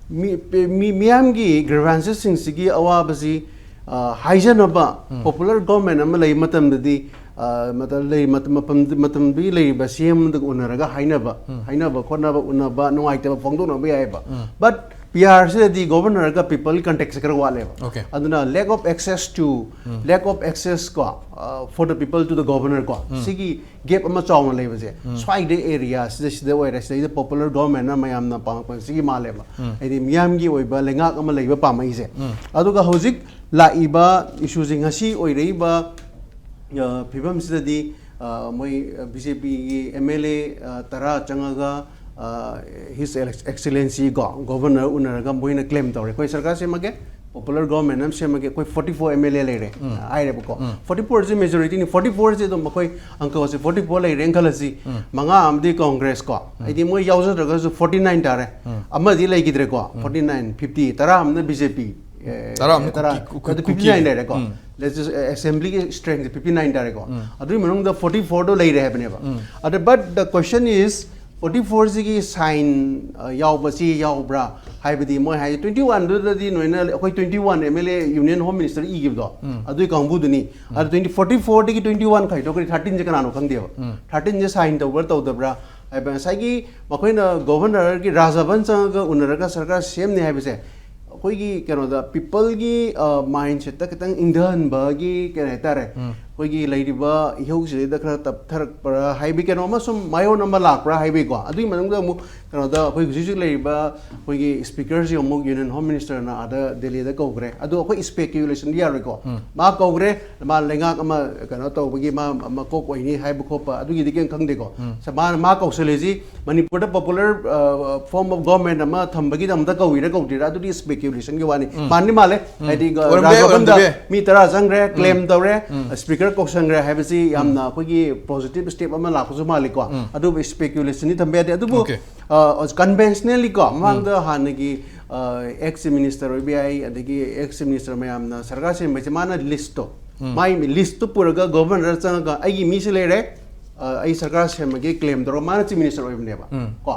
ꯃꯤ, ꯃꯤ, ꯃꯤꯌꯥꯝꯒꯤ ꯒ꯭ꯔꯤꯚꯥꯟꯁꯦꯁꯁꯤꯡꯁꯤꯒꯤ ꯑꯋꯥꯕꯁꯤ, ꯑ, ꯍꯥꯏꯖꯅꯕ ꯄꯣꯄꯨꯂꯔ ꯒꯣꯔꯃꯦꯟ ꯑꯃ ꯂꯩ ꯃꯇꯝꯗꯗꯤ, ꯑ, ꯃꯇꯝ ꯂꯩ, ꯃꯇꯝ, ꯃꯇꯝ, ꯃꯇꯝꯗꯨꯒꯤ ꯂꯩꯔꯤꯕ ꯁꯤ ꯑꯦꯝꯗꯒ ꯎꯅꯔꯒ ꯍꯥꯏꯅꯕ, ꯍꯥꯏꯅꯕ ꯈꯣꯠꯅꯕ, ꯎꯅꯕ, ꯅꯨꯡꯉꯥꯏꯇꯕ ꯐꯣꯡꯗꯣꯛꯅꯕ ꯌꯥꯏꯑꯕ꯫ ꯕꯠ ꯄꯤ ꯑꯥꯔꯁꯤꯗꯗꯤ ꯒꯣꯕꯔꯅꯔꯒ ꯄꯤꯄꯜꯒꯤ ꯀꯟꯇꯦꯛꯁꯦ ꯈꯔ ꯋꯥꯠꯂꯦꯕ꯫ ꯑꯣꯀꯦ꯫ ꯑꯗꯨꯅ lack of access to, lack of access ꯀꯣ, uh, for the people to the governor ꯀꯣ, ꯁꯤꯒꯤ ꯒꯦꯞ ꯑꯃ ꯆꯥꯎꯅ ꯂꯩꯕꯁꯦ, ꯁ꯭ꯋꯥꯏꯗ ꯑꯦꯔꯤꯌꯥ ꯁꯤꯗ, ꯁꯤꯗ ꯑꯣꯏꯔꯦ, ꯁꯤꯗꯩꯗ ꯄꯣꯄꯨꯂꯔ ꯒꯣꯔꯃꯦꯟꯅ ꯃꯌꯥꯝꯅ ꯄꯥꯝꯃꯛꯄꯁꯤꯒꯤ ꯃꯥꯜꯂꯦꯕ꯫ ꯍꯥꯏꯗꯤ ꯃꯤꯌꯥꯝꯒꯤ ꯑꯣꯏꯕ ꯂꯩꯉꯥꯛ ꯑꯃ ꯂꯩꯕ ꯄꯥꯝꯃꯛꯏꯁꯦ꯫ ꯑꯗꯨꯒ ꯍꯧꯖꯤꯛ ꯂꯥꯛꯏꯕ ꯏꯁꯨꯁꯦ, ꯉꯁꯤ ꯑꯣꯏꯔꯛꯏꯕ, ꯑ, ꯐꯤꯕꯝꯁꯤꯗꯗꯤ, ꯑ, ꯃꯣꯏ ꯕꯤ ꯖꯦ ꯄꯤꯒꯤ ꯑꯦꯝ ꯑꯦꯜ ꯑꯦ, ꯑ, ꯇꯔꯥ ꯆꯪꯉꯒ, ꯑ, His Excellency ꯀꯣ, ꯒꯣꯕꯔꯅꯔ ꯎꯅꯔꯒ ꯃꯣꯏꯅ ꯀ꯭ꯂꯦꯝ ꯇꯧꯔꯦ, "ꯑꯩꯈꯣꯏ ꯁꯔꯀꯥꯔ ꯁꯦꯝꯃꯒꯦ, ꯄꯣꯄꯨꯂꯔ ꯒꯣꯔꯃꯦꯟ ꯑꯃ ꯁꯦꯝꯃꯒꯦ, ꯑꯩꯈꯣꯏ ꯐꯣꯔꯇꯤ ꯐꯣꯔ ꯑꯦꯝ ꯑꯦꯜ ꯑꯦ ꯂꯩꯔꯦ" ꯍꯥꯏꯔꯦꯕꯀꯣ꯫ ꯐꯣꯔꯇꯤ ꯐꯣꯔꯁꯤ ꯃꯦꯖꯣꯔꯤꯇꯤꯅꯤ, ꯐꯣꯔꯇꯤ ꯐꯣꯔꯁꯤ ꯑꯗꯨꯝ ꯑꯩꯈꯣꯏ ꯑꯪꯀꯜꯁꯦ ꯐꯣꯔꯇꯤ ꯐꯣꯔ ꯂꯩꯔꯦꯅ ꯈꯜꯂꯁꯤ, ꯃꯉꯥ ꯑꯃꯗꯤ ꯀꯣꯡꯒ꯭ꯔꯦꯁ ꯀꯣ, ꯍꯥꯏꯗꯤ ꯃꯣꯏ ꯌꯥꯎꯖꯗ꯭ꯔꯒꯁꯨ ꯐꯣꯔꯇꯤ ꯅꯥꯏꯟ ꯇꯥꯔꯦ, ꯑꯃꯗꯤ ꯂꯩꯈꯤꯗ꯭ꯔꯦꯀꯣ, ꯐꯣꯔꯇꯤ ꯅꯥꯏꯟ, ꯐꯤꯐꯇꯤ, ꯇꯔꯥ ꯑꯃꯅ ꯕꯤ ꯖꯦ ꯄꯤ, ꯑꯦ, ꯇꯔꯥ ꯑꯃꯅ ꯇꯔꯥ, ꯀꯨꯀꯤ, ꯀꯨꯀꯤ, ꯑꯗꯨ ꯐꯤꯐꯇꯤ ꯅꯥꯏꯟ ꯂꯩꯔꯦꯀꯣ꯫ Let's just, ꯑꯦ, ꯑꯦꯁꯦꯝꯕ꯭ꯂꯤꯒꯤ ꯁ꯭ꯇꯔꯦꯡꯁꯦ ꯐꯤꯐꯇꯤ ꯅꯥꯏꯟ ꯇꯥꯔꯦꯀꯣ꯫ ꯑꯗꯨꯒꯤ ꯃꯅꯨꯡꯗ ꯐꯣꯔꯇꯤ ꯐꯣꯔꯗꯣ ꯂꯩꯔꯦ ꯍꯥꯏꯕꯅꯦꯕ꯫ ꯑꯗ, but the question is, forty ꯐꯣꯔꯁꯤꯒꯤ ꯁꯥꯏꯟ, ꯑ, ꯌꯥꯎꯕ ꯆꯦ ꯌꯥꯎꯕ꯭ꯔꯥ? ꯍꯥꯏꯕꯗꯤ ꯃꯣꯏ ꯍꯥꯏ ꯇ꯭ꯋꯦꯟꯇꯤ ꯋꯥꯟꯗꯨꯗꯗꯤ ꯅꯣꯏꯅ ꯑꯩꯈꯣꯏ twenty one M L A union home minister ꯏꯈꯤꯕꯗꯣ, ꯑꯗꯨꯒꯤ ꯀꯥꯡꯕꯨꯗꯨꯅꯤ. ꯑꯗꯨ ꯇ꯭ꯋꯦꯟꯇꯤ ꯐꯣꯔꯇꯤ ꯐꯣꯔꯗꯒꯤ ꯇ꯭ꯋꯦꯟꯇꯤ ꯋꯥꯟ ꯈꯥꯏꯗꯣꯛꯈ꯭ꯔꯦ, ꯊꯥꯔꯇꯤꯟꯁꯦ ꯀꯅꯥꯅꯣ ꯈꯪꯗꯦꯕ. ꯊꯥꯔꯇꯤꯟꯁꯦ ꯁꯥꯏꯟ ꯇꯧꯕ꯭ꯔꯥ ꯇꯧꯗꯕ꯭ꯔꯥ ꯍꯥꯏꯕ, ꯉꯁꯥꯏꯒꯤ ꯃꯈꯣꯏꯅ ꯒꯣꯚꯔꯅꯔꯒꯤ ꯔꯥꯖꯚꯟ ꯆꯪꯉꯒ ꯎꯅꯔꯒ ꯁꯔꯀꯥꯔ ꯁꯦꯝꯅꯤ ꯍꯥꯏꯕꯁꯦ, ꯑꯩꯈꯣꯏꯒꯤ ꯀꯩꯅꯣꯗ ꯄꯤꯄꯜꯒꯤ ꯃꯥꯏꯟꯁꯦꯠꯇ ꯈꯤꯇꯪ ꯏꯪꯊꯍꯟꯕꯒꯤ, ꯀꯩ ꯍꯥꯏꯇꯥꯔꯦ, ꯑꯩꯈꯣꯏꯒꯤ ꯂꯩꯔꯤꯕ ꯏꯍꯧꯁꯤꯗꯩꯗ ꯈꯔ ꯇꯞꯊꯔꯛꯄ꯭ꯔꯥ ꯍꯥꯏꯕꯒꯤ ꯀꯩꯅꯣ ꯑꯃ ꯁꯨꯝ ꯃꯥꯏꯑꯣꯟ ꯑꯃ ꯂꯥꯛꯄ꯭ꯔꯥ ꯍꯥꯏꯕꯒꯤꯀꯣ. ꯑꯗꯨꯒꯤ ꯃꯅꯨꯡꯗ ꯑꯃꯨꯛ ꯀꯩꯅꯣꯗ ꯑꯩꯈꯣꯏ ꯍꯧꯖꯤꯛ ꯍꯧꯖꯤꯛ ꯂꯩꯔꯤꯕ ꯑꯩꯈꯣꯏꯒꯤ ꯁ꯭ꯄꯤꯀꯔꯁꯤ ꯑꯃꯨꯛ ꯌꯨꯅꯤꯌꯟ ꯍꯣꯝ ꯃꯤꯅꯤꯁꯇꯔꯅ ꯑꯥꯗ ꯗꯦꯜꯂꯤꯗ ꯀꯧꯈ꯭ꯔꯦ. ꯑꯗꯣ ꯑꯩꯈꯣꯏ ꯁ꯭ꯄꯦꯀ꯭ꯌꯨꯂꯦꯁꯟꯗꯤ ꯌꯥꯔꯣꯏꯀꯣ. ꯃꯥ ꯀꯧꯈ꯭ꯔꯦ, ꯃꯥ ꯂꯩꯉꯥꯛ ꯑꯃ ꯀꯩꯅꯣ ꯇꯧꯕꯒꯤ ꯃꯥ ꯃꯀꯣꯛ ꯑꯣꯏꯅꯤ ꯍꯥꯏꯕ ꯈꯣꯠꯄ ꯑꯗꯨꯒꯤꯗꯤ ꯀꯩꯝ ꯈꯪꯗꯦꯀꯣ. ꯁ-, ꯃꯥ, ꯃꯥ ꯀꯧꯁꯜꯂꯤꯁꯤ ꯃꯅꯤꯄꯨꯔꯗ ꯄꯣꯄꯨꯂꯔ ꯐꯣꯔꯝ ꯑꯣꯐ ꯒꯣꯔꯃꯦꯟ ꯑꯃ ꯊꯝꯕꯒꯤꯗꯃꯛꯇ ꯀꯧꯔꯤꯔꯥ ꯀꯧꯗ꯭ꯔꯤꯔꯥ, ꯑꯗꯨꯗꯤ ꯁ꯭ꯄꯦꯀ꯭ꯌꯨꯂꯦꯁꯟꯒꯤ ꯋꯥꯅꯤ. ꯃꯥꯟꯗꯤ ꯃꯥꯜꯂꯦ. ꯍꯥꯏꯗꯤ, ꯑ, ꯑꯣꯏꯔꯝꯕ ꯌꯥꯏ, ꯔꯥꯖꯚꯕꯟꯗ ꯑꯣꯏꯔꯝꯗꯕ ꯌꯥꯏ. ꯃꯤ ꯇꯔꯥ ꯆꯪꯈ꯭ꯔꯦ, ꯀ꯭ꯂꯦꯝ ꯇꯧꯔꯦ, ꯁ꯭ꯄꯤꯀꯔ ꯀꯧꯁꯟꯈ꯭ꯔꯦ ꯍꯥꯏꯕꯁꯤ ꯌꯥꯝꯅ ꯑꯩꯈꯣꯏꯒꯤ ꯄꯣꯖꯤꯇꯤꯚ ꯁ꯭ꯇꯦꯞ ꯑꯃ ꯂꯥꯛꯄꯁꯨ ꯃꯥꯜꯂꯤꯀꯣ. ꯑꯗꯨꯕꯨ ꯁ꯭ꯄꯦꯀ꯭ꯌꯨꯂꯦꯁꯟꯗꯤ ꯊꯝꯕ ꯌꯥꯗꯦ. ꯑꯗꯨꯕꯨ, OK. ꯑ, ꯀꯟꯚꯦꯟꯁꯅꯦꯜꯂꯤꯀꯣ, ꯃꯃꯥꯡꯗ ꯍꯥꯟꯅꯒꯤ, ꯑ, ꯑꯦꯛꯁ ꯆꯤꯐ ꯃꯤꯅꯤꯁꯇꯔ ꯑꯣꯏꯕ ꯌꯥꯏ, ꯑꯗꯒꯤ ꯑꯦꯛꯁ ꯆꯤꯐ ꯃꯤꯅꯤꯁꯇꯔ ꯃꯌꯥꯝꯅ ꯁꯔꯀꯥꯔ ꯁꯦꯝꯕ ꯍꯥꯏꯁꯦ, ꯃꯥꯅ ꯂꯤꯁꯇꯣ, ꯃꯥꯏ ꯂꯤꯁꯇꯣ ꯄꯨꯔꯒ ꯒꯣꯚꯔꯅꯔ ꯆꯪꯉꯒ, "ꯑꯩꯒꯤ ꯃꯤꯁꯦ ꯂꯩꯔꯦ, ꯑ, ꯑꯩ ꯁꯔꯀꯥꯔ ꯁꯦꯝꯃꯒꯦ" ꯀ꯭ꯂꯦꯝ ꯇꯧꯔꯒ, ꯃꯥꯅ ꯆꯤꯐ ꯃꯤꯅꯤꯁꯇꯔ ꯑꯣꯏꯕꯅꯦꯕ. ꯀꯣ,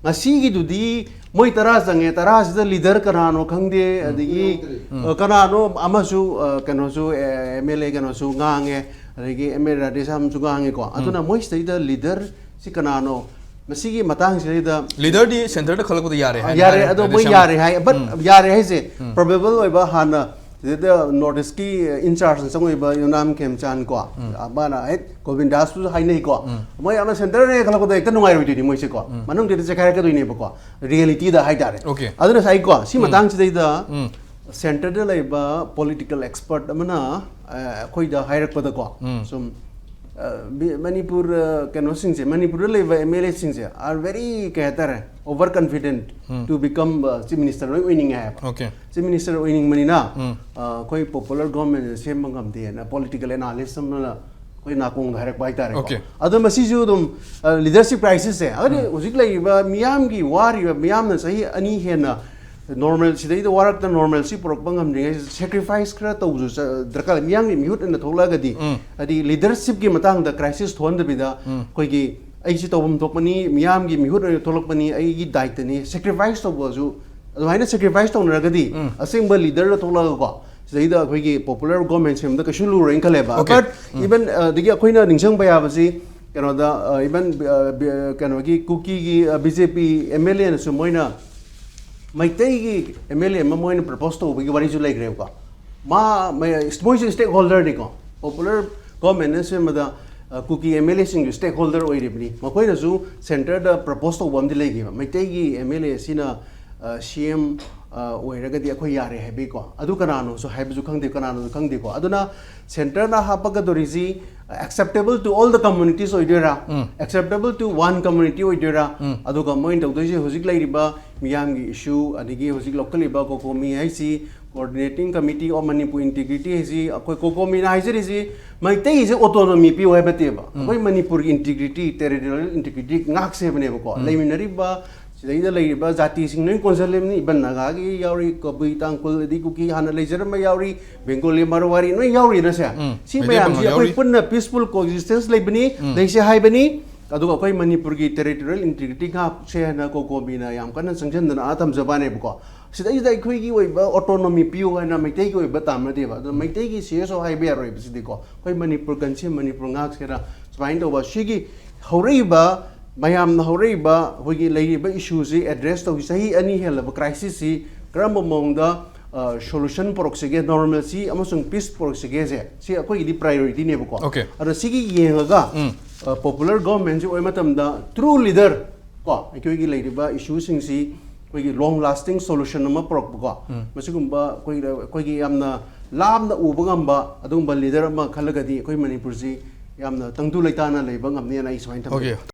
ꯉꯁꯤꯒꯤꯗꯨꯗꯤ ꯃꯣꯏ ꯇꯔꯥ ꯆꯪꯉꯦ, ꯇꯔꯥꯁꯤꯗ ꯂꯤꯗꯔ ꯀꯅꯥꯅꯣ ꯈꯪꯗꯦ, ꯑꯗꯒꯤ, ꯑ, ꯀꯅꯥꯅꯣ ꯑꯃꯁꯨ, ꯑ, ꯀꯩꯅꯣꯁꯨ, ꯑꯦꯝ ꯑꯦꯜ ꯑꯦ ꯀꯩꯅꯣꯁꯨ ꯉꯥꯡꯉꯦ, ꯑꯗꯒꯤ ꯑꯦꯝ ꯑꯦꯜ ꯔꯥꯙꯦꯁ꯭ꯌꯥꯝꯁꯨ ꯉꯥꯡꯉꯦꯀꯣ. ꯑꯗꯨꯅ ꯃꯣꯏ ꯁꯤꯗꯩꯗ ꯂꯤꯗꯔ ꯁꯤ ꯀꯅꯥꯅꯣ? ꯃꯁꯤꯒꯤ ꯃꯇꯥꯡꯁꯤꯗꯩꯗ ꯂꯤꯗꯔꯗꯤ ꯁꯦꯟꯇꯔꯗ ꯈꯜꯂꯛꯄꯗ ꯌꯥꯔꯦ ꯍꯥꯏꯅ ꯌꯥꯔꯦ, ꯍꯥꯏꯔꯦ, ꯑꯗꯣ ꯃꯣꯏ ꯁꯦꯝ-, ꯌꯥꯔꯦ ꯍꯥꯏ, but ꯌꯥꯔꯦ ꯍꯥꯏꯁꯦ ꯄ꯭ꯔꯣꯕꯦꯕꯜ ꯑꯣꯏꯕ, ꯍꯥꯟꯅ ꯁꯤꯗꯩꯗ ꯅꯣꯔꯠ ꯏꯁꯀꯤ ꯏꯟꯆꯥꯔꯖꯅ ꯆꯪꯉꯛꯏꯕ ꯌꯨꯅꯥꯝ ꯈꯦꯝꯆꯥꯟ ꯀꯣ, ꯃꯥꯅ ꯍꯦꯛ ꯒꯣꯕꯤꯟꯗꯥꯁꯄꯨꯁꯨ ꯍꯥꯏꯅꯩꯀꯣ. ꯃꯣꯏ ꯑꯃ ꯁꯦꯟꯇꯔꯅ ꯍꯦꯛ ꯈꯜꯂꯛꯄꯗ ꯍꯦꯛꯇ ꯅꯨꯡꯉꯥꯏꯔꯣꯏꯗꯣꯏꯅꯤ ꯃꯣꯏꯁꯦꯀꯣ. ꯃꯅꯨꯡꯗꯩꯗ ꯆꯦꯈꯥꯏꯔꯛꯀꯗꯣꯏꯅꯦꯕꯀꯣ, ꯔꯤꯌꯦꯂꯤꯇꯤꯗ ꯍꯥꯏꯇꯥꯔꯦ. OK. ꯑꯗꯨꯅ ꯉꯁꯥꯏꯀꯣ, ꯁꯤ ꯃꯇꯥꯡꯁꯤꯗꯩꯗ ꯁꯦꯟꯇꯔꯗ ꯂꯩꯕ ꯄꯣꯂꯤꯇꯤꯀꯦꯜ ꯑꯦꯛꯁꯄꯔꯠ ꯑꯃꯅ, ꯑ, ꯑꯩꯈꯣꯏꯗ ꯍꯥꯏꯔꯛꯄꯗꯀꯣ, ꯁꯨꯝ, ꯑ, ꯕꯤ-, ꯃꯅꯤꯄꯨꯔ, ꯑ, ꯀꯩꯅꯣꯁꯤꯡꯁꯦ, ꯃꯅꯤꯄꯨꯔꯗ ꯂꯩꯕ ꯑꯦꯝ ꯑꯦꯜ ꯑꯦꯁꯤꯡꯁꯦ are very, ꯀꯩ ꯍꯥꯏꯇꯥꯔꯦ, over confident to become, ꯑ, ꯆꯤꯐ ꯃꯤꯅꯤꯁꯇꯔ ꯂꯣꯏ ꯑꯣꯏꯅꯤꯡꯉꯦ ꯍꯥꯏꯕ. OK. ꯆꯤꯐ ꯃꯤꯅꯤꯁꯇꯔ ꯑꯣꯏꯅꯤꯡꯕꯅꯤꯅ, ꯑ, ꯑꯩꯈꯣꯏ ꯄꯣꯄꯨꯂꯔ ꯒꯣꯔꯃꯦꯟ ꯁꯦꯝꯕ ꯉꯝꯗꯦꯅ ꯄꯣꯂꯤꯇꯤꯀꯦꯜ ꯑꯦꯅꯥꯂꯤꯁ ꯑꯃꯅ ꯑꯩꯈꯣꯏ ꯅꯥꯀꯣꯡꯗ ꯍꯥꯏꯔꯛꯄ ꯍꯥꯏꯇꯥꯔꯦꯀꯣ. OK. ꯑꯗꯣ ꯃꯁꯤꯁꯨ ꯑꯗꯨꯝ, ꯑ, ꯂꯤꯗꯔꯁꯤꯞ ꯀ꯭ꯔꯥꯏꯁꯤꯁꯁꯦ, ꯍꯥꯏꯗꯤ ꯍꯧꯖꯤꯛ ꯂꯩꯔꯤꯕ ꯃꯤꯌꯥꯝꯒꯤ ꯋꯥꯔꯤꯕ ꯃꯤꯌꯥꯝꯅ ꯆꯍꯤ ꯑꯅꯤ ꯍꯦꯟꯅ ꯅꯣꯔꯃꯦꯜ, ꯁꯤꯗꯩꯗ ꯋꯥꯔꯛꯇ ꯅꯣꯔꯃꯦꯜꯁꯤ ꯄꯨꯔꯛꯄ ꯉꯝꯗ꯭ꯔꯤꯉꯩꯁꯤꯗ ꯁꯦꯀ꯭ꯔꯤꯐꯥꯏꯁ ꯈꯔ ꯇꯧꯕꯁꯨ ꯆ-, ꯗꯔꯀꯥꯔ ꯂꯩ. ꯃꯤꯌꯥꯝꯒꯤ ꯃꯤꯍꯨꯠ ꯑꯣꯏꯅ ꯊꯣꯛꯂꯛꯑꯒꯗꯤ, ꯍꯥꯏꯗꯤ ꯂꯤꯗꯔꯁꯤꯞꯀꯤ ꯃꯇꯥꯡꯗ ꯀ꯭ꯔꯥꯏꯁꯤꯁ ꯊꯣꯛꯍꯟꯗꯕꯤꯗ, ꯑꯩꯈꯣꯏꯒꯤ ꯑꯩꯁꯤ ꯇꯧꯐꯝ ꯊꯣꯛꯄꯅꯤ, ꯃꯤꯌꯥꯝꯒꯤ ꯃꯤꯍꯨꯠ ꯑꯣꯏꯅ ꯊꯣꯛꯂꯛꯄꯅꯤ, ꯑꯩꯒꯤ ꯗꯥꯏꯇꯅꯤ, ꯁꯦꯀ꯭ꯔꯤꯐꯥꯏꯁ ꯇꯧꯕꯁꯨ ꯑꯗꯨꯃꯥꯏꯅ ꯁꯦꯀ꯭ꯔꯤꯐꯥꯏꯁ ꯇꯧꯅꯔꯒꯗꯤ ꯑꯁꯦꯡꯕ ꯂꯤꯗꯔꯗ ꯊꯣꯛꯂꯛꯑꯒꯀꯣ, ꯁꯤꯗꯩꯗ ꯑꯩꯈꯣꯏꯒꯤ ꯄꯣꯄꯨꯂꯔ ꯒꯣꯚꯔꯟꯃꯦꯟ ꯁꯦꯝꯕꯗ ꯀꯩꯁꯨ ꯂꯨꯔꯣꯏꯅ ꯈꯜꯂꯦꯕ꯫ Okay. But even ꯑꯗꯒꯤ ꯑꯩꯈꯣꯏꯅ ꯅꯤꯡꯁꯤꯡꯕ ꯌꯥꯕꯁꯤ ꯀꯩꯅꯣꯗ, even ꯀꯩꯅꯣꯒꯤ ꯀꯨꯀꯤꯒꯤ B J P M L ꯑꯦꯅꯁꯨ ꯃꯣꯏꯅ ꯃꯩꯇꯩꯒꯤ ꯑꯦꯝ ꯑꯦꯜ ꯑꯦ ꯑꯃ ꯃꯣꯏꯅ ꯄ꯭ꯔꯄꯣꯁ ꯇꯧꯕꯒꯤ ꯋꯥꯔꯤꯁꯨ ꯂꯩꯈ꯭ꯔꯦꯕꯀꯣ꯫ ꯃꯥ ꯃꯩ- ꯃꯣꯏꯁꯨ ꯁ꯭ꯇꯦꯛ ꯍꯣꯜꯗꯔꯅꯤꯀꯣ꯫ ꯄꯣꯄꯨꯂꯔ ꯒꯣꯚꯔꯟꯃꯦꯟꯅ ꯁꯦꯝꯕꯗ ꯀꯨꯀꯤ ꯑꯦꯝ ꯑꯦꯜ ꯑꯦꯁꯤꯡꯁꯨ ꯁ꯭ꯇꯦꯛ ꯍꯣꯜꯗꯔ ꯑꯣꯏꯔꯤꯕꯅꯤ꯫ ꯃꯈꯣꯏꯅꯁꯨ ꯁꯦꯟꯇꯔꯗ ꯄ꯭ꯔꯄꯣꯁ ꯇꯧꯕ ꯑꯃꯗꯤ ꯂꯩꯈꯤꯕ, ꯃꯩꯇꯩꯒꯤ ꯑꯦꯝ ꯑꯦꯜ ꯑꯦ ꯑꯁꯤꯅ ꯁꯤ ꯑꯦꯝ ꯑꯣꯏꯔꯒꯗꯤ ꯑꯩꯈꯣꯏ ꯌꯥꯔꯦ ꯍꯥꯏꯕꯒꯤꯀꯣ꯫ ꯑꯗꯨ ꯀꯅꯥꯅꯣꯁꯨ ꯍꯥꯏꯕꯁꯨ ꯈꯪꯗꯦ, ꯀꯅꯥꯅꯣꯁꯨ ꯈꯪꯗꯦꯀꯣ꯫ ꯑꯗꯨꯅ ꯁꯦꯟꯇꯔꯅ ꯍꯥꯞꯄꯛꯀꯗꯧꯔꯤꯁꯤ acceptable to all the communities ꯑꯣꯏꯗꯣꯏꯔꯥ, acceptable to one community ꯑꯣꯏꯗꯣꯏꯔꯥ? ꯑꯗꯨꯒ ꯃꯣꯏꯅ ꯇꯧꯗꯣꯏꯁꯦ ꯍꯧꯖꯤꯛ ꯂꯩꯔꯤꯕ ꯃꯤꯌꯥꯝꯒꯤ ꯏꯁꯨ, ꯑꯗꯒꯤ ꯍꯧꯖꯤꯛ ꯂꯧꯈꯠꯂꯤꯕ ꯀꯣꯀꯣꯃꯤ ꯍꯥꯏꯁꯤ, Coordinating Committee of Manipur Integrity ꯍꯥꯏꯁꯤ, ꯑꯩꯈꯣꯏ ꯀꯣꯀꯣꯃꯤꯅ ꯍꯥꯏꯖꯔꯤꯁꯤ ꯃꯩꯇꯩꯁꯦ ꯑꯣꯇꯣꯅꯣꯃꯤ ꯄꯤꯌꯨ ꯍꯥꯏꯕ ꯅꯠꯇꯦꯕ꯫ ꯑꯩꯈꯣꯏ ꯃꯅꯤꯄꯨꯔꯒꯤ ꯏꯟꯇꯤꯒ꯭ꯔꯤꯇꯤ, ꯇꯦꯔꯤꯇꯣꯔꯤꯌꯦꯜ ꯏꯟꯇꯤꯒ꯭ꯔꯤꯇꯤ ꯉꯥꯛꯁꯦ ꯍꯥꯏꯕꯅꯦꯕꯀꯣ꯫ ꯂꯩꯃꯤꯟꯅꯔꯤꯕ ꯁꯤꯗꯩꯗ ꯂꯩꯔꯤꯕ ꯖꯥꯇꯤꯁꯤꯡ ꯂꯣꯏ ꯀꯣꯟꯁꯤꯜꯂꯤꯕꯅꯤ꯫ ꯏꯕꯟ ꯅꯥꯒꯥꯒꯤ ꯌꯥꯎꯔꯤ, ꯀꯕꯨꯏ, ꯇꯥꯡꯈꯨꯜ, ꯑꯗꯩ ꯀꯨꯀꯤ ꯍꯥꯟꯅ ꯂꯩꯖꯔꯝꯕ ꯌꯥꯎꯔꯤ, ꯕꯦꯡꯒꯣꯂꯤ, ꯃꯔꯋꯥꯔꯤ ꯂꯣꯏ ꯌꯥꯎꯔꯤꯅꯁꯦ꯫ ꯁꯤ ꯃꯩꯇꯩ ꯃꯌꯥꯝꯁꯤ ꯄꯥꯉꯜ ꯑꯩꯈꯣꯏ ꯌꯥꯎꯔꯤ꯫ ꯄꯨꯟꯅ peaceful coexistence ꯂꯩꯕꯅꯤ, ꯂꯩꯁꯦ ꯍꯥꯏꯕꯅꯤ꯫ ꯑꯗꯨꯒ ꯑꯩꯈꯣꯏ ꯃꯅꯤꯄꯨꯔꯒꯤ ꯇꯦꯔꯤꯇꯣꯔꯤꯌꯦꯜ ꯏꯟꯇꯤꯒ꯭ꯔꯤꯇꯤ ꯉꯥꯛꯁꯦ ꯍꯥꯏꯅ ꯀꯣꯀꯣꯃꯤꯅ ꯌꯥꯝ ꯀꯟꯅ ꯆꯪꯁꯤꯟꯗꯅ ꯑꯥ ꯊꯝꯖꯕꯅꯦꯕꯀꯣ꯫ ꯁꯤꯗꯩꯁꯤꯗ ꯑꯩꯈꯣꯏꯒꯤ ꯑꯣꯏꯕ ꯑꯣꯇꯣꯅꯣꯃꯤ ꯄꯤꯌꯨ ꯍꯥꯏꯅ ꯃꯩꯇꯩꯒꯤ ꯑꯣꯏꯕ ꯇꯥꯟꯅꯗꯦꯕ꯫ ꯑꯗꯨꯅ ꯃꯩꯇꯩꯒꯤ ꯁꯤ ꯑꯦꯁ ꯑꯣ ꯍꯥꯏꯕ ꯌꯥꯔꯣꯏꯕ ꯁꯤꯗꯤꯀꯣ꯫ ꯑꯩꯈꯣꯏ ꯃꯅꯤꯄꯨꯔ ꯀꯟꯁꯦ, ꯃꯅꯤꯄꯨꯔ ꯉꯥꯛꯁꯦꯅ ꯁꯨꯃꯥꯏꯅ ꯇꯧꯕ꯫ ꯁꯤꯒꯤ ꯍꯧꯔꯛꯏꯕ, ꯃꯌꯥꯝꯅ ꯍꯧꯔꯛꯏꯕ ꯑꯩꯈꯣꯏꯒꯤ ꯂꯩꯔꯤꯕ ꯏꯁꯨꯁꯤ ꯑꯦꯗ꯭ꯔꯦꯁ ꯇꯧꯁꯤ꯫ ꯆꯍꯤ ꯑꯅꯤ ꯍꯦꯜꯂꯕ ꯀ꯭ꯔꯥꯏꯁꯤꯁꯁꯤ ꯀꯔꯝꯕ ꯃꯑꯣꯡꯗ ꯁꯣꯂꯨꯁꯟ ꯄꯨꯔꯛꯁꯤꯒꯦ, ꯅꯣꯔꯃꯦꯜꯁꯤ ꯑꯃꯁꯨꯡ ꯄꯤꯁ ꯄꯨꯔꯛꯁꯤꯒꯦꯁꯦ, ꯁꯤ ꯑꯩꯈꯣꯏꯒꯤꯗꯤ ꯄ꯭ꯔꯥꯏꯑꯣꯔꯤꯇꯤꯅꯦꯕꯀꯣ꯫ Okay. ꯑꯗꯣ ꯁꯤꯒꯤ ꯌꯦꯡꯉꯒ ꯄꯣꯄꯨꯂꯔ ꯒꯣꯚꯔꯟꯃꯦꯟꯁꯤ ꯑꯣꯏꯕ ꯃꯇꯝꯗ ꯇ꯭ꯔꯨ ꯂꯤꯗꯔ ꯀꯣ, ꯑꯩꯈꯣꯏꯒꯤ ꯂꯩꯔꯤꯕ ꯏꯁꯨꯁꯤꯡꯁꯤ ꯑꯩꯈꯣꯏꯒꯤ ꯂꯣꯡ ꯂꯥꯁꯇꯤꯡ ꯁꯣꯂꯨꯁꯟ ꯑꯃ ꯄꯨꯔꯛꯄꯀꯣ, ꯃꯁꯤꯒꯨꯝꯕ ꯑꯩꯈꯣꯏꯒꯤ ꯑꯩꯈꯣꯏꯒꯤ ꯌꯥꯝꯅ ꯂꯥꯞꯅ ꯎꯕ ꯉꯝꯕ ꯑꯗꯨꯒꯨꯝꯕ ꯂꯤꯗꯔ ꯑꯃ ꯈꯜꯂꯒꯗꯤ ꯑꯩꯈꯣꯏ ꯃꯅꯤꯄꯨꯔꯁꯤ ꯌꯥꯝꯅ ꯇꯪꯗꯨ ꯂꯩꯇꯥꯅ ꯂꯩꯕ ꯉꯝꯅꯦꯅ ꯑꯩ ꯁꯨꯃꯥꯏꯅ ꯊꯝꯖꯒꯦ꯫ Okay.